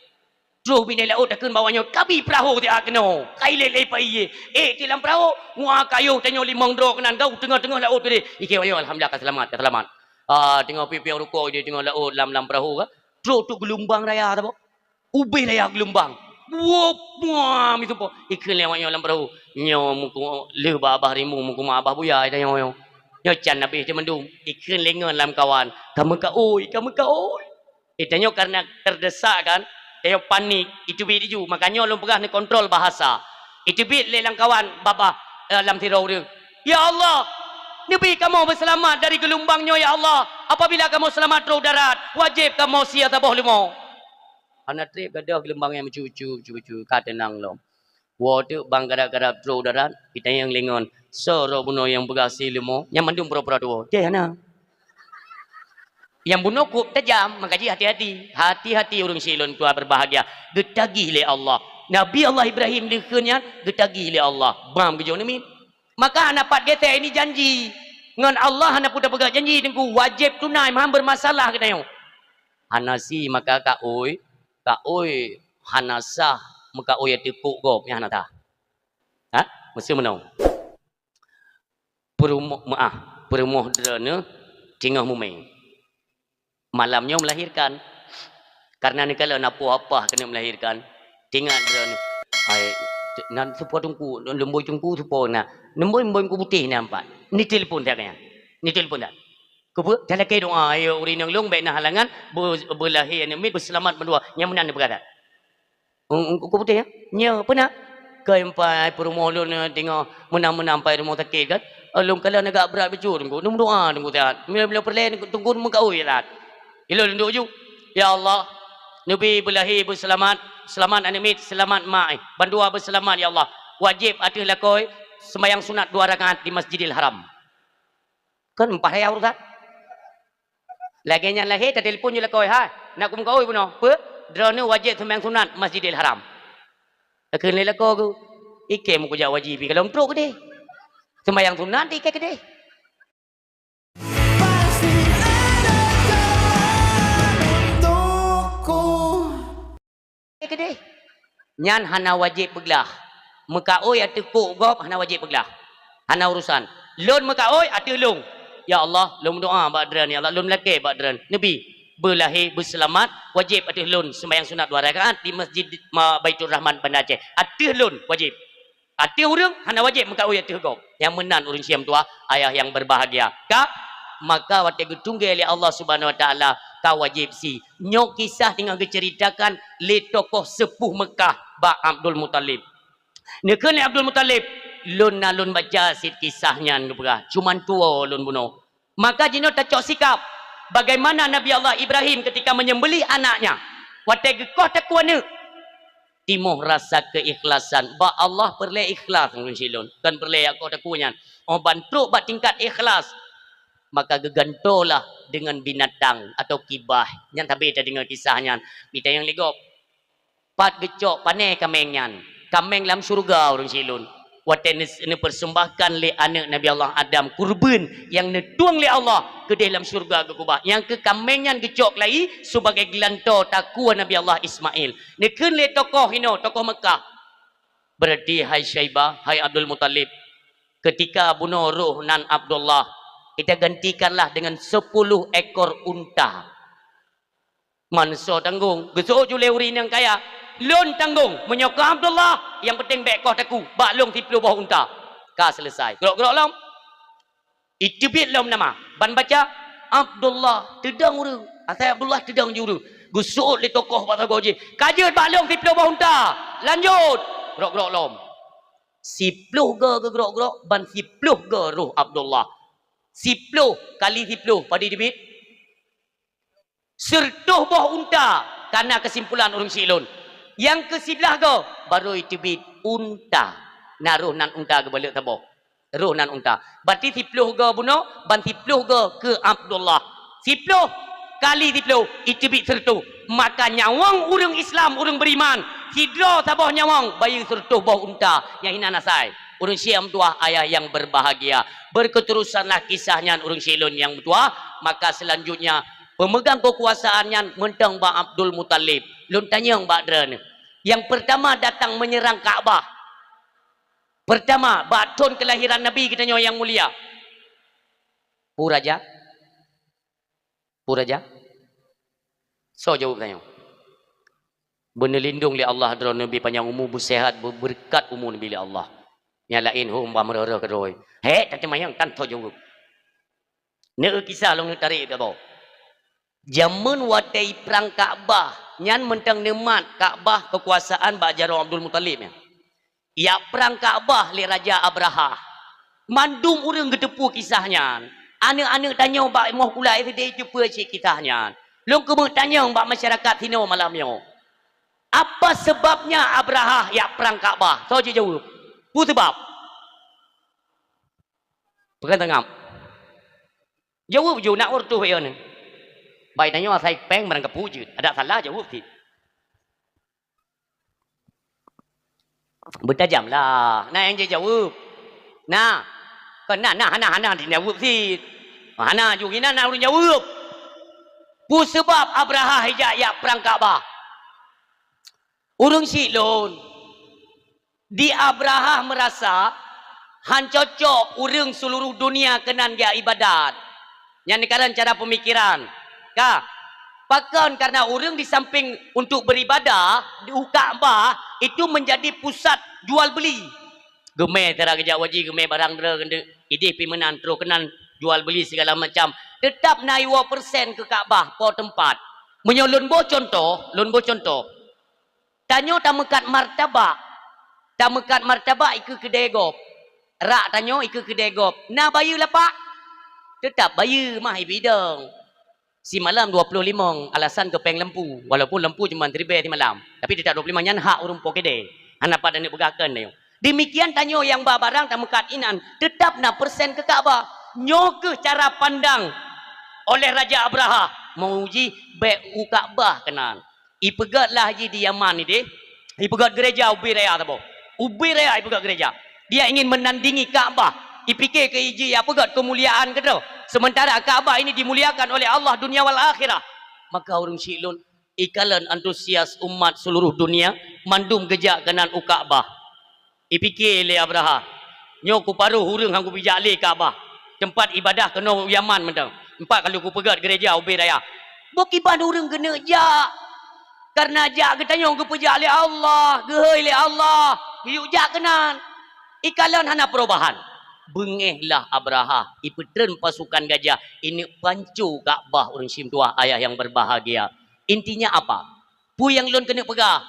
Troh binéh laôt takheun bak awaknyoe, "Kabi peurahô siat keunoe, ka ilèe lé pai ié." Ék teuk lam peurahô, nguak kayôh tanyoe limong droe keunan, gau teungoh-teungoh laôt keudéh. Ikheun awaknyoe, "Alhamdulillah, ka seulamat, ka seulamat." Ah, teungoh piep-piep rukok jih teungoh laôt lam, lam peurahô ka. Troh teuk geulumbang raya saboh. Ubé raya geulumbang. Buoh, buah, meusumpah. Ikheun lé awaknyoe lam peurahô. Nyoe meuku-, lheueh bak babah rimueng, meukeumah babah buya, tanyoe nyoe. Nyoe can habéh teuh mandum. Ikheun lé ngon lam kawan. "Ka meukaôi, ka meukaôi." Eh, tanyoe karena terdesak kan, tanyoe panik, iteubiet laju. Makanya lôn peugah neukontrol bahasa. Iteubiet lé lam kawan babah, eh, lam sidroe ureueng. "Ya Allah, neubi kamoe beuseulamat dari geulumbang nyoe, ya Allah. Apabila kamoe seulamat troh darat, wajéb kamoe sie saboh leumo." Hana trép gadôh geulumbang nyang meucu-cu, meucu-cu, ka teunang lom. Woe teuk bang gadap-gadap troh darat, itanyong lé ngon, "Soe droe bunoe nyang peugah sie leumo?" Nyan mandum pura-pura tuwoe. Ceh hana. Nyang bunoe kôp tajam, maka jih hati-hati. Hati-hati ureueng silôn tuha berbahagia. Geutagih lé Allah. Nabi Allah Ibrahim dikheun nyan geutagih lé Allah. Bam geujok neumiet. Maka hana pat geutek ini janji. Ngon Allah hana peue tapeugah janji, Teungku. Wajéb tunai, meuhan bermasalah geutanyoe. Hana sie maka kaôi, kaôi hana sah meukaôi ateueh kôk gob, nyan hana sah. Ha? Meuseu meunoe. Peurumoh, meu'ah, peurumoh droeneuh teungoh mumè. Malam nyoe melahirkan. Karena neukalon na poh apah keuneuk melahirkan, teuingat droeneuh, "Hai, nan soe po Teungku, lôn boi Teungku soe po na. Lôn boi, boi Teungku putéh na empat." Neutelepon that nyan. Neutelepon that. Keupeue? Talakèe doa, "Ya ureueng inong lôn, bèk na halangan, beu-, beulahé aneuk miet beuseulamat bandua." Nyang meunan neupeugah that. Ung-, ung-, Teungku putéh, ya? Nyoe, peue na? Keu empai peurumoh lôn, eh, teungoh meunang-meunang pai rumoh sakét kan? Eh, lôn kalon agak brat bacut, Teungku. Lôn meudoa, Teungku, sehat. Bila, bila peureulèe, Teungku, meukaôi, ya, sehat. Ilôn lôn duek ju. Ya Allah, neubi beulahé beuseulamat, seulamat aneuk miet, seulamat mak, eh, bandua beuseulamat, ya Allah. Wajéb ateueh lakoe seumayang sunat dua rakaat di Masjidil Haram. Kan empat raya urusan. Lagèe nyan lahé, tatelepon ju lakoe, "Hai, nak kumeukaôi bunoe." "Peue?" "Droeneuh wajéb seumayang sunat Masjidil Haram." Takheun lé lakoe geuh, "Ikèe meukujak wajéb pih ka lôn trok keudéh. Seumayang sunat ikèe keudéh." Pasti ada jalan untukku. Keudéh. Nyan hana wajéb peuglah. Meukaôi ateueh kôk gob hana wajéb peuglah. Hana urusan. Lôn meukaôi ateueh lôn. Ya Allah, lôn meudoa bak droeneuh, ya Allah, lôn meulakèe bak droeneuh. Neubi, beulahé beuseulamat, wajéb ateueh lôn seumayang sunat dua rakaat di Masjid ma-, Baiturrahman Banda Aceh. Ateueh lôn wajéb. Ateueh ureueng hana wajéb meukaôi ateueh gob. Nyang meunan ureueng siom tuha, ayah yang berbahagia. Ka? Maka watée geutunggée lé Allah Subhanahu Wa Taala ka wajéb sie. Nyoe kisah teungoh geuceuritakan lé tokoh seupuh Meukah bak Abdul Muthalib. Neukheun lé Abdul Muthalib, "Lôn na lôn baca cit kisah nyan," geupeugah, "cuman tuwoe lôn bunoe." Maka jinoe tacok sikap, bagaimana Nabi Allah Ibrahim ketika menyembelih anaknya, watée geukoh takue aneuk, timoh rasa keikhlasan. Bak Allah peureulée ikhlas, ureuëng syiek lôn, kon peureulée jak koh takue nyan. Oh ban trok bak tingkat ikhlas, maka geugantolah dengan binatang atau kibah. Nyan tabe tadeungoe kisah nyan. Mita nyang lé gob. Pat geucok pané kaméng nyan? Kaméng lam syeuruga, ureuëng syiek lôn. Watée neus-, neupersembahkan lé aneuk Nabi Allah Adam kurban nyang neutueng lé Allah keudeh lam syeuruga geukeubah. Nyang keu kaméng nyan geucok keulayi sibagoe geulantoe takue Nabi Allah Ismail. Neukheun lé tokoh inoe, tokoh Meukah, "Berarti, hai Syaibah, hai Abdul Muthalib, ketika bunoe roh nan Abdullah, kita gantikanlah dengan sepuluh ekor unta." Manso tanggong, geuseuôt ju lé ureuëng nyang kaya. "Lôn tanggong, meunyoe keu Abdullah, nyang penting bék koh takue, bak lôn siplôh boh unta." Ka seuleusai. Grok-grok lom. Iteubiet lom nama, ban baca, "Abdullah." Teudong ureuëng. Asai Abdullah teudong ju ureuëng. Geuseuôt lé tokoh bak sagoe jih, "Ka jeuet bak lôn siplôh boh unta." Lanjut. Grok-grok lom. Siplôh goe geugrok-grok, ban siplôh goe roh Abdullah. Siplôh kali siplôh, padub teubiet? Seureutôh boh unta, ka na keusimpulan ureuëng syiek lôn. Nyang keu siblaih goe, barô iteubiet unta. Na roh nan unta geubalek saboh. Roh nan unta. Berarti siplôh goe bunoe, ban siplôh goe keu Abdullah. Siplôh kali siplôh, iteubiet seureutôh. Maka nyawöng ureuëng Islam, ureuëng beriman, sidroe saboh nyawöng, bayeue seureutôh boh unta. Nyang hinan asai. Ureuëng syiek meutuwah, ayah yang berbahagia. Berketerusanlah kisah nyan, ureuëng syiek lôn nyang meutuwah. Maka selanjutnya, pemegang kekuasaan nyan mantong bak Abdul Muthalib. Lôn tanyong bak droeneuh. Yang pertama datang menyerang Ka'bah. Pertama, bak thon kelahiran Nabi geutanyoe nyang mulia. Peue raja? Peue raja? Soe jaweueb tanyoe? Beuneulindong lé Allah droeneuh, neubi panyang umu, beuseuhat, beubeureukat umu neubi lé Allah. Nyang laén hom bah meureuh-reuh keudroe. Hék, tateumayang tan soe jaweueb. Neu kisah lôn neutarek bak boh. Jameun watée iprang Ka'bah, nyan mantong neumat Ka'bah keukuasaan bak jaroe Abdul Muthalib nyan. Jak prang Ka'bah lé Raja Abrahah. Mandum ureuëng geuteupeue kisah nyan. Aneuk-aneuk tanyoe bak moh kulai S D teupeue cit kisah nyan. Lôn keumeung tanyong bak masyarakat sinoe malam nyoe. Apa seubabnya Abrahah jak prang Ka'bah? Soe jijaweueb? Peue seubab? Peue ka tangab? Jaweueb ju, nak ureuëng tuh yo ni. Bai tanyoe asai péng barang kapeue jeuet. Adak salah jaweueb cit. Beutajam lah. Na nyang jijaweueb. Na. Kon na, na, hana, hana jijaweueb cit. Hana ju, inan na ureuëng jaweueb. Peue seubab Abrahah ijak jak prang Ka'bah? Ureuëng syiek lôn. Di Abrahah meurasa han cocok ureuëng seuluruh dunia keunan jak ibadat. Nyan dikareuna cara peumikiran. Ka. Pakon? Kareuna ureuëng di samping untuk beribadah, di u Ka'bah itu menjadi pusat jual beli. Geumé cara geujak haji, geumé barang droe keuneuk idéh pi meunan troh keunan jual beli segala macam. Teutap na iwoe persen keu Ka'bah, po teumpat. Meunyoe lôn boh cuntoh, lôn boh cuntoh. Tanyoe tameukat martabak. Tameukat martabak ikeue keudée gob. Rak tanyoe ikeue keudée gob. Na bayeue lapak? Teutap bayeue mah ibidong. Simalam dua ploh limong alasan keu péng lampu. Walaupun lampu cuma siribée simalam. Tapi teutap dua ploh limong nyan hak ureuëng po keudée. Hana pat aneuk peugah kon tanyoe. Demikian tanyoe nyang ba barang tameukat inan, teutap na persen keu Ka'bah. Nyoe kheueh cara pandang oleh Raja Abrahah, meuuji bék u Ka'bah keunan. Ipeugét lah jih di Yaman idéh, ipeugét gereja ubé raya saboh. Ubé raya ipeugét gereja. Dia ingin menandingi Ka'bah. Ipike keu iji ipeugét keumuliaan keudroe. Sementara Ka'bah ini dimuliakan oleh Allah dunia wal akhirah. Maka ureuëng syiek lôn, ikalon antusias umat seuluruh dunia mandum geujak keunan u Ka'bah. Ipike lé Abrahah, "Nyoe kuparoh ureuëng han kupijak lé Ka'bah, teumpat ibadah keunoe u Yaman mantong. Teumpat ka lheueh kupeugét gereja ubé raya. Boh kiban ureuëng keuneuk jak. Kareuna jak geutanyoe geupeujak lé Allah, geuhôi lé Allah, geuyue jak keunan." Ikalon hana peurubahan. Beungéh lah Abrahah, ipeutreun pasukan gajah, ineuk panco Ka'bah, ureuëng syiek meutuwah, ayah nyang berbahagia. Intinya apa? Peue nyang lôn keuneuk peugah?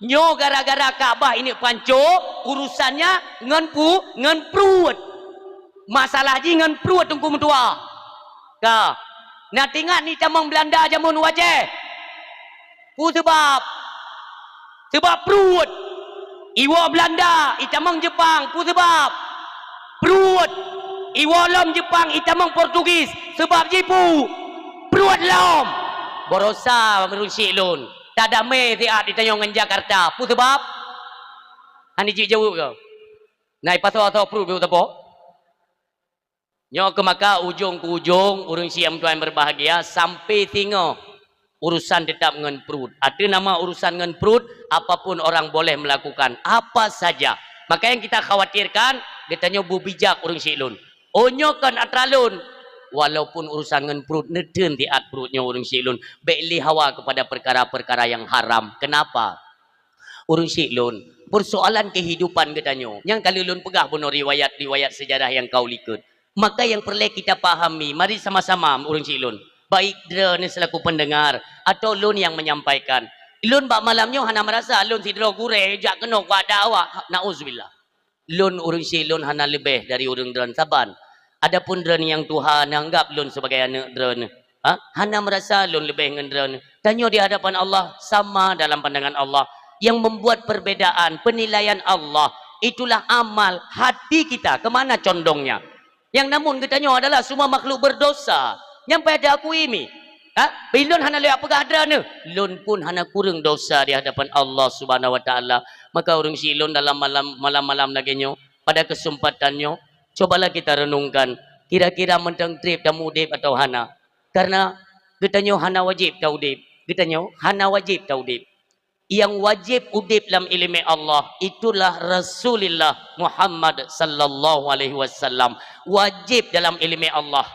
Nyoe gara-gara Ka'bah ineuk panco, urusannya ngon pu-, ngon pruet. Masalah jih ngon pruet, Teungku meutuwah. Ka. Na teuingat ni tamong Beulanda jameun wajéh. Peue sabab? Sabab pruet. Iwoe Beulanda, itamong Jeupang. Peue sabab? Pruet. Iwoe lom Jeupang, itamong Portugis. Sabab jih peue? Pruet lom. Barosa meureunsik lôn. Tadamé siat di tanyoe ngon Jakarta. Peue sabab? Hana jijaweueb keu? Na ipasoe-soe pruet beu teupok? Nyoe keuh maka ujong keu ujong, ureuëng syiek meutuwah nyang berbahagia, sampai singoh urusan tetap ngon pruet. Ateueh nama urusan ngon pruet, apapun orang boleh melakukan, apa saja. Maka nyang kita khawatirkan, geutanyoe beubijak ureuëng syiek lôn. Oh nyoe kon atra lôn. Walaupun urusan ngon pruet, neuteun siat pruet nyoe ureuëng syiek lôn. Bék lé hawa kepada perkara-perkara yang haram. Kenapa? Ureuëng syiek lôn, persoalan kehidupan geutanyoe, nyang ka lheueh lôn peugah bunoe riwayat-riwayat sejarah nyang ka u likot. Maka nyang peureulée kita pahami, mari sama-sama ureuëng syiek lôn, baik droeneuh selaku pendengar atau lôn nyang menyampaikan. Lôn bak malam nyoe hana meurasa lôn sidroe gurée jak keunoe kuat dakwah. Nauzubillah. Lôn ureuëng syiek lôn hana leubeh dari ureuëng droeneuh saban. Adapun droeneuh nyang tuha neuanggap lôn sebagai aneuëk droeneuh. Ha? Hana meurasa lôn leubeh ngon droeneuh. Tanyoe di hadapan Allah sama dalam pandangan Allah. Yang membuat perbedaan penilaian Allah, itulah amal hati kita, ke mana condongnya. Yang namun geutanyoe adalah semua makhluk berdosa. Nyang payah diakui mi. Ha? Ulôn hana lôn peugah droeneuh. Lôn pun hana kureueng dosa di hadapan Allah Subhanahu wa Taala. Maka ureuëng syiek lôn dalam malam, malam-malam lagée nyoe, pada kesempatan nyoe, cobalah kita renungkan, kira-kira mantong treb tamuudeb atau hana. Karena geutanyoe hana wajéb taudeb. Geutanyoe hana wajéb taudeb. Nyang wajéb udeb lam iéleumé Allah, itulah Rasulullah Muhammad sallallahu alaihi wasallam. Wajéb dalam iéleumé Allah.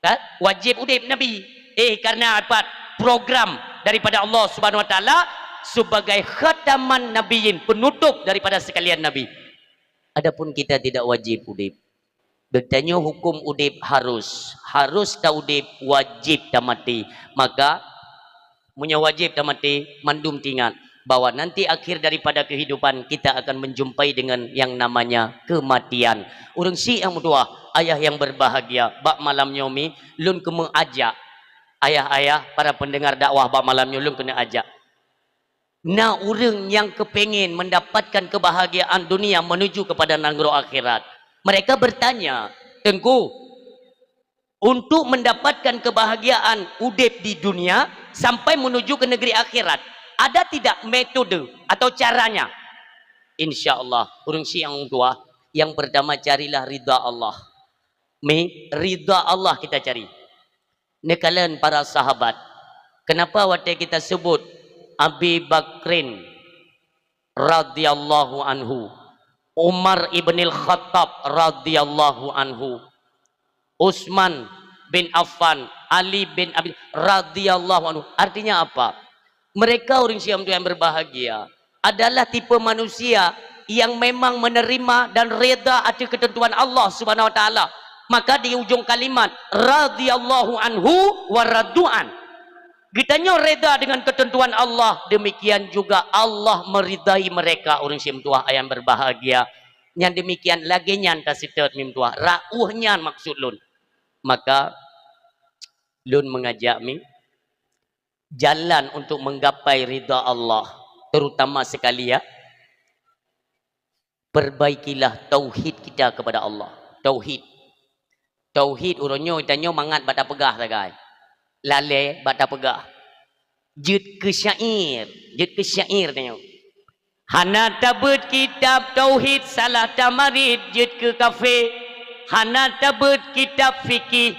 Kan? Wajéb udeb Nabi. Eh, karena apa? Program daripada Allah Subhanahu wa Taala sebagai khataman nabiyyin, penutup daripada sekalian nabi. Adapun kita tidak wajéb udeb. Geutanyoe huköm udeb harus, harus taudeb, wajéb tamaté. Maka, meunyoe wajéb tamaté, mandum teuingat bahwa nanti akhir daripada kehidupan kita akan menjumpai dengan yang namanya kematian. Ureuëng syiek nyang meutuwah, ayah nyang berbahagia, bak malam nyoe mi, lôn keumeung ajak ayah-ayah, para pendengar dakwah bak malam nyoe lôn keuneuk ajak. Na ureuëng nyang keupengen mendapatkan kebahagiaan dunia menuju kepada nanggroe akhirat. Mereka bertanya, "Teungku, untuk mendapatkan kebahagiaan udeb di dunia sampai menuju ke negeri akhirat, ada tidak metode atau caranya?" Insya Allah, ureuëng syiek nyang tuha, yang pertama carilah ridha Allah. Mi, ridha Allah kita cari. Neukalon para sahabat. Kenapa watée kita sebut Abi Bakrin radhiyallahu anhu, Umar ibnil Khattab radhiyallahu anhu, Utsman bin Affan, Ali bin Abi radhiyallahu anhu. Artinya apa? Mereka ureuëng syiek nyang berbahagia adalah tipe manusia yang memang menerima dan reda atas ketentuan Allah Subhanahu wa Taala. Maka di ujung kalimat, "Radhiyallahu anhu wa radu'an." Geutanyoe reda dengan ketentuan Allah, demikian juga Allah meridai mereka, ureuëng syiek meutuwah nyang berbahagia. Nyang demikian lagée nyan taseutôt mi meutuwah, rauh nyan maksud lôn. Maka, lôn mengajak mi, jalan untuk menggapai ridha Allah, terutama sekali, ya, perbaikilah tauhid kita kepada Allah. Tauhid. Tauhid uroe nyoe tanyoe mangat bak tapeugah sagai. Lalée bak tapeugah. Jeuet keu syair, jeuet keu syair tanyoe. Hana tabeuet kitab tauhid, salah tamarit jeuet keu kafé. Hana tabeuet kitab fikih,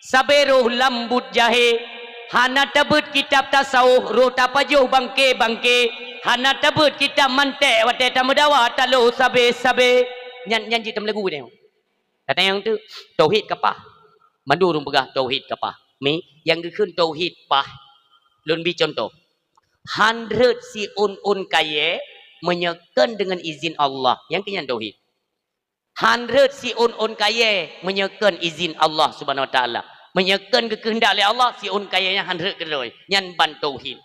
sabe roh lam buet jahé. Hana tabeuet kitab tasawuf, roh tapajoh bangke-bangke. Hana tabeuet kitab mantek, watée tameudawa taloh sabe-sabe. Nyan, nyan jeuet tameulagu tanyoe. Kadang nyang teuk, tauhid ka paih. Mandum ureuëng peugah tauhid ka paih. Mi, nyang geukheun tauhid paih. Lôn bi cuntoh. Han rhot siôn-ôn kayée meunyoe kon deungon izin Allah. Nyang keu nyan tauhid. Han rhot siôn-ôn kayée meunyoe kon izin Allah Subhanahu Wa Taala. Meunyoe kon geukeuheundak lé Allah, siôn kayée nyan han rhot keudroe. Nyan ban tauhid.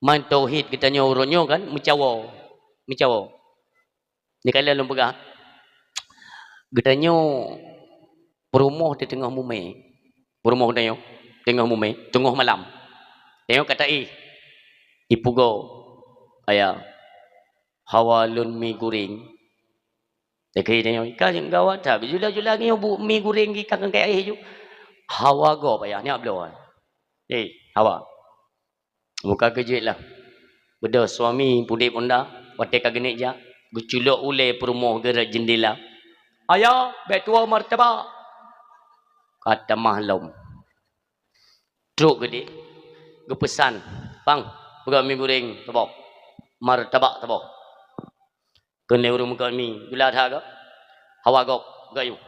Man tauhid geutanyoe uroe nyoe kan meucawo. Meucawo. Nyoe ka lheueh lôn peugah. Geutanyoe peurumoh di teungoh mumé. Peurumoh geutanyoe teungoh mumé, teungoh malam. Tanyoe ka taéh. Ipeugo, "Ayah, hawa lôn mi guréng." Lakée tanyoe, "Ka gawat that, jula-jula nyoe bu mi guréng gikang keu ayah ju." "Hawa gob, Ayah, nyak bloe." "Eh, hawa." Buka keu jeuet lah. Beudôh suami pudeb honda, watée ka geuneuk jak, geuculok ulée peurumoh geuret jeundela. "Ayah, bék tuwoe martabak." Ka tamah lom. Trok keudeh, geupeusan, "Bang, peugah mi guréng saboh, martabak saboh." Kheun lé ureuëng meukat mi, "Jula that gob, hawa gob, gayuh."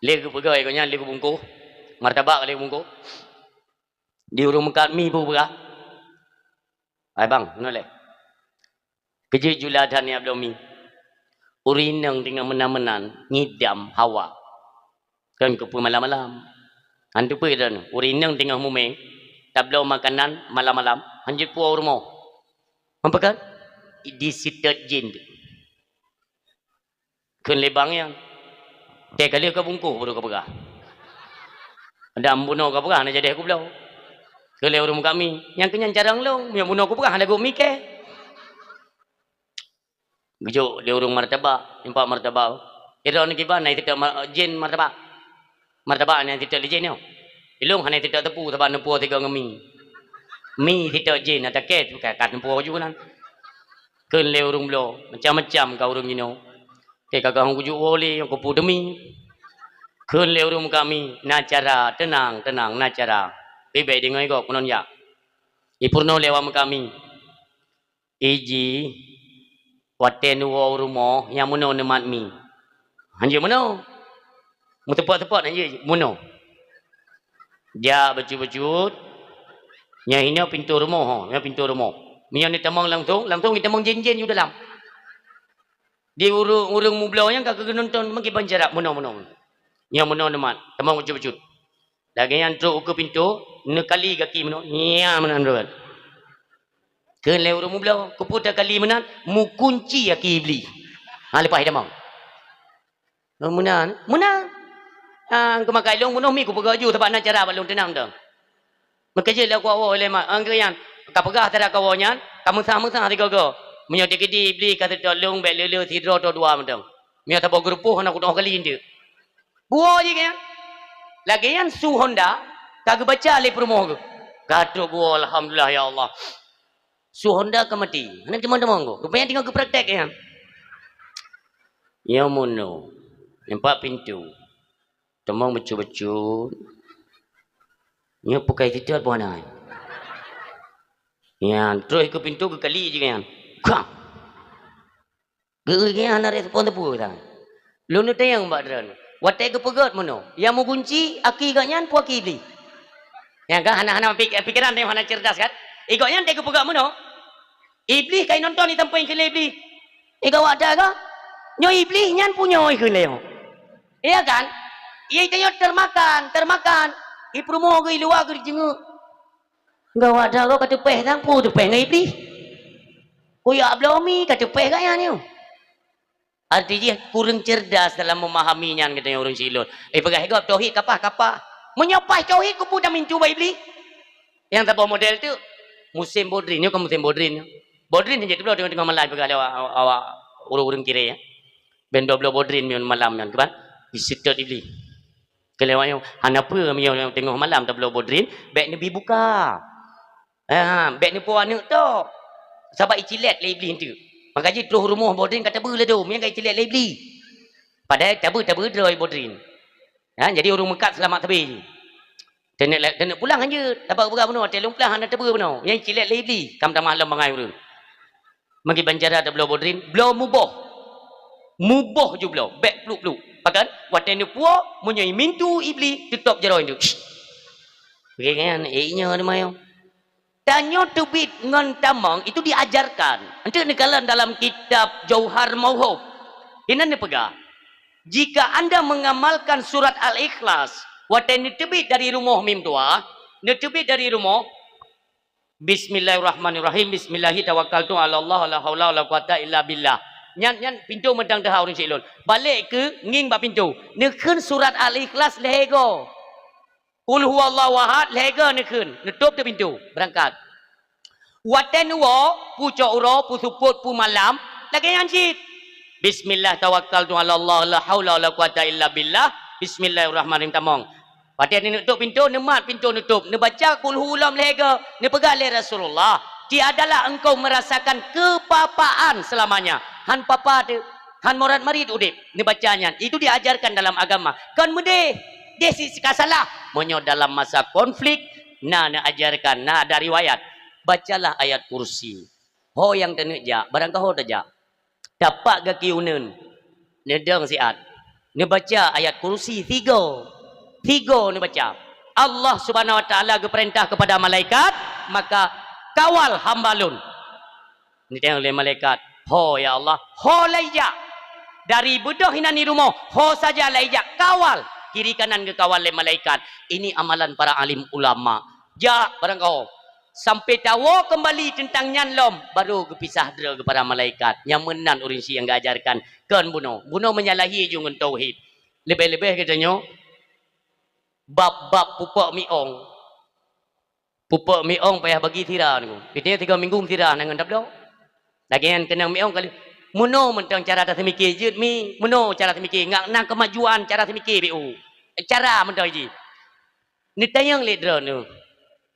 Lé geupeugah gobnyan, lé geubungkôh, martabak lé geubungkôh. Di ureuëng meukat mi peue peugah, "Hai bang, keunoe lé. Keu jeuet jula that nyak bloe mi. Ureuëng inong teungoh meunan-meunan ngidam hawa. Kon keupeue malam-malam. Han teupeue droeneuh, ureuëng inong teungoh mumé, tabloe makanan malam-malam, han jeuet puwoe u rumoh." Meupeugah, "Diseutôt jén." Kheun lé bang nyan, "Tée ka lheueh ka bungkôh baru ka peugah. Dan bunoe ka peugah hana jadeh kubloe." Kheun lé ureuëng meukat mi, "Nyang keu nyan carông lôn, meunyoe bunoe kupeugah hana geumiké." Geujok lé ureuëng martabak, impak martabak. "Droeneuh kiban na iseutôt ma-, jén martabak. Martabak na iseutôt lé jén nyoe. Ilôn hana iseutôt teupeu sabab neupuwoe sigoe ngon mi. Mi iseutôt jén, na takée ka, ka neupuwoe ju nan." Kheun lé ureuëng bloe, macam-macam ka ureuëng jinoe. Tée ka geuhong kujok woe lé nyang kupu demi. Kheun lé ureuëng meukat mi, "Na cara, teunang, teunang, na cara. Pih bék deungoe gob keunon jak." Ipeurunoe lé awak meukat mi. "Iji, watée neuwoe u rumoh, nyang meunoe neumat mi. Han jeuet meunoe. Meuteupot-teupot han jeuet meunoe. Jak bacut-bacut, nyoe hinoe pintoe rumoh, ho, nyoe pintoe rumoh. Meunyoe neutamong langsong, langsong neutamong jén-jén u dalam." Di ureuëng-ureuëng mubloe nyan ka geunonton meukiban jarak meunoe-meunoe. Nyang meunoe neumat, tamong bacut-bacut. Lagée nyan trok ukeue pintoe, neukali gaki meunoe, nya meunan rot. Kheun lé ureuëng mubloe, "Keupeue takali meunan?" "Meukunci gaki Iblih. Ha, leupah tamong." "Oh, meunan?" "Meunan. Ah, keumakai lôn bunoe mi kupeugah ju, sabab na cara bak lôn teunang tu." Meukeujeuet lé kuwoe lé mak, angkeu nyan, ka peugah teurak kawoe nyan, ka meusah-meusah sigoe-goe. Meunyoe dikeudi Iblih ka seutôt lôn bék le-le sidroe atau dua mantong. Meunyoe saboh geurupoh hana kutoh kali eunteuk. Buwoe jih nyan. Lagée nyan su honda ka geubaca lé peurumoh geuh. Ka trok buwoe, "Alhamdulillah ya Allah. Su honda ka maté." Hana teumong-teumong geuh. Rupanya teungoh geupraktek nyan. Nyoe meunoe. Nampak pintoe. Teumong bacut-bacut. Nyoe pukai titot boh nai. Nyan, terus keu pintoe geukali jih nyan. Kang! Geu-, geu nyan hana respon teupeu sang. Lôn neutanyong bak droen. Watée geupeugét meunoe, nyang meugunci aki gobnyan peue aki Iblih. Nyan kan hana, hana pik-, pikeran nyoe hana cerdas kan? I gobnyan tée geupeugét meunoe, Iblih ka inonton i sampéng keu lé Iblih. I gawat that ka? Nyoe Iblih nyan punyoe ikheun lé nyoe. Iya kan? Iya tanyoe termakan, termakan. I peurumoh geuh i luwa geuh jijeungeuk. Gawat that goe ka teupéh sang peue teupéh ngon Iblih. Kuyak bloe mi ka teupéh gobnyan nyoe. Arti jih kureueng cerdas dalam memahami nyan geutanyoe ureueng silot. Eh, peugah gob tauhid kapah-kapah. Meunyoe paih tauhid keupeue tamintu bak Iblih? Nyang saboh model teuk, musém bodrin, nyoe kon musém bodrin. Bodrin hana jiteupeue teungoh-teungoh malam peugah lé awak, awak ureueng-ureueng kirée, ya. Ben dua bloe bodrin nyoe malam nyan, keuban? Diseutôt Iblih. Keu lewat nyoe, hana peue meunyoe teungoh malam tabloe bodrin, bék neubi buka. Ha, bék neupo aneuk tok. Sabab icilét lé Iblih enteuk. Maka jih troh rumoh bodrin ka tabeue ladôm, nyang ka icilét lé Iblih. Padahai tabeue, tabeue droe bodrin. Ha, jadi ureueng meukat seulamat sabe jih. Taneuk la-, taneuk pulang hanjeuet, sabab peugah bunoe, watée lôn pulang hana tabeue bunoe. Nyang cilét lé Iblih, ka meutamah lom bangai ureueng. Meukiban cara tabloe bodrin, bloe muboh. Muboh ju bloe, bék pluek-pluek. Pakon? Watée neupuwoe, meunyoe imintu Iblih, teutôb jaroe nyoe. Oke kan? Eh, inyoe teuma nyoe. Tanyoe teubiet ngon tamong itu diajarkan. Enteuk neukalon dalam kitab Jauhar Mauhub. Inan neupeugah, jika anda mengamalkan surat Al-Ikhlas, watée neuteubiet dari rumoh mim dua, neuteubiet dari rumoh, "Bismillahirrahmanirrahim, bismillahi tawakkaltu 'alallah, la haula wala quwata illa billah." Nyan, nyan pintoe mantong teuhah ureuëng syiek lôn. Balek keu ngieng bak pintoe. Neukheun surat Al-Ikhlas lhée goe. Qul huwallahu ahad lhée goe neukheun. Neutôb teuh pintoe. Beurangkat. Watée neuwoe, pucok uroe, puseupôt, pumalam, lagée nyan cit. "Bismillah tawakkaltu 'alallah, la haula wala quwata illa billah. Bismillahirrahmanirrahim." Tamong. Watée neuneuk tôb pintoe, neumat pintoe neutôb, neubaca kulhu lom lhée goe, neupeugah lé Rasulullah, "Tiadalah engkau merasakan kepapaan selamanya." Han papa teuh, han morat marit udeb, neubaca nyan. Itu diajarkan dalam agama. Kon meudeh, deh si ka salah. Meunyoe dalam masa konflik, na neuajarkan, na ada riwayat, bacalah ayat kursi. Ho nyang taneuk jak, barangkaho tajak. Tapak gaki uneun, neudong siat, neubaca ayat kursi tiga. Tiga neubaca. Allah Subhanahu wa Taala geupeurintah kepada malaikat, maka kawal hamba lôn. Neutanyong lé malaikat, "Ho ya Allah, ho lai jak?" Dari beudôh inan di rumoh, ho saja lai jak, kawal. Kiri kanan geukawal lé malaikat. Ini amalan para alim ulama. Jak barangkaho. Sampai tawoe keumbali teuntang nyan lom, baru geupisah droe keu para malaikat. Nyang meunan ureuëng syiek nyang geuajarkan, kon bunoe. Bunoe menyalahi ju ngon tauhid. Leubeh-leubeh geutanyoe bab-bab pupok miong. Pupok miong payah bagi sira nyoe. Geutanyoe tiga minggu sira na ngon tabloe. Lagée nyan keunong miong kali. Munoe mantong cara taseumiké jeuet mi, munoe cara seumiké, ngat na keumajuan cara seumiké B U. Cara mantong jih. Neutanyong lé droeneuh,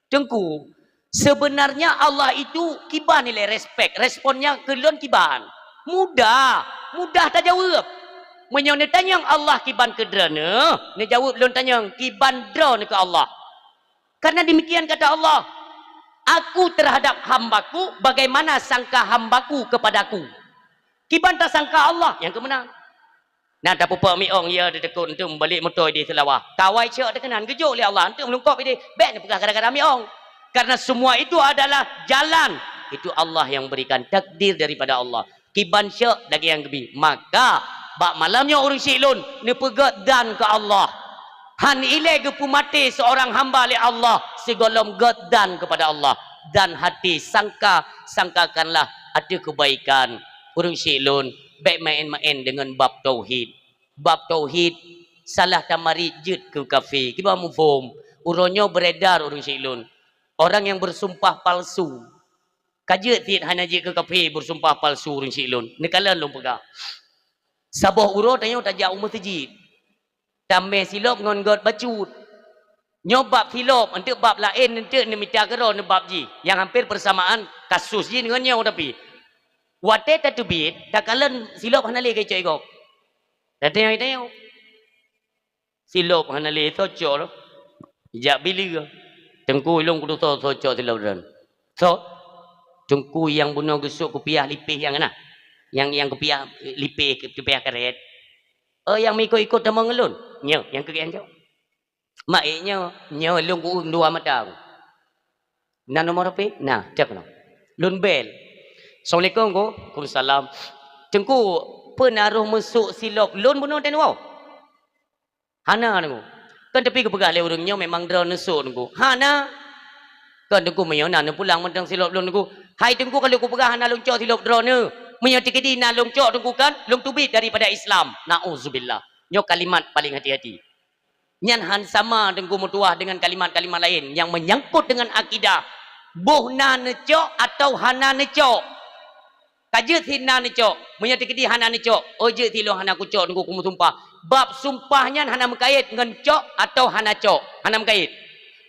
"Teungku, sebenarnya Allah itu kiban ilée respek, responnya keu lôn kiban?" Mudah, mudah tajaweueb. Meunyoe neutanyong Allah kiban keu droeneuh, neujaweueb lôn tanyong kiban droeneuh keu Allah. Karena demikian kata Allah, "Aku terhadap hambaku bagaimana sangka hambaku kepadaku." Kiban tasangka Allah nyang keumeunang. Na tapupok miong, ya, teuteukot eunteuk meubalek moto di Seulawah. Kawai cok teuh keunan, geujok lé Allah, eunteuk meulungkop idéh, bék neupeugah gara-gara miong. Karena semua itu adalah jalan. Itu Allah yang berikan, takdir daripada Allah. Kiban cok lagée nyang geubi. Maka, bak malam nyoe ureuëng syiek lôn, neupeugét dan keu Allah. Han ilée geupeumaté seorang hamba lé Allah, sigohlom gét dan kepada Allah. Dan hati sangka, sangkakanlah ateueh keubaikan. Ureuëng syiek lôn, bék maén-maén deungon bab tauhid. Bab tauhid, salah tamarit jeuet keu kafé. Kiban muphom, uroe nyoe beredar ureuëng syiek lôn. Orang yang bersumpah palsu. Ka jeuet cit hana jeuet keu kafé bersumpah palsu ureuëng syiek lôn. Neukalon lôn peugah. Saboh uroe tanyoe tajak u meuseujid. Tamé silop ngon gét bacut. Nyoe bab silop, eunteuk bab laén, eunteuk neumita keudroe neubab jih. Nyang hampir persamaan kasus jih deungon nyoe tapi. Watée tateubiet, takalon silop hana lé keu icok igob. Tatanyong-tanyong. Silop hana lé soe cok lom. Jak bileue. "Teungku, ilôn kutusoe soe cok silop droen." "Soe?" "Teungku nyang bunoe geusok kupiah lipéh nyang na. Nyang, nyang kupiah lipéh, kupiah karet." "Oh, nyang meuikot-ikot tamong ngon lôn?" "Nyoe, nyang keu geuh cok." "Mak ék nyoe, nyoe lôn ku-uem dua mata." "Na nomor H P?" "Na, cok lôn." Lôn bel. "Assalamualaikum, Ku." "Waalaikumsalam." "Teungku, peue na roh meusok silop lôn bunoe teunoe?" "Hana, Teungku." Kan tapi geupeugah lé ureuëng nyoe memang droeneuh sok, Teungku. "Hana." "Kan, Teungku, meunyoe na neupulang mantong silop lôn, Teungku." "Hai, Teungku, ka lheueh kupeugah hana lôn cok silop droeneuh. Meunyoe teukeudi na lôn cok, Teungku, kan lôn teubiet daripada Islam." Nauzubillah. Nyoe kalimat paléng hati-hati. Nyan han sama Teungku meutuwah deungon kalimat-kalimat laén nyang meunyangkot deungon akidah. Boh na neucok atawa hana neucok. Ka jeuet sit na neucok, meunyoe teukeudi hana neucok, oh jeuet sit lôn hana kucok Teungku kumeusumpah. Bab sumpah nyan hana meukait ngon cok atawa hana cok, hana meukait.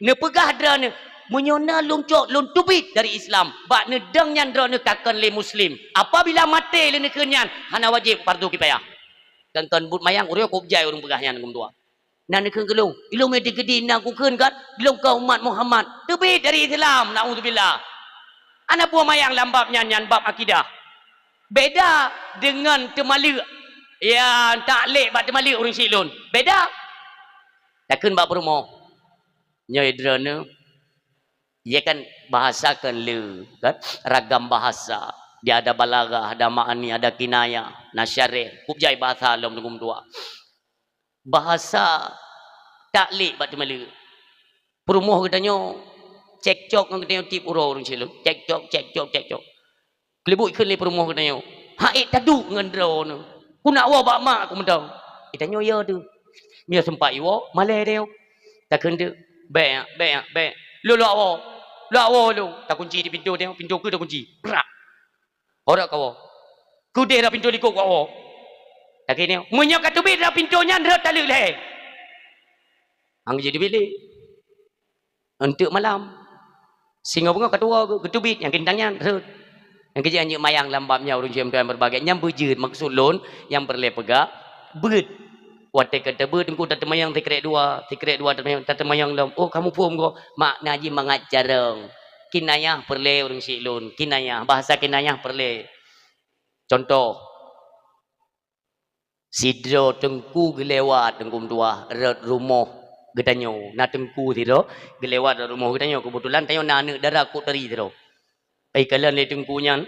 Neupeugah droeneuh, meunyoe na lôn cok, lôn teubiet dari Islam. Bak neudong nyan droeneuh ka kon lé Muslim. Apabila maté lé neukheun nyan, hana wajéb fardu kifayah. Kan kon buet mayang, ureuëng kop jai ureuëng peugah nyan keu meutuwah. Na neukheun keu lôn, ilôn meunyoe teukeudi na kukheun kan, lôn ka umat Muhammad, teubiet dari Islam, naudzubillah. Ana peue mayang lam bab nyan, nyan bab akidah. Beda deungon teumaleuek. Ya, tak lé bak teumaleuek ureuëng syiek lôn. Beda. Takheun bak peurumoh. Nyoe droeneuh, ya kan, bahasa kan le, kan? Ragam bahasa. Dia ada balaghah, ada ma'ani, ada kinayah, na syareh. Kup jai bahasa lom Teungku meutuah. Bahasa taklid bak teumeuleue. Peurumoh geutanyoe cekcok ngon geutanyoe tiep uroe ureueng syedara. Cekcok, cekcok, cekcok. Keuleubuk kheun lé peurumoh geutanyoe, "Hai, taduek ngon droeneuh. Ku nak woe bak mak ku mantong." Geutanyoe ya tu. Meunyoe seumpat iwoe, malèe tanyoe. Takheun teuk, "Bèk, bèk, bèk. Lôn lôn woe. Lôn woe lôn." Takunci di pintoe tanyoe, pintoe keu takunci. Brak. Ora kawoe. Keudeh lam pintoe likot kawoe. Takheun nyoe, meunyoe ka teubiet lam pintoe nyan rhot taleuek lhèe. Ang jeuet bilik. Eunteuk malam. Singoh beungoh ka tuwoe geuteubiet nyang kintang nyan rhot. Nyang keujeuet anjeuk mayang lam bab nyan ureueng syedara meutuah nyang berbahagia. Nyan beujeuet maksud lôn nyang peureulèe peugah beuet. Watèe ka teubeuet teungku tateumayang sikrek dua, sikrek dua tateumayang, tateumayang lom. Oh, kamu phom goh? Makna jih mangat carông. Kinayah peureulèe ureueng syik lôn. Kinayah, bahasa kinayah peureulèe. Contoh, sidroe teungku geulewat teungku meutuah rot rumoh geutanyoe. Na teungku sidroe geulewat rot rumoh geutanyoe. Keubeutulan tanyoe na aneuk dara kok tari sidroe. Ai kalon lé teungku nyan,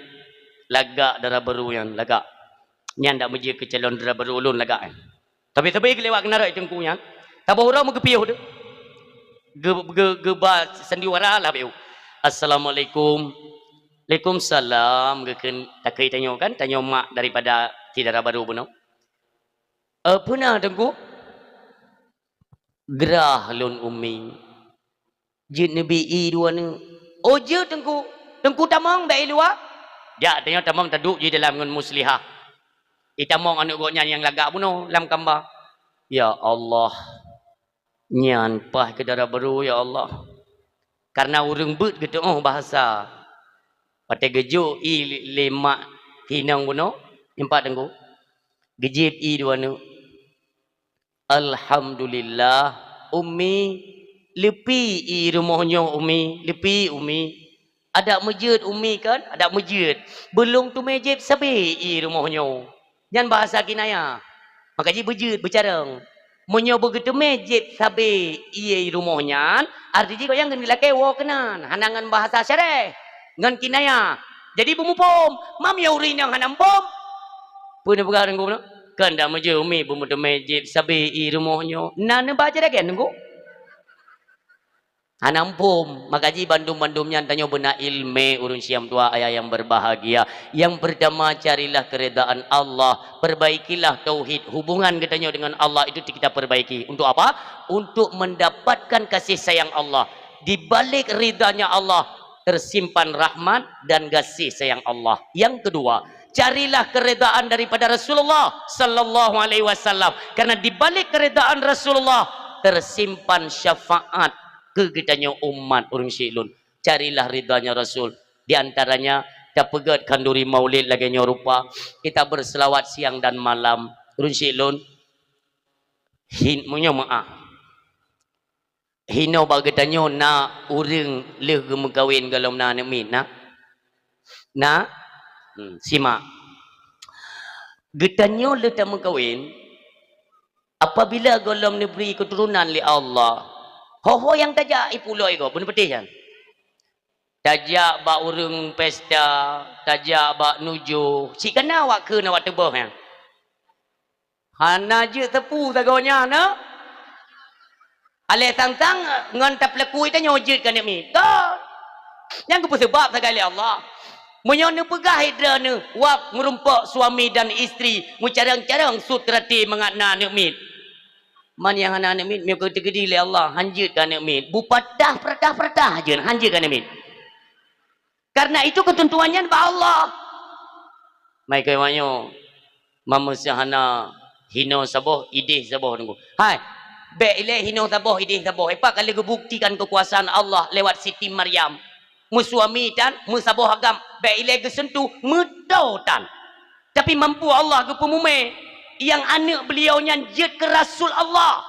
lagak dara barô nyan, lagak. Nyan dak meujeuet keu calon dara barô ulôn lagak nyan. Tapi sabe geulewat keunan rot teungku nyan, saboh uroe meugeupiôh teuh. Geu-, geu-, geuba sandiwara lah beu. "Assalamualaikum." "Waalaikumsalam," geukheun takheun tanyoe kan, tanyoe mak daripada si dara barô bunoe. "Eh, peue na teungku?" "Grah lôn umi." Jeuet neubi ie dua neuk. Oh, jeuet teungku. Teungku tamong bak ie luwa. Jak tanyoe tamong taduek jih dalam ngon Muslihah. Itamong aneuk gobnyan nyang lagak bunoe lam kamba. Ya Allah. Nyan paih keu dara barô, ya Allah. Karena ureueng beuet geuteuôh bahasa. Watèe geujok ie lé mak inong bunoe, nyan pat teungku. Geujieb ie dua neuk. "Alhamdulillah, Umi, leupie ie rumoh nyoe, Umi, leupie, Umi." Adak meujeuet Umi kan? Adak meujeuet. Beulông teumé jieb sabe ie rumoh nyoe. Nyan bahasa kinayah. Maka jih beujeuet, beucarông. Meunyoe beugeuteumé jieb sabe ie rumoh nyan, arti jih gobnyan geulakèe woe keunan, hana ngon bahasa syareh, ngon kinayah. Jadi beumuphom, mam ya ureueng inong hana muphom. Peue neupeugah teungku bunoe? Kan dak meujeuet Umi beumeuteumé jieb sabe ie rumoh nyoe. Na neuba jeuet lagèe nyan teungku? Hana muphom. Maka jih bandum-bandum nyan tanyoe beuna ileumèe ureueng syedara meutuah ayah yang berbahagia. Yang pertama, carilah keridaan Allah. Perbaikilah tauhid hubungan geutanyoe dengan Allah itu kita perbaiki. Untuk apa? Untuk mendapatkan kasih sayang Allah. Di balik ridanya Allah, tersimpan rahmat dan kasih sayang Allah. Yang kedua, carilah keridaan daripada Rasulullah sallallahu alaihi wasallam. Karena di balik keridaan Rasulullah, tersimpan syafaat keu geutanyoe umat ureueng syik lôn. Carilah ridanya Rasul. Di antaranya, tapeugèt khanduri maulid lagèe nyoe rupa. Kita berselawat siang dan malam. Ureueng syik lôn, hin-, meunyoe meu'ah. Hinoe bak geutanyoe na ureueng lheueh geumeukawen gohlom na aneuk miet, na? Na? Hmm, simak. Geutanyoe lheueh tameukawen, apabila gohlom neubri keuturonan lé Allah, ho-ho nyang tajak i pulo igoe, beuneupeuteh nyan. Tajak bak ureueng pesta, tajak bak nujoh, cit kana awak kheun awak teuböh nyan. Hana jeuet sapeue sagoe nyan, na? Alèh sang-sang ngon tapeulaku tanyoe jeuet keu aneuk miet. Ka. Nyang geupeuseubab sagai lé Allah. Meunyoe neupeugah droeneuh wab meurumpok suami dan istri, meucarông-carông sut teuraté mangat na aneuk miet. Man nyang hana aneuk miet, meunyoe ka teukeudi lé Allah, han jeuet keu aneuk miet. Beupatah, peuratah-peuratah jeuet, han jeuet keu aneuk miet. Karena itu keuteuntuan nyan bak Allah. Mai keu manyoe, mameusa hana hinoe saboh, ideh saboh teungku. Hai, bèk ilèe hinoe saboh, ideh saboh. Ipat ka lheueh geubuktikan keukuasaan Allah lewat Siti Maryam. Meusuami tan, meusaboh agam, bèk ilèe geuseuntuh, meuto tan. Tapi mampu Allah geupeumumè nyang aneuk beliau nyan jeuet keu rasul Allah.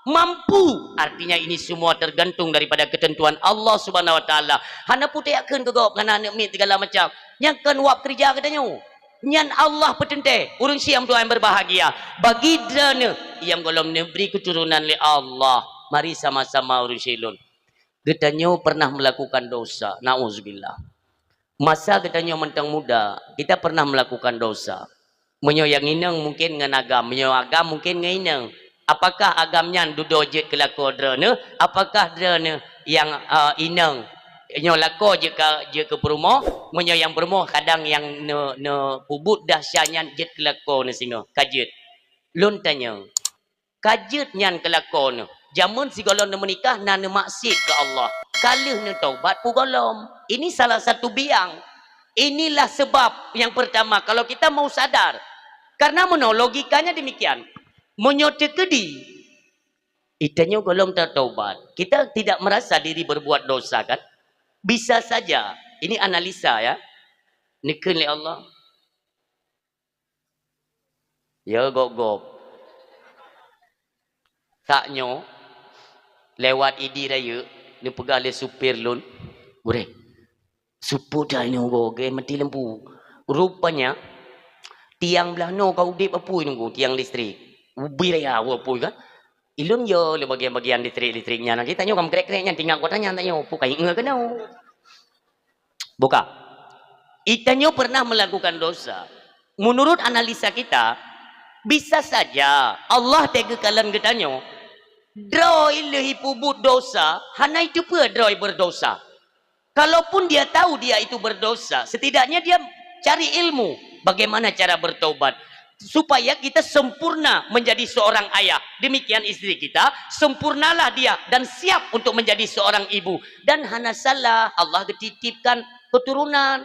Mampu, artinya ini semua tergantung daripada ketentuan Allah Subhanahu Wa Taala. Hana peue tajak kheun keu gob ngon aneuk miet segala macam. Nyan kon wab keureuja geutanyoe. Nyan Allah peuteuntèe. Ureueng syik meutuah nyang berbahagia. Bagi droeneuh nyang gohlom neubri keuturonan lé Allah. Mari sama-sama ureueng syik lôn. Geutanyoe pernah melakukan dosa. Nauzubillah. Masa geutanyoe mantong muda, kita pernah melakukan dosa. Meunyoe nyang inong mungkin ngon agam, meunyoe agam mungkin ngon inong. Apakah agam nyan dudoe jeuet keu lakoe droeneuh? Apakah droeneuh nyang, eh, inong nyoe lakoe jeuet ka, jeuet keu peurumoh? Meunyoe nyang peurumoh kadang nyang ne, ne peubuet dahsya nyan jeuet keu lakoe neuh singoh, ka jeuet. Lôn tanyong, ka jeuet nyan keu lakoe neuh. Jameun sigohlom neumeunikah na neumaksiet keu Allah. Ka lheueh neutaubat peugohlom. Ini salah satu biang. Inilah sebab yang pertama, kalau kita mau sadar. Karena meunoe logikanya demikian. Meunyoe teukeudi, itanyoe gohlom tataubat. Kita tidak merasa diri berbuat dosa, kan? Bisa saja. Ini analisa, ya. Neukheun lé Allah. Ya, gob-gob. Saat nyoe, lewat Idi Rayeuk, neupeugah lé supir lôn, "Gurèe, supôt that nyoe goe, gèt mati lampu." Rupanya, tiang blah noe ka udép apui nunggu, tiang listrik. Ubé raya apui kan. Ilôn yo lé bagian-bagian listrik-listrik nyan. Geutanyoe ka meukrek-krek nyan, tinggai kota nyan tanyoe, peue ka ingat keunoe. Buka. Itanyoe pernah melakukan dosa. Menurut analisa kita, bisa saja Allah teuka kalon geutanyoe, droe lheueh ipeubuet dosa, hana iteupeue droe berdosa. Kalaupun dia tahu dia itu berdosa, setidaknya dia cari ilmu bagaimana cara bertobat. Supaya kita sempurna menjadi seorang ayah. Demikian istri kita, sempurnalah dia dan siap untuk menjadi seorang ibu. Dan hana salah, Allah geutitipkan keturunan.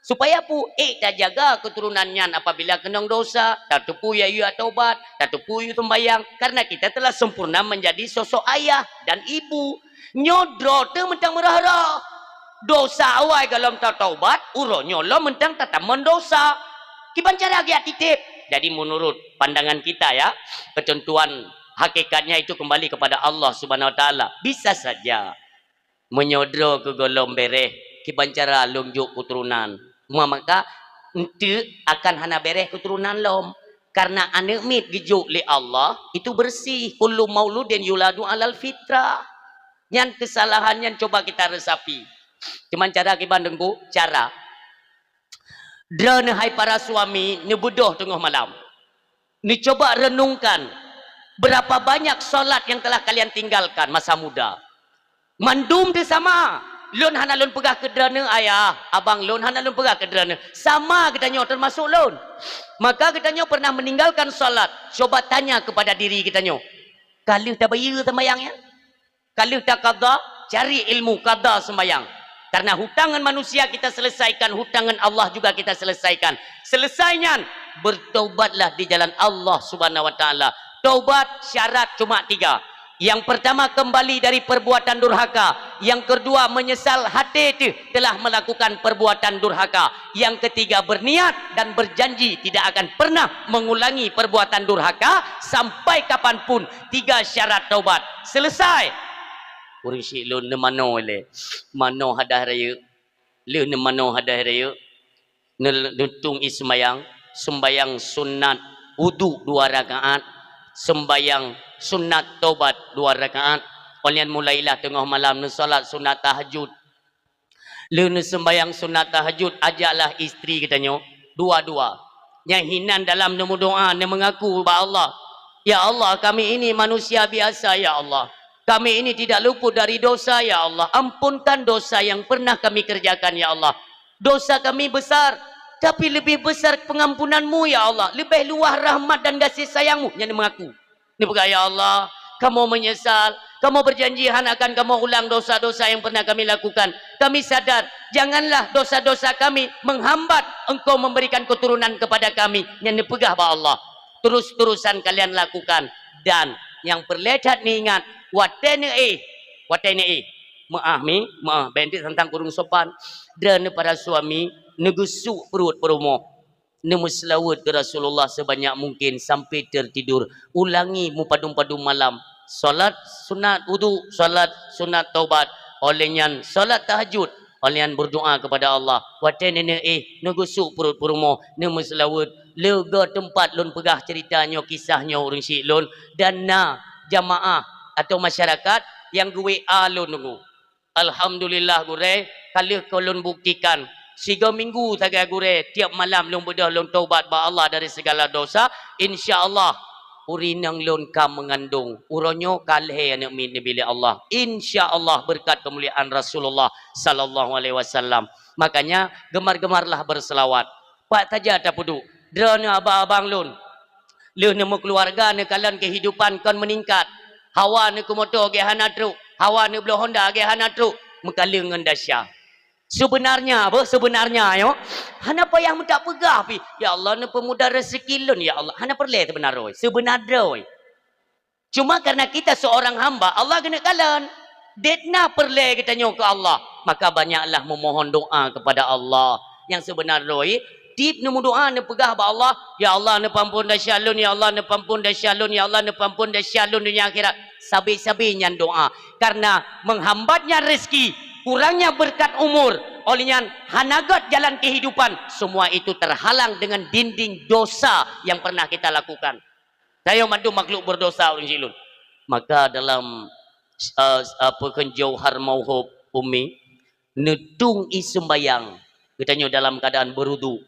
Supaya peue? Ék tajaga keturunan nyan apabila keunong dosa, tateupeue yue taubat, tateupeue yue sembahyang, karena kita telah sempurna menjadi sosok ayah dan ibu. Nyoe droe teuh mantong meurah-rah. Dosa awai gohlom tataubat, uroe nyoe lom mantong tatamong dosa. Kiban cara geujak tiep. Jadi, menurut pandangan kita, ya, ketentuan hakikatnya itu kembali kepada Allah Subhanahu wa Taala. Bisa saja meunyoe droe keu gohlom bereh, kiban cara lôn jok keuturonan. Maka, eunteuk akan hana bereh keuturonan lom. Karena aneuk miet geujok lé Allah, itu bersih. Kullu mauludin yuladu alal fitrah. Nyan keusalahan nyan cuba kita resapi. Cuman cara kiban Teungku, cara. Droeneuh hai para suami, neubeudôh teungoh malam. Neucuba renungkan, berapa banyak salat yang telah kalian tinggalkan masa muda? Mandum teuh sama. Lôn hana lôn peugah keu droeneuh, ayah, abang, lôn hana lôn peugah keu droeneuh. Sama geutanyoe, termasuk lôn. Maka geutanyoe pernah meninggalkan salat. Cuba tanya kepada diri geutanyoe, ka lheueh tabayeue sembahyang nyan? Ka lheueh takada, cari ilmu kada sembahyang. Karena hutang ngon manusia kita selesaikan, hutang ngon Allah juga kita selesaikan. Selesai nyan, bertaubatlah di jalan Allah Subhanahu wa Taala. Taubat syarat cuma tiga. Yang pertama, kembali dari perbuatan durhaka. Yang kedua, menyesal hati itu telah melakukan perbuatan durhaka. Yang ketiga, berniat dan berjanji tidak akan pernah mengulangi perbuatan durhaka sampai kapanpun. Tiga syarat taubat. Selesai. Ureueng syiek lôn neumanoe lé. Manoe hadah rayeuk. Lheueh neumanoe hadah rayeuk, neu-, neutueng ie seumayang, seumbayang sunat wudu dua rakaat, seumbayang sunat tobat dua rakaat. Óh lheueh nyan mulailah teungoh malam neusalat sunat tahajud. Lheueh neuseumbayang sunat tahajud, ajaklah istri geutanyoe, dua-dua. Nyang hinan dalam neumeudoá, neumeungaku bak Allah, "Ya Allah, kami ini manusia biasa, ya Allah. Kami ini tidak luput dari dosa, ya Allah. Ampunkan dosa yang pernah kami kerjakan, ya Allah. Dosa kami besar, tapi lebih besar pengampunan-Mu, ya Allah. Lebih luah rahmat dan gaséh sayang-Mu." Nyan neumeungaku. Neupeugah, "Ya Allah, kamoe meunyeusal, kamoe beujanji hana akan kamoe ulang dosa-dosa yang pernah kami lakukan. Kami sadar, janganlah dosa-dosa kami menghambat Engkau memberikan keturunan kepada kami." Nyan neupeugah bak Allah. Terus-terusan kalian lakukan. Dan nyang peureulée that neuingat, watée neuéh, watée neuéh, meuáh mi, meuáh, bék teuntang kureueng sopan. Droeneuh para suami, neugeusuk pruet peurumoh. Neumeuseulaweuet keu Rasulullah sebanyak mungkin sampai tertidur. Ulangi meupadum-padum malam. Salat sunat wudu, salat sunat taubat. Óh lheueh nyan salat tahajud. Óh lheueh nyan berdoa kepada Allah. Watée neuéh, neugeusuk pruet peurumoh, neumeuseulaweuet. Leuga teumpat lôn peugah cerita nyoe, kisah nyoe ureueng syiek lôn, dan na jamaah atau masyarakat nyang geu-W A lôn nunggu. Alhamdulillah, gurée, ka lheueh keu lôn buktikan. Sigoe minggu sagai gurée, tiep malam lôn beudôh lôn tobat bak Allah dari segala dosa, insya Allah, ureueng inong lôn ka meungandong. Uroe nyoe ka lhée aneuëk miet neubi lé Allah. Insya Allah, beureukat keumuliaan Rasulullah sallallahu alaihi wasallam. Makanya, gemar-gemarlah berselawat. Pat saja tapeuduek, droeneuh abang-abang lôn. Lheueh neumeukeuluwarga, neukalon keuhidupan kon meuningkat. Hawa neukeumoto gét hana trok, hawa neubloe honda gét hana trok, meukaleueng ngon desya. Seubeunarnya, beuh, seubeunarnya nyoe, hana payah meutak peugah pih, "Ya Allah, neupeumudah rezeki lôn, ya Allah." Hana peureulée seubeuna droe, seubeuna droe. Cuma karena kita seorang hamba, Allah geuneuk kalon. Dét na peureulée geutanyoe keu Allah, maka banyaklah memohon doa kepada Allah. Nyang seubeuna droe, tiep neumeudoa neupeugah bak Allah, "Ya Allah, neupeuamphon desya lôn, ya Allah, neupeuamphon desya lôn, ya Allah, neupeuamphon desya lôn donya akhirat." Sabe-sabe nyan doa. Karena menghambatnya rezeki, kurangnya berkat umur, oleh nyan hana gét jalan kehidupan, semua itu terhalang dengan dinding dosa yang pernah kita lakukan. Tanyoe mandum makhluk berdosa ureueng jih lôn. Maka dalam, eh, apa kheun Jauhar Mauhub Umi, neutueng ie seumbayang, geutanyoe dalam keadaan berudu.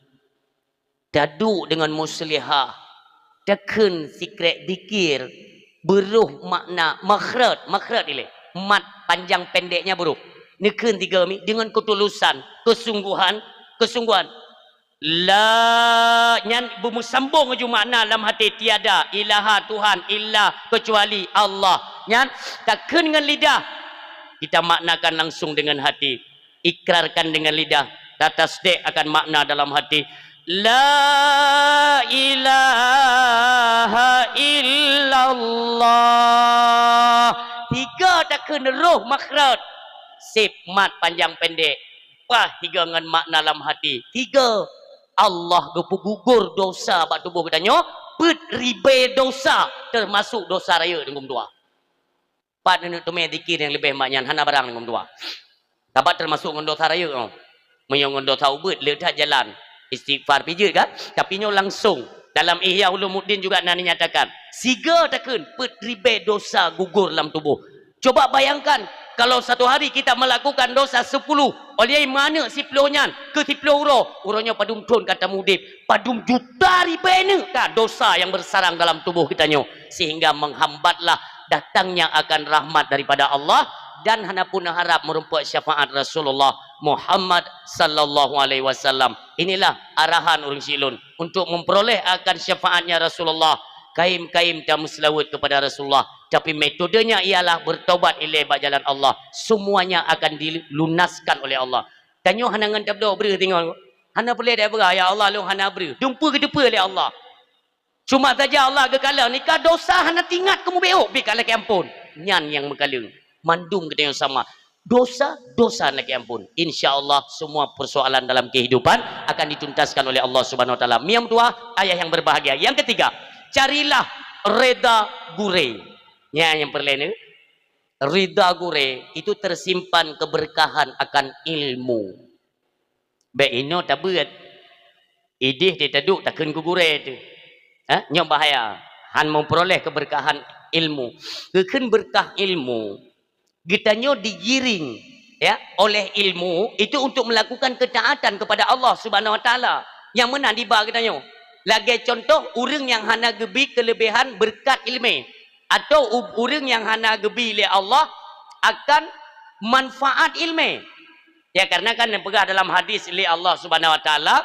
Taduek deungon muslihah, takheun sikrek zikir, beuroh makna makhraj, makhraj ilée, mat panjang pendeknya beuroh. Neukheun tiga mi deungon ketulusan, kesungguhan, kesungguhan. La, nyan beumeusambong laju makna lam hati, tiada ilaha Tuhan illa kecuali Allah. Nyan takheun ngon lidah, kita maknakan langsung dengan hati. Ikrarkan dengan lidah, tatasdek akan makna dalam hati. La ilaha illallah. Tiga takheun roh makhraj. Sép mat panjang pendek. Pah tiga ngon makna lam hati. Tiga, Allah geupeugugur dosa bak tuboh geutanyoe, peuet ribée dosa, teumasok dosa rayeuk deungon dua. Pat neuneuk teumé zikir nyang leubeh mak nyan, hana barang deungon dua. Tabat teumasok ngon dosa rayeuk nyoe. Meunyoe ngon dosa ubeuet, le that jalan. Istighfar pih jeuet kan? Tapi nyoe langsong. Dalam Ihya Ulumuddin juga na dinyatakan, siga takheun peuet ribée dosa gugur lam tuboh. Coba bayangkan, kalau satu hari kita melakukan dosa sepuluh, oleh manök siploh nyan keu siploh uroe, uroe nyoe padum thon ka tamudeb, padum juta ribée neuk ka dosa yang bersarang dalam tuboh geutanyoe, sehingga menghambatlah datangnya akan rahmat daripada Allah dan hana pun harap meurumpok syafaat Rasulullah Muhammad sallallahu alaihi wasallam. Inilah arahan ureuëng syiek lôn untuk memperoleh akan syafaatnya Rasulullah. Kaim-kaim tameuseulaweuet kepada Rasulullah, tapi metodenya ialah bertobat ilée bak jalan Allah. Semuanya akan dilunaskan oleh Allah. Tanyoe hana ngon tabloe breuh deungon. Hana peureulée dak peugah, "Ya Allah, lôn hana breuh." Dumpeue geuteupeue lé Allah. Cuma saja Allah geukalon, nika dosa hana tingat keu mubiôk, bit ka lakée amphon. Nyan nyang meukaleueng. Mandum geutanyoe sama. Dosa, dosa lakée amphon. Insya Allah, semua persoalan dalam kehidupan akan dituntaskan oleh Allah Subhanahu Wa Taala. Miang dua, ayah yang berbahagia. Yang ketiga, carilah reda gurée. Nyan nyang peureulée ni. Reda gurée itu tersimpan keberkahan akan ilmu. Bék inoe tabeuet. Idéh teuh taduek takheun keu gurée teuh. Ha? Nyoe bahaya. Han meupeuroleh keubeurkahan ilmu. Geukheun beurkah ilmu, geutanyoe digiring, ya, oleh ilmu itu untuk melakukan ketaatan kepada Allah Subhanahu Wa Taala. Nyang meunan diba geutanyoe. Lagée contoh, ureuëng nyang hana geubi keuleubehan beurkat iéleumé, atau u-, ureuëng nyang hana geubi lé Allah akan manfaat iéleumé. Ya, karena kan neupeugah dalam hadis lé Allah Subhanahu Wa Taala,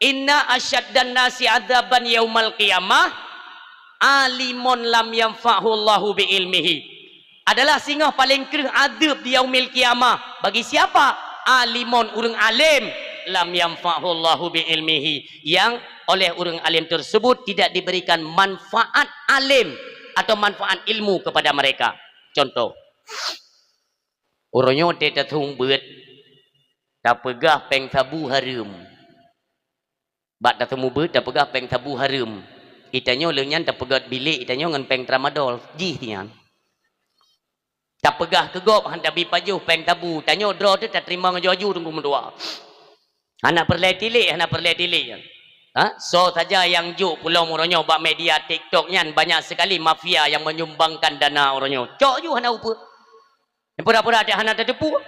"Inna asyaddan nasi adzaban yaumal qiyamah alimun lam yanfa'hu Allahu bi ilmihi." Adalah singoh paléng kreueh adeueb di yaumil qiyamah. Bagi siapa? Alimun, ureuëng além, lam yanfa'hu Allahu bi ilmihi, yang oleh ureuëng além tersebut tidak diberikan manfaat além atau manfaat ilmu kepada mereka. Contoh, uroe nyoe teuh tathong beuet, tapeugah péng sabu hareuem. Bak tathong beuet tapeugah péng sabu hareuem. Itanyoe lheueh nyan tapeugét bilék itanyoe ngon péng tramadol. Jih nyan. Tapeugah keu gob han tabi pajoh péng sabu. Tanyoe droe teuh tateurimong aju-aju teungku meutuah. Hana peureulée tilék, hana peureulée tilék. Ha? Soe saja nyang jok pulo uroe nyoe bak media TikTok nyan, banyak sekali mafia yang menyumbangkan dana uroe nyoe. Cok ju hana upeue. Pura-pura dak hana tateupeue.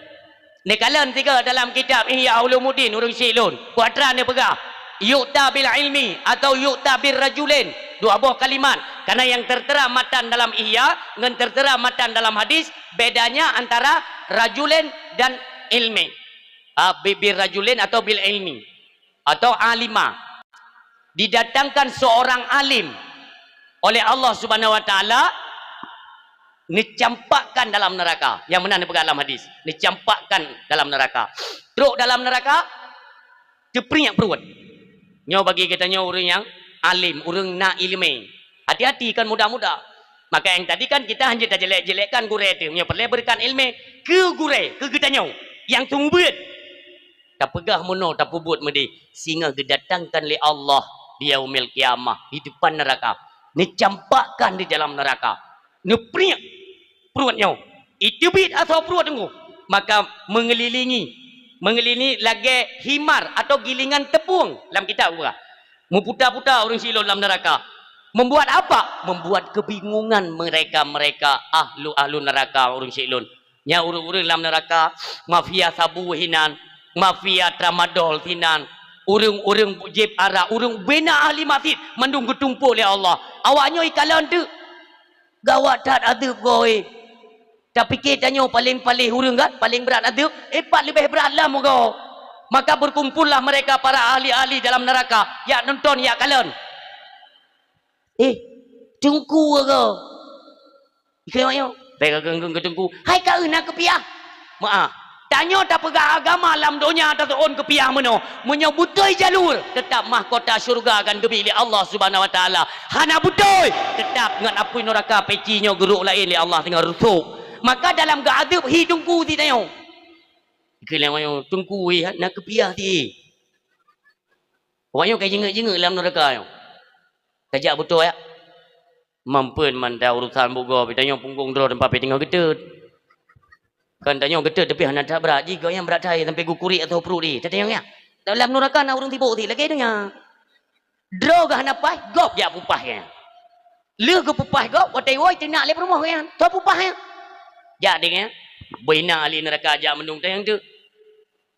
Neukalon sigoe dalam kitab Ihya Ulumuddin ureuëng Syiek lôn, peue atra neupeugah, "Yu'ta bil ilmi" atau "Yu'ta bir rajulain", dua boh kalimat. Karena nyang tertera matan dalam Ihya ngon tertera matan dalam hadis, bedanya antara rajulain dan ilmi. Ah, bi-, bir rajulain atau bil ilmi. Atau alimah. Didatangkan seorang alim oleh Allah Subhanahu wa Taala, neucampakkan dalam neraka. Nyang meunan neupeugah dalam hadis, neucampakkan dalam neraka. Trok dalam neraka, teupriek pruet. Nyoe bagi geutanyoe ureuëng nyang alim, ureuëng na iéleumé. Hati-hati, kon mudah-mudah. Maka nyang tadi kan kita hana tajelek-jelekkan gurée teuh. Nyoe peureulée beureukat iéleumé keu gurée, keu geutanyoe nyang seumeubeuet. Tapeugah meunoe, tapeubuet meudeh, singoh geudatangkan lé Allah di yaumil qiyamah, di depan neraka, neucampakkan di dalam neraka, neupriek pruet nyoe, iteubiet asoe pruet teungku, maka meungelilingi, meungelilingi lagée himar atau gilingan teupueng lam kitab geupeugah. Meuputa-puta ureuëng Syiek lôn lam neraka. Membuat apa? Membuat kebingungan mereka-mereka ahlu-ahlu neraka ureuëng Syiek lôn. Nyan ureuëng-ureuëng lam neuraka, mafia sabu hinan, mafia tramadol hinan, ureuëng-ureuëng jieb arak, ureuëng bina ahli masjid, mandum geutumpôk lé Allah. Awak nyoe ikalon teuk. Gawat that azeub goe. Tapike tanyoe paleng paléh ureuëng kan, paleng brat azeub, eh, pat leubeh brat lam goe. Maka berkumpullah mereka para ahli-ahli dalam neraka, jak nonton, jak kalon. Eh, teungku ke? Ikeu nyoe, bèk ka geung-geung keu teungku. Hai ka na keupiah. Meu'ah. Tanyoe tapeugah agama lam donya taseuôn keupiah meunoe. Meunyoe beutôi jalur, teutap mahkota syurga akan geubi lé Allah Subhanahu wa Taala. Hana beutôi, teutap ngon apui neuraka peci nyoe geurok laén lé Allah singoh reusôk. Maka dalam geuazeub hi teungku si tanyoe. Ikeu nyoe, teungku weh, na keupiah si. Awak nyoe ka jingeuk-jingeuk lam neuraka nyoe. Tajak beutôi, ya. Mampeuen mantong urusan bugoe, pih tanyoe punggong droe teumpat pih teungoh geutot. Kan tanyoe geutot tapi hana that brat, jih gobnyan brat that sampai geukuriek ateueh pruet jih. Tatanyong nyan. Dalam neuraka na ureuëng sibok sit lagée donya. Droe geuh hana paih, gob jak peupah nyan. Lheueh geupeupah gob, watée woe teunak lé peurumoh nyan. Toh peupah nyan. Jak deh nyan. Bina ahli neuraka jak meunung tanyong teuk.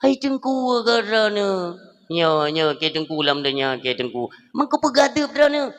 Hai teungku, gara droeneuh. Nyoe, nyoe, keu teungku lam donya, keu teungku. Meukeue peugah deueb droeneuh.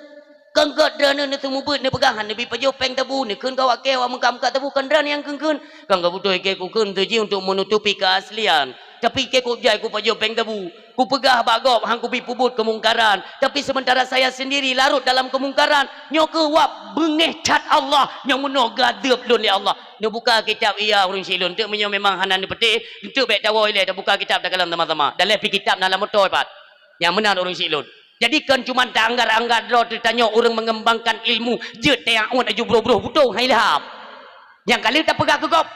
Kon gét droeneuh neuseumeubeuet neupeugah, neubi pajoh péng tabu, neukheun keu awak kée awak meukat-meukat tabu, kon droeneuh nyang kheun-kheun. Kon gét beutôi kée kukheun tu jih untuk menutupi keaslian. Tapi kée kujak kupajoh péng tabu. Kupeugah bak gob, han kubi peubuet keumungkaran. Tapi sementara saya sendiri larut dalam keumungkaran. Nyoe keuh wab beungéh that Allah. Nyang meunoe geuazeub lôn lé Allah. Neubuka kitab Ihya ureuëng Syiek lôn. Teuk meunyoe memang hana neupeuteh, enteuk bék tawoe ilée, tabuka kitab takalon sama-sama. Daleh pih kitab na lam moto pat. Nyang meunan ureuëng Syiek lôn. Jadi kon cuma taanggar-anggar droe teutanyoe ureuëng meungeumbangkan ilmu, jeuet teuyak uet aju broh-broh butong hai lhab. Nyang ka lheueh tapeugah keu gob,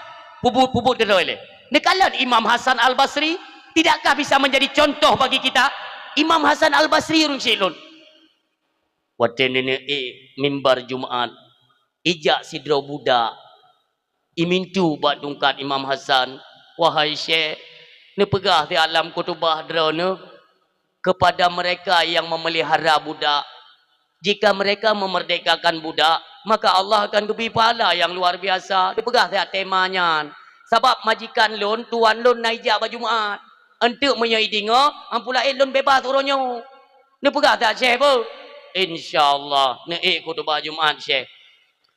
peubuet-peubuet droe ilée. Neukalon Imam Hasan Al-Basri, tidakkah bisa menjadi contoh bagi kita? Imam Hasan Al-Basri ureuëng Syiek lôn. Watée neuneuk ék mimbar Jumat, ijak sidroe budak, imintu bak tungkat Imam Hasan, "Wahai Syekh, neupeugah siat lam khutubah droeneuh kepada mereka yang memelihara budak, jika mereka memerdekakan budak, maka Allah akan geubri pahala yang luar biasa." Neupeugah siat tema nyan, "Sabab majikan lôn, tuan lôn na ijak bak Jumat. Enteuk meunyoe ideungoe, ampu laén lôn beubaih uroe nyoe." Neupeugah that Syekh peue? "Insya Allah, neuék khutubah Jumat, Syekh."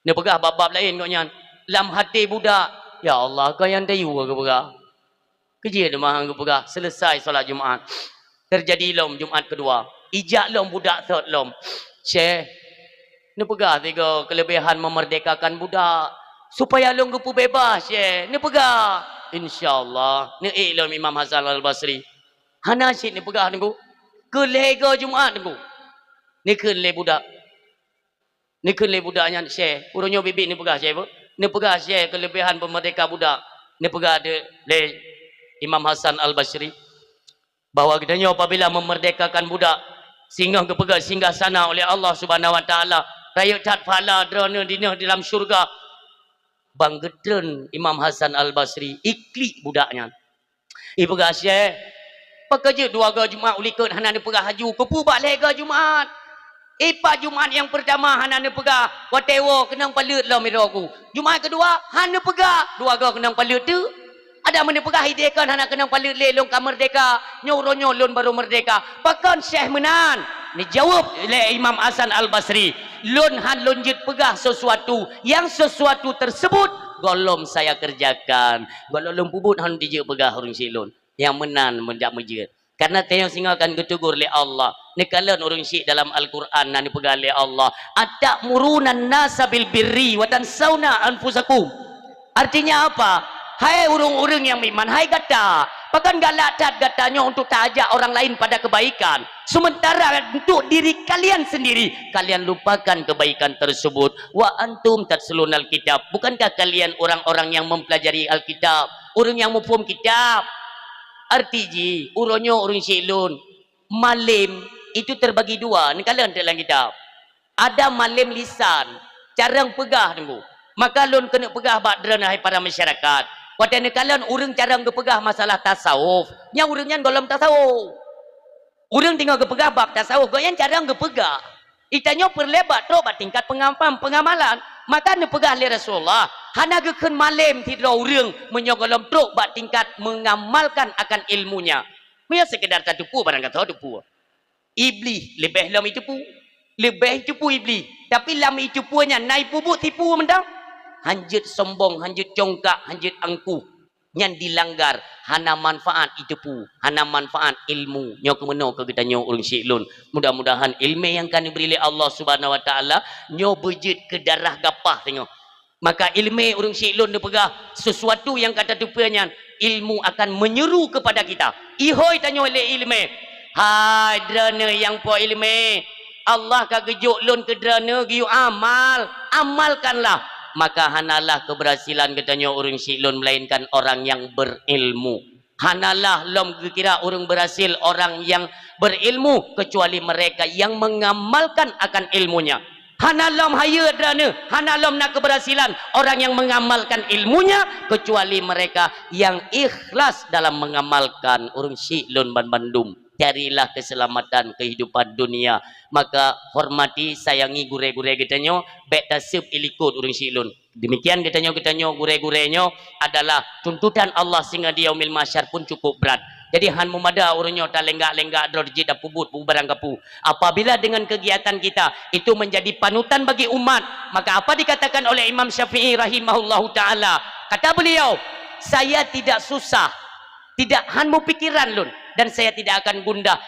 Neupeugah bab-bab laén gobnyan. Lam até budak, "Ya Allah, kon nyang tayue geupeugah." Keujeuet teuma han geupeugah, selesai salat Jumat. Teujadi lom Jumat keudua. Ijak lom budak sot lom. "Syekh, neupeugah sigoe keuleubehan meumerdekakan budak, supaya lôn geupeubeubaih, Syekh. Neupeugah." "Insya Allah." Neuék lom Imam Hasan Al-Basri. Hana cit neupeugah teungku. Keu lhée goe Jumat teungku. Neukheun lé budak. Neukheun lé budak nyan, "Syekh, uroe nyoe biet-biet neupeugah, Syekh, peue?" Neupeugah, "Syekh, keuleubehan peumerdeka budak." Neupeugah lé Imam Hasan Al-Basri, bahwa geutanyoe apabila memerdekakan budak, singoh geupeugah singgah sana oleh Allah Subhanahu wa Taala, rayeuk that pahala droeneuh dinoe di dalam syurga. Ban geutreun Imam Hasan Al-Basri, iklik budak nyan. Ipeugah, "Syekh, pakon jeuet dua goe Jumat u likot hana neupeugah laju, keupeue bak lhée goe Jumat? Ipat Jumat nyang peurtama hana neupeugah, watée woe keunong paleuet lom droe ku. Jumat keudua, han neupeugah, dua goe keunong paleuet teuk. Ada meuneuk peugah idéh kon hana keunong paleuet lé lôn ka meurdéhka, nyoe uroe nyoe lôn barô meurdéhka. Pakon Syekh meunan? Neujaweueb lé Imam Hasan Al-Basri, "Lôn han lôn jeuet peugah sesuatu, yang sesuatu tersebut golom saya kerjakan." Golom lôn peubuet han dijeuet peugah ureuëng syik lôn. Nyang meunan meundak meujeuet. Karena tanyoe singoh akan geutegur lé Allah. Neukalon ureuëng syik dalam Al-Quran na neupeugah lé Allah, "Atamuruna nasa bil birri wa tansawna anfusakum." Artinya apa? Hai ureuëng-ureuëng nyang meuiman, hai gata, pakon galak that gata nyoe untuk taajak orang lain pada kebaikan, sementara untuk diri kalian sendiri, kalian lupakan kebaikan tersebut. "Wa antum tatslunal kitab." Bukankah kalian orang-orang yang mempelajari Alkitab, ureuëng nyang muphom kitab? Arti jih, uroe nyoe ureuëng syik lôn, malem itu terbagi dua, neukalon teuk lam kitab. Ada malem lisan, carong peugah teungku. Maka lôn keuneuk peugah bak droeneuh hai para masyarakat. Watée neukalon ureuëng carong geupeugah masalah tasawuf, nyang ureuëng nyan golom tasawuf. Ureuëng teungoh geupeugah bab tasawuf, gobnyan carong geupeugah. Geutanyoe peureulée bak trok bak tingkat pengam-, pengamalan. Maka neupeugah lé Rasulullah, hana geukheun malem sidroe ureuëng meunyoe golom trok bak tingkat mengamalkan akan ilmunya. Meunyoe sekedar tateupeue barang gasoe teupeue. Iblih leubeh lom iteupeue. Leubeh iteupeue Iblih. Tapi lam iteupeue nyan na ipeubuet tipu mantong. Hanjeuet sombong, hanjeuet congkak, hanjeuet angkuh. Nyan dilanggar, hana manfaat iteupeue, hana manfaat ilmu. Nyoe keuh meunoe keu geutanyoe ureuëng syik lôn. Mudah-mudahan ilmu nyang ka neubri lé Allah Subhanahu wa Taala nyoe beujeuet keu darah gapah singoh. Maka ilmu ureuëng syik lôn neupeugah, sesuatu nyang ka tateupeue nyan, ilmu akan menyeru kepada kita. Ihôi tanyoe lé ilmu, "Hai droeneuh nyang po ilmu, Allah ka geujok lôn keu droeneuh geuyue amal, amalkanlah." Maka hanalah keberhasilan geutanyoe ureuëng syik lôn melainkan orang yang berilmu. Hanalah lom geukira ureuëng berhasil orang yang berilmu kecuali mereka yang mengamalkan akan ilmunya. Hana lom hayeue droeneuh, hana lom na keberhasilan orang yang mengamalkan ilmunya kecuali mereka yang ikhlas dalam mengamalkan. Ureuëng syik lôn banmandum, carilah keselamatan kehidupan dunia. Maka hormati, sayangi gurée-gurée geutanyoe, bék taseueb ilikot ureuëng syik lôn. Demikian geutanyoe, geutanyoe gurée-gurée nyoe adalah tuntutan Allah sehingga di yaumil mahsyar pun cukup berat. Jadi han meumada ureuëng nyoe talenggak-lenggak droe jeuet tapeubuet peue barang kapeue. Apabila dengan kegiatan kita itu menjadi panutan bagi umat, maka apa dikatakan oleh Imam Syafi'i rahimahullahu taala? Kata beliau, "Saya tidak susah, tidak han meupikiran lôn, dan saya tidak akan gundah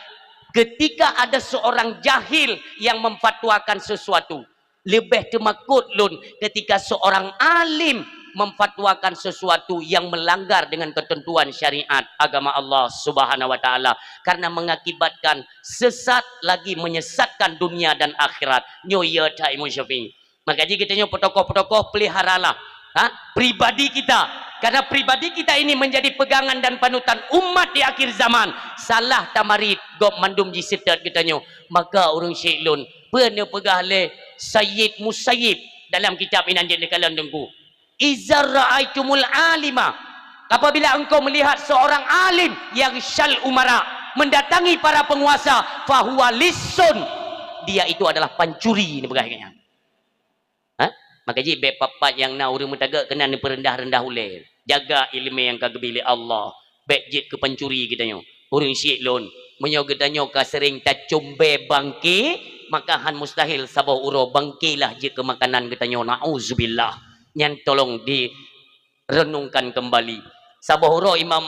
ketika ada seorang jahil yang memfatwakan sesuatu." Leubeh teumakot lôn ketika seorang alim memfatwakan sesuatu yang melanggar dengan ketentuan syariat agama Allah Subhanahu wa Taala, karena mengakibatkan sesat lagi menyesatkan dunia dan akhirat. Nyoe ya that Imam Syafi'i. Maka jih geutanyoe peutokoh-peutokoh peliharalah, ha, pribadi kita. Karena pribadi kita ini menjadi pegangan dan panutan umat di akhir zaman. Salah tamarit, gob mandum jiseutôt geutanyoe. Maka ureuëng syik lôn, peue neupeugah lé Sayyid Musayyib dalam kitab inan jeuet neukalon teungku, "Iza ra'aitumul alima," apabila engkau melihat seorang alim, "yaghsyal umara," mendatangi para penguasa, "fahuwa lissun," dia itu adalah pancuri, neupeugah lagée nyan. Ha? Maka jih bék pat-pat nyang na ureuëng meutagak keunan neupeureundah-reundah ulée. Jaga iéleumé nyang ka geubri lé Allah. Bék jeuet keu pancuri geutanyoe. Ureuëng syik lôn, meunyoe geutanyoe ka seuréng tacöm bée bangke, maka han mustahil saboh uroe bangke lah jeuet keu makanan geutanyoe. Nauzubillah. Nyan tolong di renungkan kembali. Saboh uroe Imam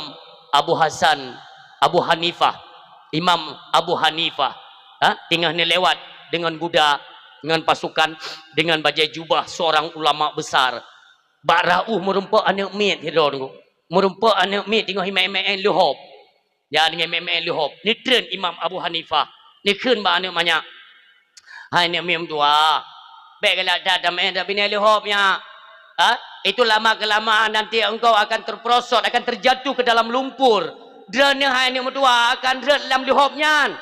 Abu Hasan, Abu Hanifah, Imam Abu Hanifah, ha, teungoh neulewat deungon guda, deungon pasukan, deungon bajée jubah seorang ulama besar. Bak rauh meurumpok aneuëk miet sidroe teungku. Meurumpok aneuëk miet teungoh imé-imé leuhop. Nyan ngon mé-mé leuhop. Neutreun Imam Abu Hanifah. Neukheun bak aneuëk manyak, "Hai aneuëk miet meutuah, bék galak that tamé that binéh leuhop nyak. Ha? Itu lama-kelamaan nanti engkau akan terperosot, akan terjatuh ke dalam lumpur. Droeneuh hai aneuëk meutuah akan rhot lam leuhop nyan."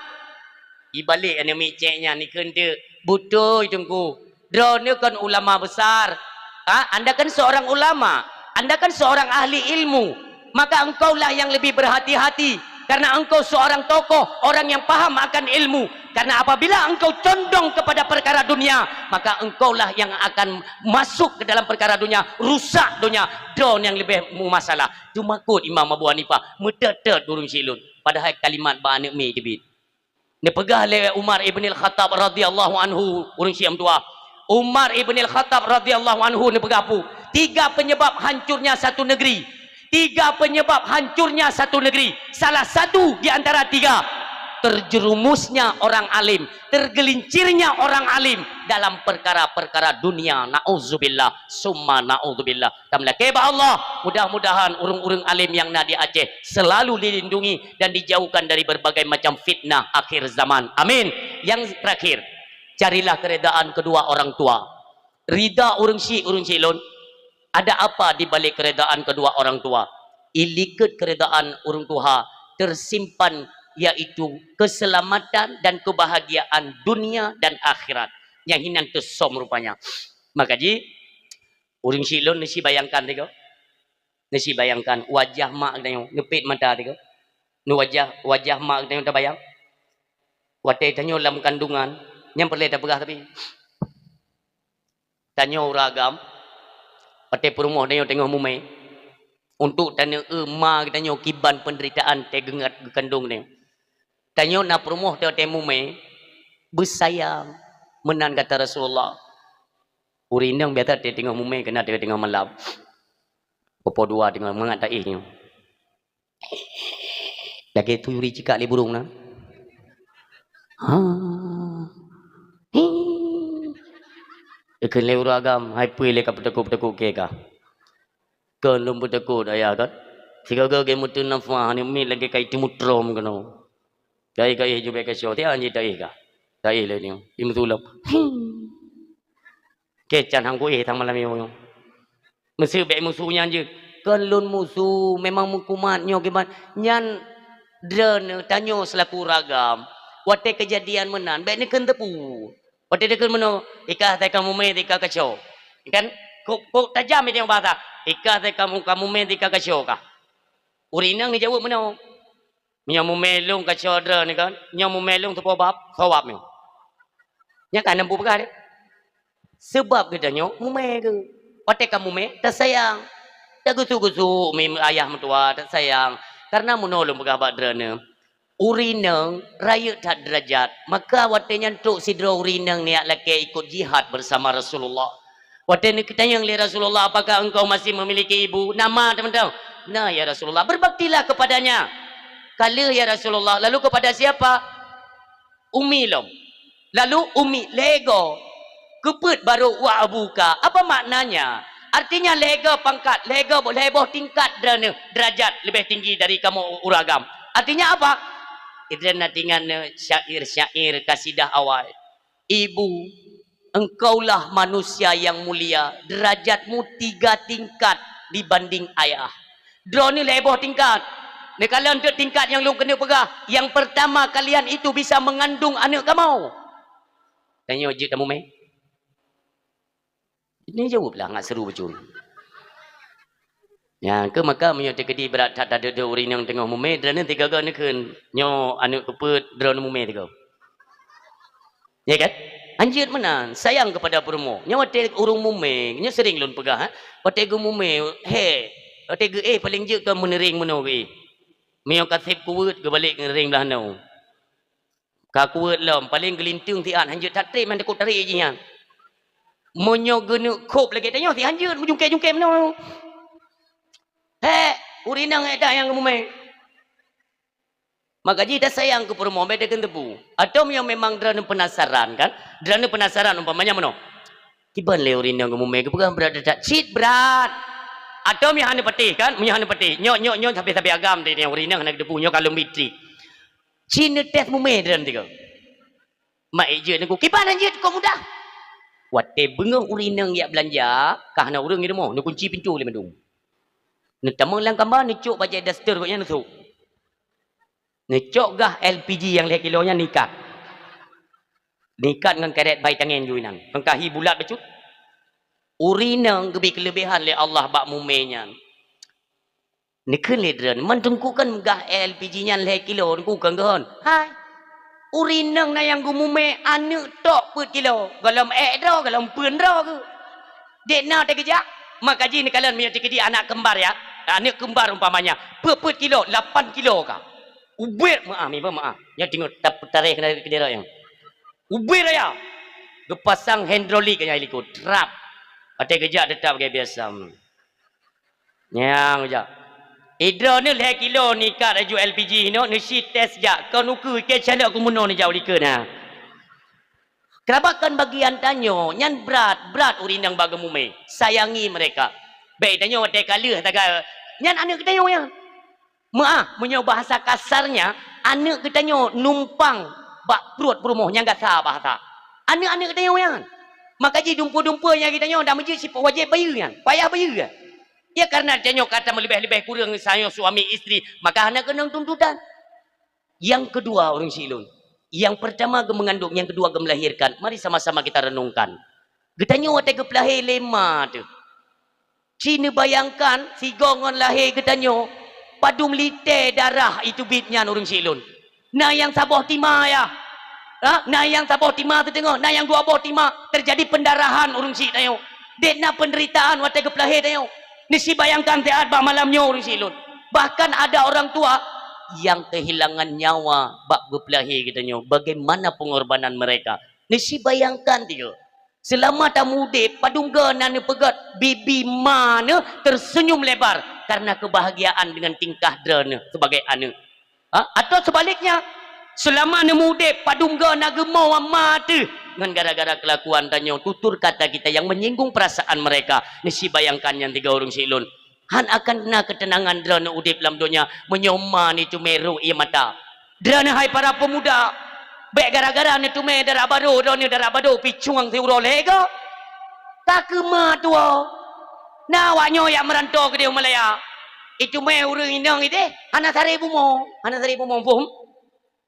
Ibalek aneuëk miet cék nyan ikheun teuk, "Beutôi Teungku, droeneuh kon ulama besar. Ha? Anda kan seorang ulama, Anda kan seorang ahli ilmu. Maka engkaulah yang lebih berhati-hati. Karena engkau seorang tokoh, orang yang paham akan ilmu. Karena apabila engkau condong kepada perkara dunia, maka engkaulah yang akan masuk ke dalam perkara dunia, rusak dunia, droe nyang leubeh mumasalah. Teumakot Imam Abu Hanifah, meutet-tet ureuëng syiek lôn. Padahai kalimat bak aneuk miet teubiet. Neupeugah lé Umar ibn al-Khattab radhiyallahu anhu, ureuëng syiek meutuah. Umar ibn al-Khattab radhiyallahu anhu neupeugah peue? Tiga penyebab hancurnya satu negeri. Tiga penyebab hancurnya satu negeri. Salah satu di antara tiga, terjerumusnya orang alim, tergelincirnya orang alim dalam perkara-perkara dunia. Nauzubillah, summa nauzubillah. Tameulakée bak Allah, mudah-mudahan ureuëng-ureuëng alim nyang na di Aceh selalu dilindungi dan dijauhkan dari berbagai macam fitnah akhir zaman. Amin. Yang terakhir, carilah keredaan kedua orang tua. Rida ureuëng syiek, ureuëng syiek lôn, ada apa di balik keredaan kedua orang tua? Ilikot keredaan ureuëng tuha tersimpan, yaitu keselamatan dan kebahagiaan dunia dan akhirat. Nyang hinan teusom rupanya. Maka jih, ureuëng syiek lôn neusi bayangkan tiga. Neusi bayangkan wajah mak geutanyoe, neupet mata tiga. Neuwajah, wajah mak geutanyoe tabayang. Watée tanyoe lam kandungan, nyang peureulée tapeugah tapi. Tanyoe ureuëng agam, watée peurumoh tanyoe teungoh mumé, untuk tanyoe eu ma geutanyoe kiban penderitaan teugeungat geukandong tanyoe. Tanyoe na peurumoh teuh watée mumé, beusayang, meunan kata Rasulullah. Ureuëng inong biasa teuh teungoh mumé keunan teuh teungoh malam. Popo dua teungoh mangat taéh nyoe. Lagée tuyuri cikak lé burung na. Ha. Hi. Ikheun lé ureuëng agam, hai peue lé ka peuteukot-peuteukot keu kah. Kon lôn peuteukot ayah kan. Sigoe-goe geuh meuteun nafah ni mit lagée kai teumutrom keunoe. Kai-kai jubek kacoe, tian jih taéh kah. Taéh lé nyoe. Imeusulop. Hi. Keucan hang kuéh tang malam nyoe. Meuseu bék musu nyan jeuet. Kon lôn musu, memang meukumat nyoe kiban. Nyan droeneuh tanyoe seulaku ureuëng agam. Watée keujadian meunan, bék neukheun teupeu. Watée neukheun meunoe, ikah teuka mumé teuka kacoe. Kan? Kok, kok tajam itu bahasa. Ikah teuka mu-, ka mumé teuka kacoe kah. Ureuëng inong neujaweueb meunoe. Meunyoe mumé lôn kacoe droeneuh kan, nyoe mumé lôn teupeubab, sawab nyoe. Nyan ka neumpu peugah deh. Seubab geutanyoe mumé geuh. Watée ka mumé, tasayang. Tageusu-geusu mi ayah meutuwa, tasayang. Karena meunoe lôn peugah bak droeneuh, ureuëng inong rayeuk that deurajat. Maka watée nyan trok sidroe ureuëng inong niat lakée ikot jihad bersama Rasulullah. Watée neukutanyong lé Rasulullah, "Apakah engkau masih memiliki ibu?" "Na ma, teman-teman." "Na, ya Rasulullah." "Berbaktilah kepadanya." "Ka lheueh, ya Rasulullah." "Lalu kepada siapa?" "Umi lom." "Lalu umi lego." "Keupeuet baru wa abuka." Apa maknanya? Artinya lego pangkat, lego bo-, lhée boh tingkat droeneuh, derajat leubeh tinggi dari kamoe ureuëng agam. Artinya apa? Idren na tingan syair-syair kasidah awai. Ibu, engkaulah manusia yang mulia, derajatmu tiga tingkat dibanding ayah. Droeneuh lhée boh tingkat. Neukalon teuk tingkat nyang lôn keuneuk peugah, yang pertama kalian itu bisa mengandung aneuk kamoe. Tanyoe jeuet tamumé. Ini jaweueb lah ngat seuru bacut. Nyan keuh maka meunyoe teukeudi brat that tadeuk-deuk ureuëng inong teungoh mumé, droeneuh tiga-tiga neukheun, nyoe aneuk keupeuet droeneuh mumé tiga. Ya kan? Hanjeuet meunan, sayang kepada peurumoh. Nyoe watée ureuëng mumé, nyoe sering lôn peugah, ha? Watée geumumé, he, watée geuéh paleng jeuet keu meuneuring meunoe geuéh. Meunyoe ka seb kuweuet geubalek ngeuneuring blaih noe. Ka kuweuet lom, paleng geulinteung siat, hanjeuet that treb, han takot tarek jih nyan. Meunyoe geuneuk khôb lagée tanyoe, si hanjeuet meujungkée-jungkée meunoe. Hek, ureuëng inong hek that nyang geumumé. Maka jih tasayang keu peurumoh, bék takheun teupeu. Atawa meunyoe memang droeneuh peunasaran kan, droeneuh peunasaran umpamanya meunoe. Kiban lé ureuëng inong geumumé, geupeugah brat that, cit brat. Atawa meunyoe hana patéh kan, meunyoe hana patéh. Nyoe, nyoe, nyoe sabe-sabe agam deh, ureuëng inong hana geuteupeu, nyoe kalon bitri. Ci neutés mumé droeneuh tiga. Mak ék jeuet neuk kiban han jeuet kok mudah. Watée beungoh ureuëng inong jak beulanja, ka hana ureuëng di rumoh, neukunci pintoe lé mandum. Neutamong lam kama, neucok bajée daster gobnyan neusôk. Neucok gah L P G nyang lhée kilo nyan neuikat. Neuikat ngon karét bai tangen jih inan. Pangkahi bulat bacut. Ureuëng inong geubri keuleubehan lé Allah bak mumé nyan. Neukheun lé droeneuh, man Teungku kan meugah L P G nyan lhèe kilo, Teungku kan geuhon. Hai. Ureueng inong na nyang geumumè aneuk tok peuet kilo, gohlom èk droe, gohlom peuen droe geuh. Dek na teugeujak, maka jih neukalon meunyoe teukeudi anak kembar ya. Aneuk kembar umpamanya, peuet-peuet kilo, lapan kilo ka. Ubit meu'ah, meu'ah. Nyoe teungoh tap-, tareh keunan keudroe nyoe. Ubit raya. Geupasang hidrolik nyang likot, trap. Watèe geujak teutap lagèe biasa. Nyang jak. Idroeneuh lhèe kilo neuikat laju L P G nyoe, neusi tes jak. Kon ukeue, keu calok keu meunoe neujak u likot na. Keurabakan bagian tanyoe, nyan brat, brat ureueng inong bak geumumè. Sayangi mereka. Bèk tanyoe watèe ka lheueh taga, nyan aneuk geutanyoe nyan. Meu'ah, meunyoe bahasa kasarnya, aneuk geutanyoe numpang bak pruet peurumoh nyang gasa bahasa. Aneuk-aneuk geutanyoe nyan. Maka jih dumpeue-dumpeue nyang geutanyoe dak meujeuet sipok wajéb bayeue nyan, payah bayeue nyan. Ya, karena tanyoe ka tameulebeh-lebeh kureueng tanyoe suami istri, maka hana keunong tuntutan. Nyang keudua, ureueng siklon. Nyang peurtama geumeungandong, nyang keudua geumeulahirkan. Mari sama-sama kita renungkan. Geutanyoe watèe geupeulahé lé ma teuh. Ci neubayangkan, sigoe ngon lahé geutanyoe, padum lité darah iteubiet nyan ureueng siklon. Na nyang saboh tima, ya. Ha? Na nyang saboh tima siteungoh, na nyang dua boh tima, teujadi pendarahan ureueng siklon tanyoe. Dek na penderitaan watèe geupeulahé tanyoe. Neusi bayangkan siat bak malam nyoe ureueng siklon. Bahkan ada orang tua yang kehilangan nyawa bak geupeulahé geutanyoe. Bagaimana pengorbanan mereka? Neusi bayangkan tiga. Seulama tameudép, padum goe na neupeugét bibi ma neuh terseunyum lebar karena kebahagiaan dengan tingkah droeneuh sebagai aneuk. Ha? Atau sebaliknya, seulama neumeudép, padum goe na geumoe ma teuh ngon gara-gara kelakuan tanyoe, tutur kata kita yang menyinggung perasaan mereka. Neusi bayangkan nyan tiga ureueng siklon. Han akan na keuteunangan droeneuh udép lam donya meunyoe ma neuteumé rhot ie mata. Droeneuh hai para peumuda, bèk gara-gara neuteumé dara barô, droeneuh dara barô picueng siuroe lhèe goe. Ka keu ma tuwoe. Na awak nyoe nyang meuranto keudéh u Malaya. Iteumé ureueng inong idéh, hana saré bumoe, hana saré bumoe, phôn?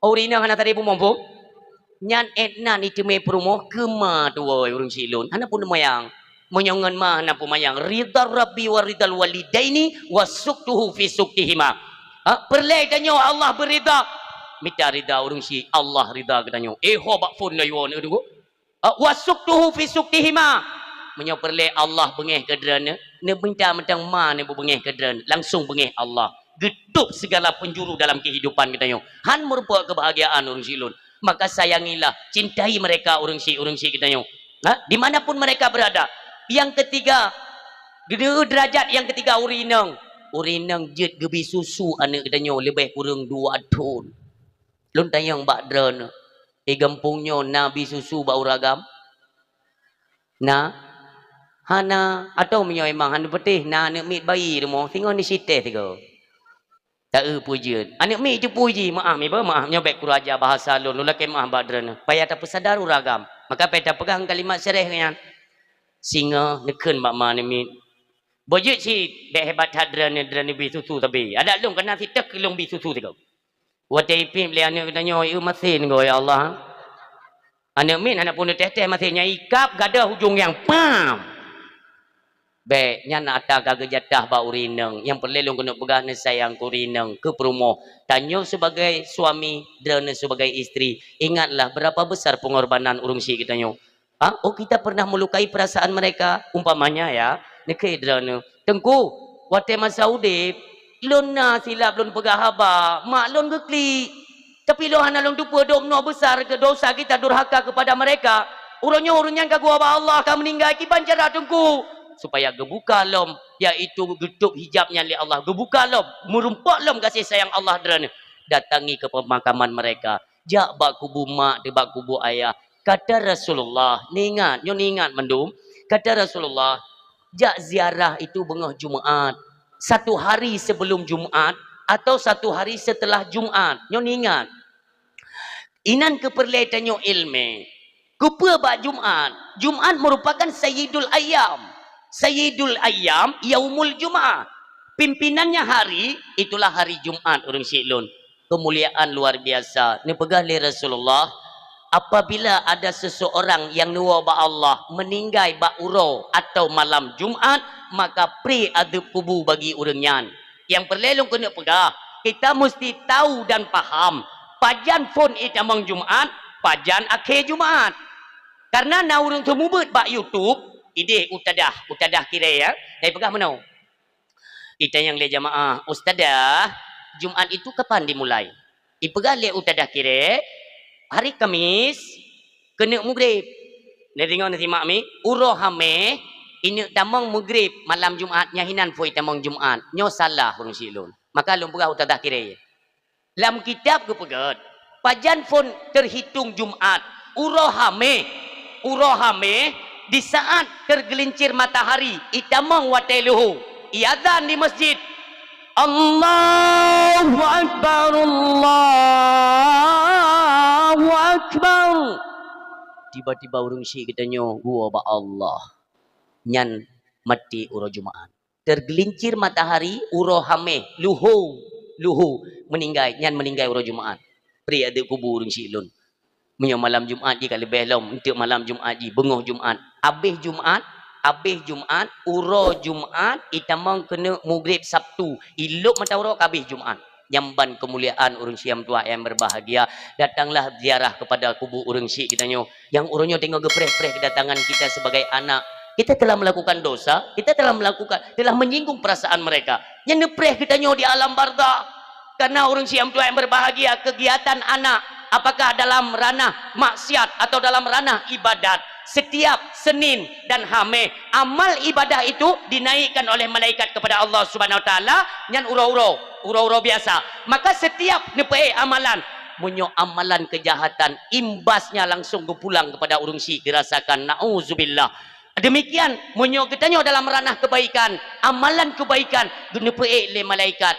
Ureueng inong hana saré bumoe, phôn? Nyan èt nan iteumé peurumoh keu ma tuwoe ureueng siklon. Hana peumayang. Meunyoe ngon ma hana peumayang, ridha Rabbi wa ridhal walidaini wa sukhtuhu fi sukhtihima. Ha, peureulèe tanyoe Allah beuridha. Mita ridha ureueng syik, Allah ridha geutanyoe. Eh, ho bak phôn na yuwoe neuh teungku. Ha, wa sukhtuhu fi sukhtihima. Meunyoe peureulèe Allah beungèh keu droeneuh, neumita mantong ma neuh beungèh keu droeneuh, langsung beungèh Allah. Geutôb segala penjuru dalam kehidupan geutanyoe. Han meurumpok kebahagiaan ureueng siklon. Maka sayangilah, cintai mereka ureueng syik, ureueng syik geutanyoe. Ha? Di mana pun mereka berada. Nyang keutiga, geuneuk derajat nyang keutiga ureueng inong. Ureueng inong jeuet geubi susu aneuk geutanyoe leubeh kureueng dua thon. Lôn tanyong bak droeneuh, di gampông nyoe na bi susu bak ureueng agam? Na? Hana. Atau meunyoe memang hana peutéh, na aneuk miet bayi rumoh, singoh neusi tes sigoe. Ta-eu peue jeuet. Aneuk miet teupeue jih, meu'ah, meu'ah, nyoe bèk kurang aja bahasa lôn, lôn lakèe meu'ah bak droeneuh. Payah tapeusadar ureueng agam. Maka payah tapeugah kalimat sireh nyan. Singoh neukheun bak ma aneuk miet. Boh jeuet cit, bèk hebat that droeneuh, droeneuh bi susu sabe. Adak lôn ka na siteuk lôn bi susu sigoe. Watèe ipiep lé aneuk geutanyoe, eu masen goe, ya Allah. Aneuk miet hana pun teuh-teuh masen, nyang ikab gadôh ujong nyang pam. Bèk, nyan atra ka geujatah bak ureueng inong. Nyang peureulèe lôn keuneuk peugah, neusayang keu ureueng inong, keu peurumoh. Tanyoe sebagai suami, droeneuh sebagai istri. Ingatlah berapa besar pengorbanan ureueng syik geutanyoe. Ha? Oh, kita pernah melukai perasaan mereka. Umpamanya, ya, neukheun droeneuh, "Teungku, watèe masa udép, lôn na silap lôn peugah haba, mak lôn geuklik. Tapi lôn hana lôn teupeue dum noe besar keu dosa kita durhaka kepada mereka. Uroe nyoe ureueng nyan ka geuwoe bak Allah, ka meuninggai. Kiban cara, Teungku?" Supaya geubuka lom, yaitu geutôb hijab nyan lé Allah. Geubuka lom, meurumpok lom gaséh sayang Allah droeneuh. Datangi ke pemakaman mereka. Jak bak kubu mak teuh, bak kubu ayah. Kata Rasulullah, neuingat, nyoe neuingat mandum. Kata Rasulullah, jak ziarah itu beungoh Jumaat. Satu hari sebelum Jumaat atau satu hari setelah Jumaat. Nyoe neuingat. Inan keu peureulèe tanyoe ileumèe. Keupeue bak Jumaat? Jumaat merupakan sayyidul ayyam. Sayyidul ayyam yaumul Jumaah. Pimpinannya hari, itulah hari Jumaat, ureueng syik lôn. Keumuliaan luar biasa. Neupeugah lé Rasulullah, apabila ada seseorang yang neuwoe bak Allah meuninggai bak uroe atau malam Jumaat, maka pri azeub kubu bagi ureueng nyan. Nyang peureulée lôn keuneuk peugah, kita meusti tahu dan paham pajan phon itamong Jumat, pajan akhé Jumat. Karena na ureuëng seumeubeuet bak YouTube, ideh utadah, utadah kirée, ya, dan ipeugah meunoe. Itanyong lé jamaah, "Ustazah, Jumat itu kapan dimulai?" Ipeugah lé utadah kirée, "Hari Kamis keuneuk mugreb." Neudeungoe neusimak mi, uroe Hameh ineuk tamong mugreb malam Jumat, nyan hinan phon itamong Jumat. Nyoe salah ureuëng syiek lôn. Maka lôn peugah utadah kirée. Lam kitab geupeugét, pajan phon teuhitong Jumat, uroe Hameh. Uroe Hameh, di saat teugeulincir matahari, itamong watée luho, iazan di masjid, "Allahu Akbar, Allahu Akbar." Tiba-tiba ureuëng syiek geutanyoe geuwoe bak Allah. Nyan maté uroe Jumat. Teugeulincir matahari, uroe Hameh, luho, luho, meuninggai, nyan meuninggai uroe Jumat. Pri ateueh kubu ureuëng syiek lôn. Meunyoe malam Jumat jih ka leubeh lom, eunteuk malam Jumat jih, beungoh Jumat, abéh Jumat, abéh Jumat, uroe Jumat, itamong keuneuk mugreb Sabtu, ilop mata uroe ka abéh Jumat. Nyang ban keumuliaan ureuëng syiek tuha nyang berbahagia, datanglah ziarah kepada kubu ureuëng syiek geutanyoe. Nyang uroe nyoe teungoh geupreh-preh kedatangan kita sebagai anak. Kita telah melakukan dosa, kita telah melakukan, telah menyinggung perasaan mereka. Nyang neupreh geutanyoe di alam barzakh. Karena ureuëng syiek tuha nyang berbahagia, kegiatan anak, apakah dalam ranah maksiat atau dalam ranah ibadat, setiap Senin dan Hameh, amal ibadah itu dinaikkan oleh malaikat kepada Allah Subhanahu Wa Taala, nyan uroe-uroe, uroe-uroe biasa. Maka setiap neupeuék amalan, meunyoe amalan kejahatan, imbasnya langsung geupulang kepada ureuëng syiek dirasakan. Nauzubillah. Demikian, meunyoe geutanyoe dalam ranah kebaikan, amalan kebaikan, geuneupeuék lé malaikat,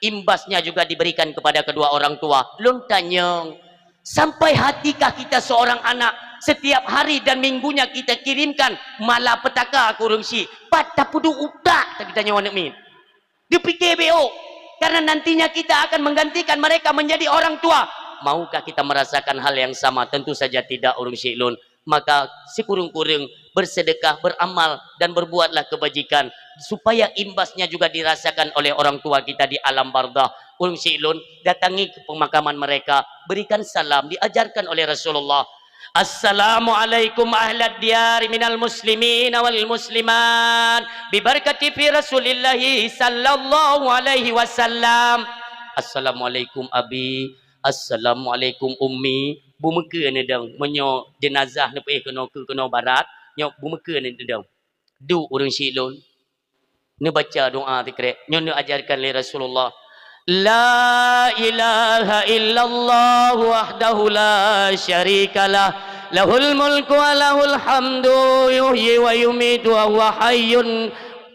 imbasnya juga diberikan kepada kedua orang tua. Lôn tanyong, sampai hatikah kita seorang anak, setiap hari dan minggunya kita kirimkan malapetaka keu ureuëng syiek? Pat tapeuduek utak geutanyoe aneuk miet? Dipikir baik, karena nantinya kita akan menggantikan mereka menjadi orang tua. Maukah kita merasakan hal yang sama? Tentu saja tidak, ureuëng syiek lôn. Maka sikureueng-kureueng bersedekah, beramal, dan berbuatlah kebajikan, supaya imbasnya juga dirasakan oleh orang tua kita di alam barzakh. Ureuëng syiek lôn, datangi ke pemakaman mereka, berikan salam, diajarkan oleh Rasulullah. "Assalamualaikum ahlad diyar minal muslimin wal muslimat, bibarakati fi Rasulillahi sallallahu alaihi wasallam." "Assalamualaikum abi, assalamualaikum ummi." Beumeukeue neudong, meunyoe jenazah neupeuéh keunoe keu keunoe barat, nyoe beumeukeue neudong. Duek ureuëng syiek lôn, neubaca doa sikrek, nyoe neuajarkan lé Rasulullah, "La ilaha illallah wahdahu la syarikalah, lahul mulku wa lahul hamdu, yuhyi wa yumitu wa huwa hayyun,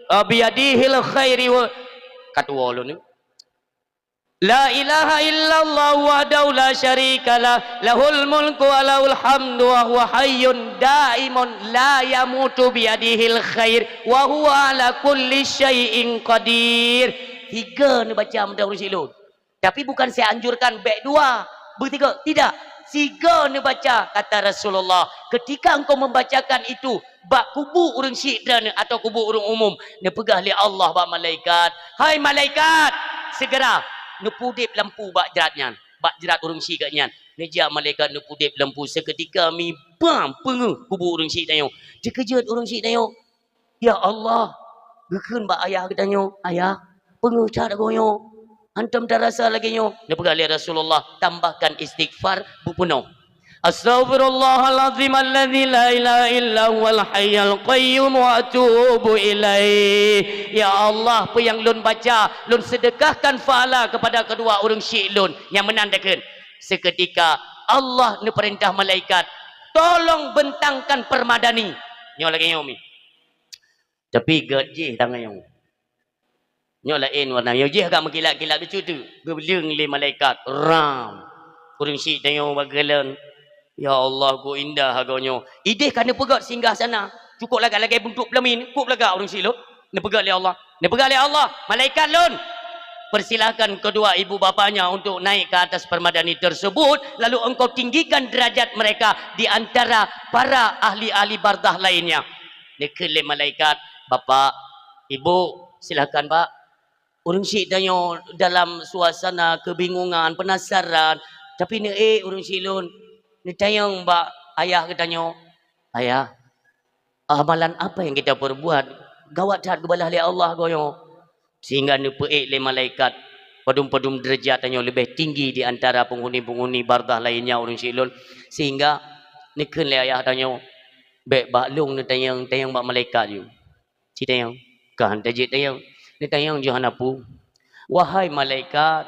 wa biyadihil khairu wa," ka tuwoe lôn. "La ilaha illallah wahdahu la syarikalah, lahul mulku wa lahul hamdu wa huwa hayyun daimun la yamutu biyadihil khair wa huwa ala kulli syai'in qadir." Tiga neubaca meunan ureuëng syiek lôn. Tapi bukan saya anjurkan bèk dua, beutiga, tidak. Tiga neubaca, kata Rasulullah, ketika engkau membacakan itu, bak kubu ureuëng syiek droeneuh atau kubu ureuëng umum, neupeugah lé Allah bak malaikat, "Hai malaikat, segera neupudeb lampu bak jrat nyan, bak jrat ureuëng syiek geuh nyan." Neujak malaikat neupudeb lampu, seukeutika mi bam peungeuh kubu ureuëng syiek tanyoe. Teukeujot ureuëng syiek tanyoe, "Ya Allah," geukheun bak ayah geutanyoe, "Ayah, peungeuh that agoe nyoe. Hantom tarasa lagèe nyoe." Neupeugah lé Rasulullah, "Tambahkan istighfar beupeunoh." "Astaghfirullahalazim alladzi la ilaha illa huwal hayyul qayyum wa atubu ilaih." Ya Allah, peue nyang lôn baca, lôn seudekahkan pahala kepada keudua ureuëng syiek lôn. Nyang meunan takheun. Seukeutika Allah neupeurintah malaikat, "Tolong bentangkan permadani." Nyoe lagèe nyoe mi. Tapi gét jih tangan nyoe. Nyoe laén warna. Nyoe jih agak meukilat-kilat lucu tu. Geubeuleung lé malaikat. Ram. Ureuëng syiek tanyoe bak geulan. Ya Allah, kok indah agoe nyoe. Ideh ka neupeugét singgah sana. Cukôp lagak lagèe buntok peulamin. Kok lagak ureuëng syiek lôn. Neupeugét lé Allah. Neupeugét lé Allah, "Malaikat lôn, persilahkan kedua ibu bapanya untuk naik ke atas permadani tersebut, lalu engkau tinggikan derajat mereka di antara para ahli-ahli barzakh lainnya." Neukheun lé malaikat, "Bapak, Ibu, silahkan, Pak." Ureuëng syiek tanyoe dalam suasana kebingungan, penasaran, tapi neuék ureuëng syiek lôn neutanyong bak ayah geutanyoe, "Ayah, amalan apa yang kita perbuat gawat that geubalah lé Allah goe nyoe?" Sehingga neupeuék lé malaikat padum-padum deurajat tanyoe leubeh tinggi di antara penghuni-penghuni bardah lainnya ureuëng syiek lôn. Sehingga neukheun lé ayah tanyoe, "Bék bak lôn neutanyong, tanyong bak malaikat ju." Citanyong, ka han tajeuet tanyong. Neutanyong ju hana peue. "Wahai malaikat,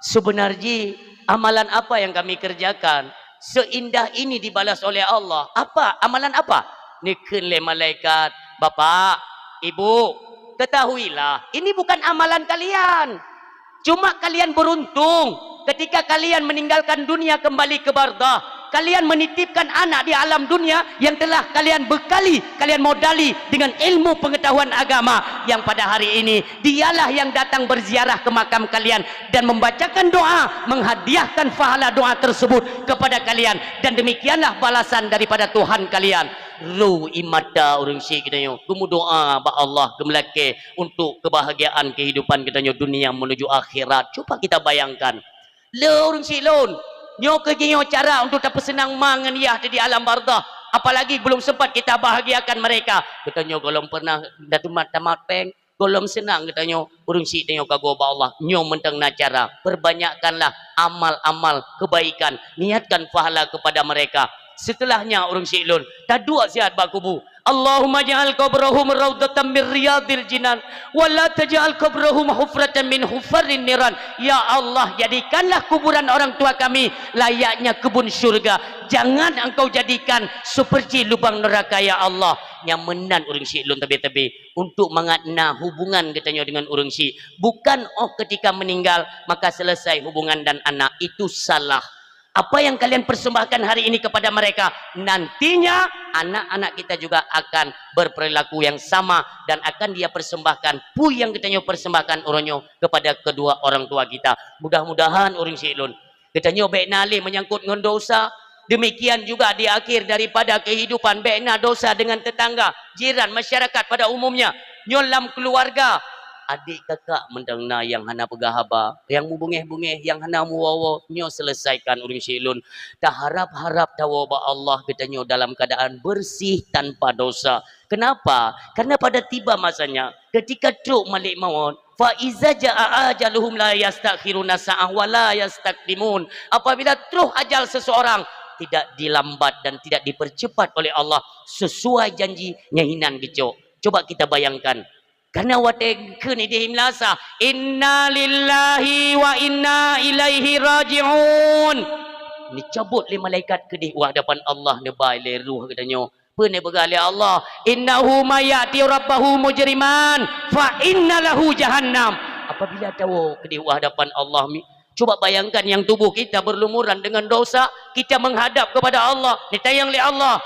sebenar jih amalan apa yang kami kerjakan seindah ini dibalas oleh Allah? Apa? Amalan apa?" Neukheun lé malaikat, "Bapak, Ibu, ketahuilah, ini bukan amalan kalian. Cuma kalian beruntung ketika kalian meninggalkan dunia kembali ke bardah, kalian menitipkan anak di alam dunia yang telah kalian bekali, kalian modali dengan ilmu pengetahuan agama yang pada hari ini dialah yang datang berziarah ke makam kalian dan membacakan doa, menghadiahkan pahala doa tersebut kepada kalian, dan demikianlah balasan daripada Tuhan kalian." Ru ie mata ureuëng syiek geutanyoe, geumeudoa bak Allah, geumeulakée untuk kebahagiaan kehidupan geutanyoe dunia menuju akhirat. Cuba kita bayangkan, le ureuëng syiek lôn, nyoe keuh jih nyoe cara untuk tapeuseunang ma ngon yah di alam bardah, apalagi belum sempat kita bahagiakan mereka. Geutanyoe gohlom pernah tamat péng, gohlom seunang geutanyoe, ureuëng syiek tanyoe ka goe bak Allah. Nyoe mantong na cara, perbanyakkanlah amal-amal kebaikan, niatkan pahala kepada mereka. Setelahnya ureuëng syiek lôn, taduek siat bak kubu. "Allahumma ja'al qabrahum raudhatan min riyadil jinan, wa la taj'al qabrahum hufratan min hufarin niran." Ya Allah, jadikanlah kuburan orang tua kami layaknya kebun syurga. Jangan Engkau jadikan seperti lubang neraka, ya Allah. Nyang meunan ureuëng syiek lôn teubi-teubi, untuk mangat na hubungan geutanyoe dengan ureuëng syiek. Bukan óh ketika meninggal, maka selesai hubungan dan anak. Itu salah. Apa yang kalian persembahkan hari ini kepada mereka, nantinya anak-anak kita juga akan berperilaku yang sama dan akan dia persembahkan peue nyang geutanyoe persembahkan uroe nyoe kepada kedua orang tua kita. Mudah-mudahan ureuëng syiek lôn, geutanyoe bék na lé menyangkut ngon dosa. Demikian juga di akhir daripada kehidupan, bék na dosa dengan tetangga, jiran, masyarakat pada umumnya. Nyoe lam keluarga, adék kakak mantong na nyang hana peugah haba, nyang mubungéh-bungéh, nyang hana muwoe-woe, nyoe selesaikan ureuëng syiek lôn. Taharab-harab tawoe bak Allah geutanyoe dalam keadaan bersih tanpa dosa. Kenapa? Karena pada tiba masanya, ketika trok malaikat maut, "Fa iza jaa ajaluhum la yastakhiruna sa'ah wa la yastaqdimun." Apabila troh ajal seseorang, tidak dilambat dan tidak dipercepat oleh Allah, sesuai janji nyan hinan geucok. Coba kita bayangkan, karena watée kheun idéh imlasa, "Inna lillahi wa inna ilaihi raji'un." Neucabot lé malaikat keudéh u hadapan Allah, neuba lé ruh geutanyoe. Peue neupeugah lé Allah, "Innahu may ya'ti rabbahu mujriman, fa inna lahu jahannam." Apabila tawoe keudéh u hadapan Allah, mi-, coba bayangkan yang tubuh kita berlumuran dengan dosa, kita menghadap kepada Allah, ditanyong lé Allah,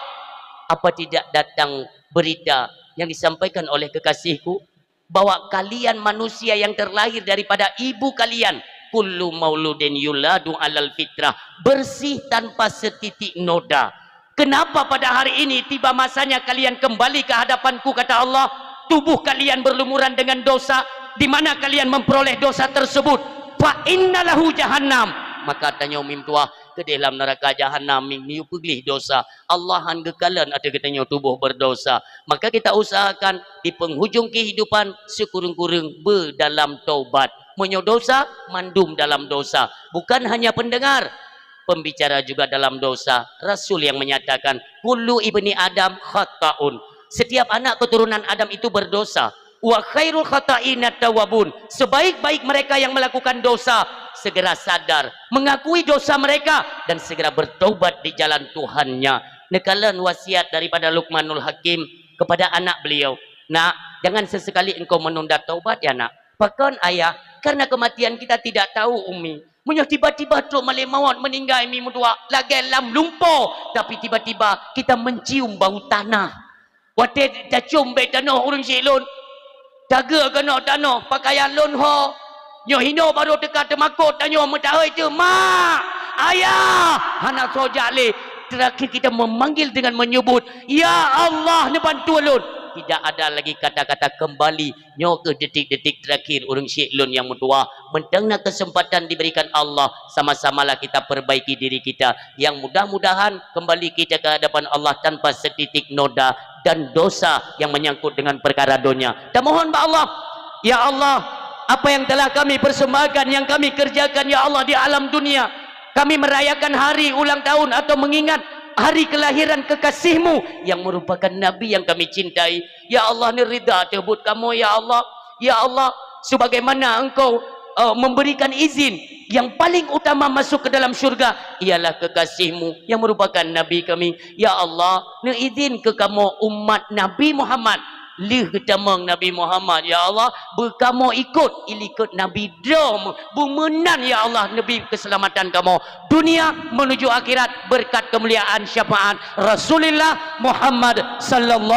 "Apa tidak datang berita yang disampaikan oleh kekasihku, bahwa kalian manusia yang terlahir daripada ibu kalian, kullu mauludin yuladu alal fitrah, bersih tanpa setitik noda. Kenapa pada hari ini tiba masanya kalian kembali ke hadapanku," kata Allah, "tubuh kalian berlumuran dengan dosa, di mana kalian memperoleh dosa tersebut? Fa inna lahu jahannam." Maka tanyoe mim tuah, keudéh lam neuraka jahanam, mim miyup peugleh dosa. Allah han geukalon ateueh geutanyoe tuboh berdosa. Maka kita usahakan di penghujung kehidupan sikureueng-kureueng beudalam taubat. Meunyoe dosa, mandum dalam dosa. Bukan hanya pendengar, pembicara juga dalam dosa. Rasul yang menyatakan, "Kullu ibni Adam khata'un." Setiap anak keturunan Adam itu berdosa. "Wa khairul khata'ina tawwabun." Sebaik-baik mereka yang melakukan dosa segera sadar, mengakui dosa mereka dan segera bertaubat di jalan Tuhannya. Neukalon wasiat daripada Luqmanul Hakim kepada anak beliau, "Nak, jangan sesekali engkau menunda taubat ya, Nak." "Pakon, Ayah?" "Karena kematian kita tidak tahu, Umi. Meunyoe tiba-tiba trok malaikat maut meuninggai mi meutuah lagée lam lumpoe, tapi tiba-tiba kita mencium bau tanah. Watée tacium bék tanoh ureuëng syiek lôn, tageue keunoe tanoh, pakaian lôn ho. Nyoe hinoe barô teuka teumakot tanyoe meutahôi teuh, 'Mak! Ayah!' Hana soe jak lé. Terakhir kita memanggil dengan menyebut, 'Ya Allah, neubantu lôn!' Tidak ada lagi kata-kata kembali. Nyoe keuh detik-detik terakhir ureuëng syik lôn nyang meutuwah. Mantong na kesempatan diberikan Allah, sama-samalah kita perbaiki diri kita. Yang mudah-mudahan kembali kita ke hadapan Allah tanpa setitik noda dan dosa yang menyangkut dengan perkara dunia. Tamohon bak Allah, "Ya Allah, apa yang telah kami persembahkan, yang kami kerjakan, ya Allah, di alam dunia, kami merayakan hari ulang tahun atau mengingat hari kelahiran kekasih-Mu yang merupakan Nabi yang kami cintai. Ya Allah, neuridha teuh buet kamoe, ya Allah. Ya Allah, sebagaimana Engkau, eh, memberikan izin, yang paling utama masuk ke dalam syurga ialah kekasih-Mu yang merupakan Nabi kami. Ya Allah, neuizin keu kamoe umat Nabi Muhammad, lheueh geutamong Nabi Muhammad, ya Allah, beukamoe ikot ilikot Nabi droe, beumeunan, ya Allah, neubi keuseulamatan kamoe dunia menuju akhirat berkat keumuliaan syafaat Rasulullah Muhammad sallallahu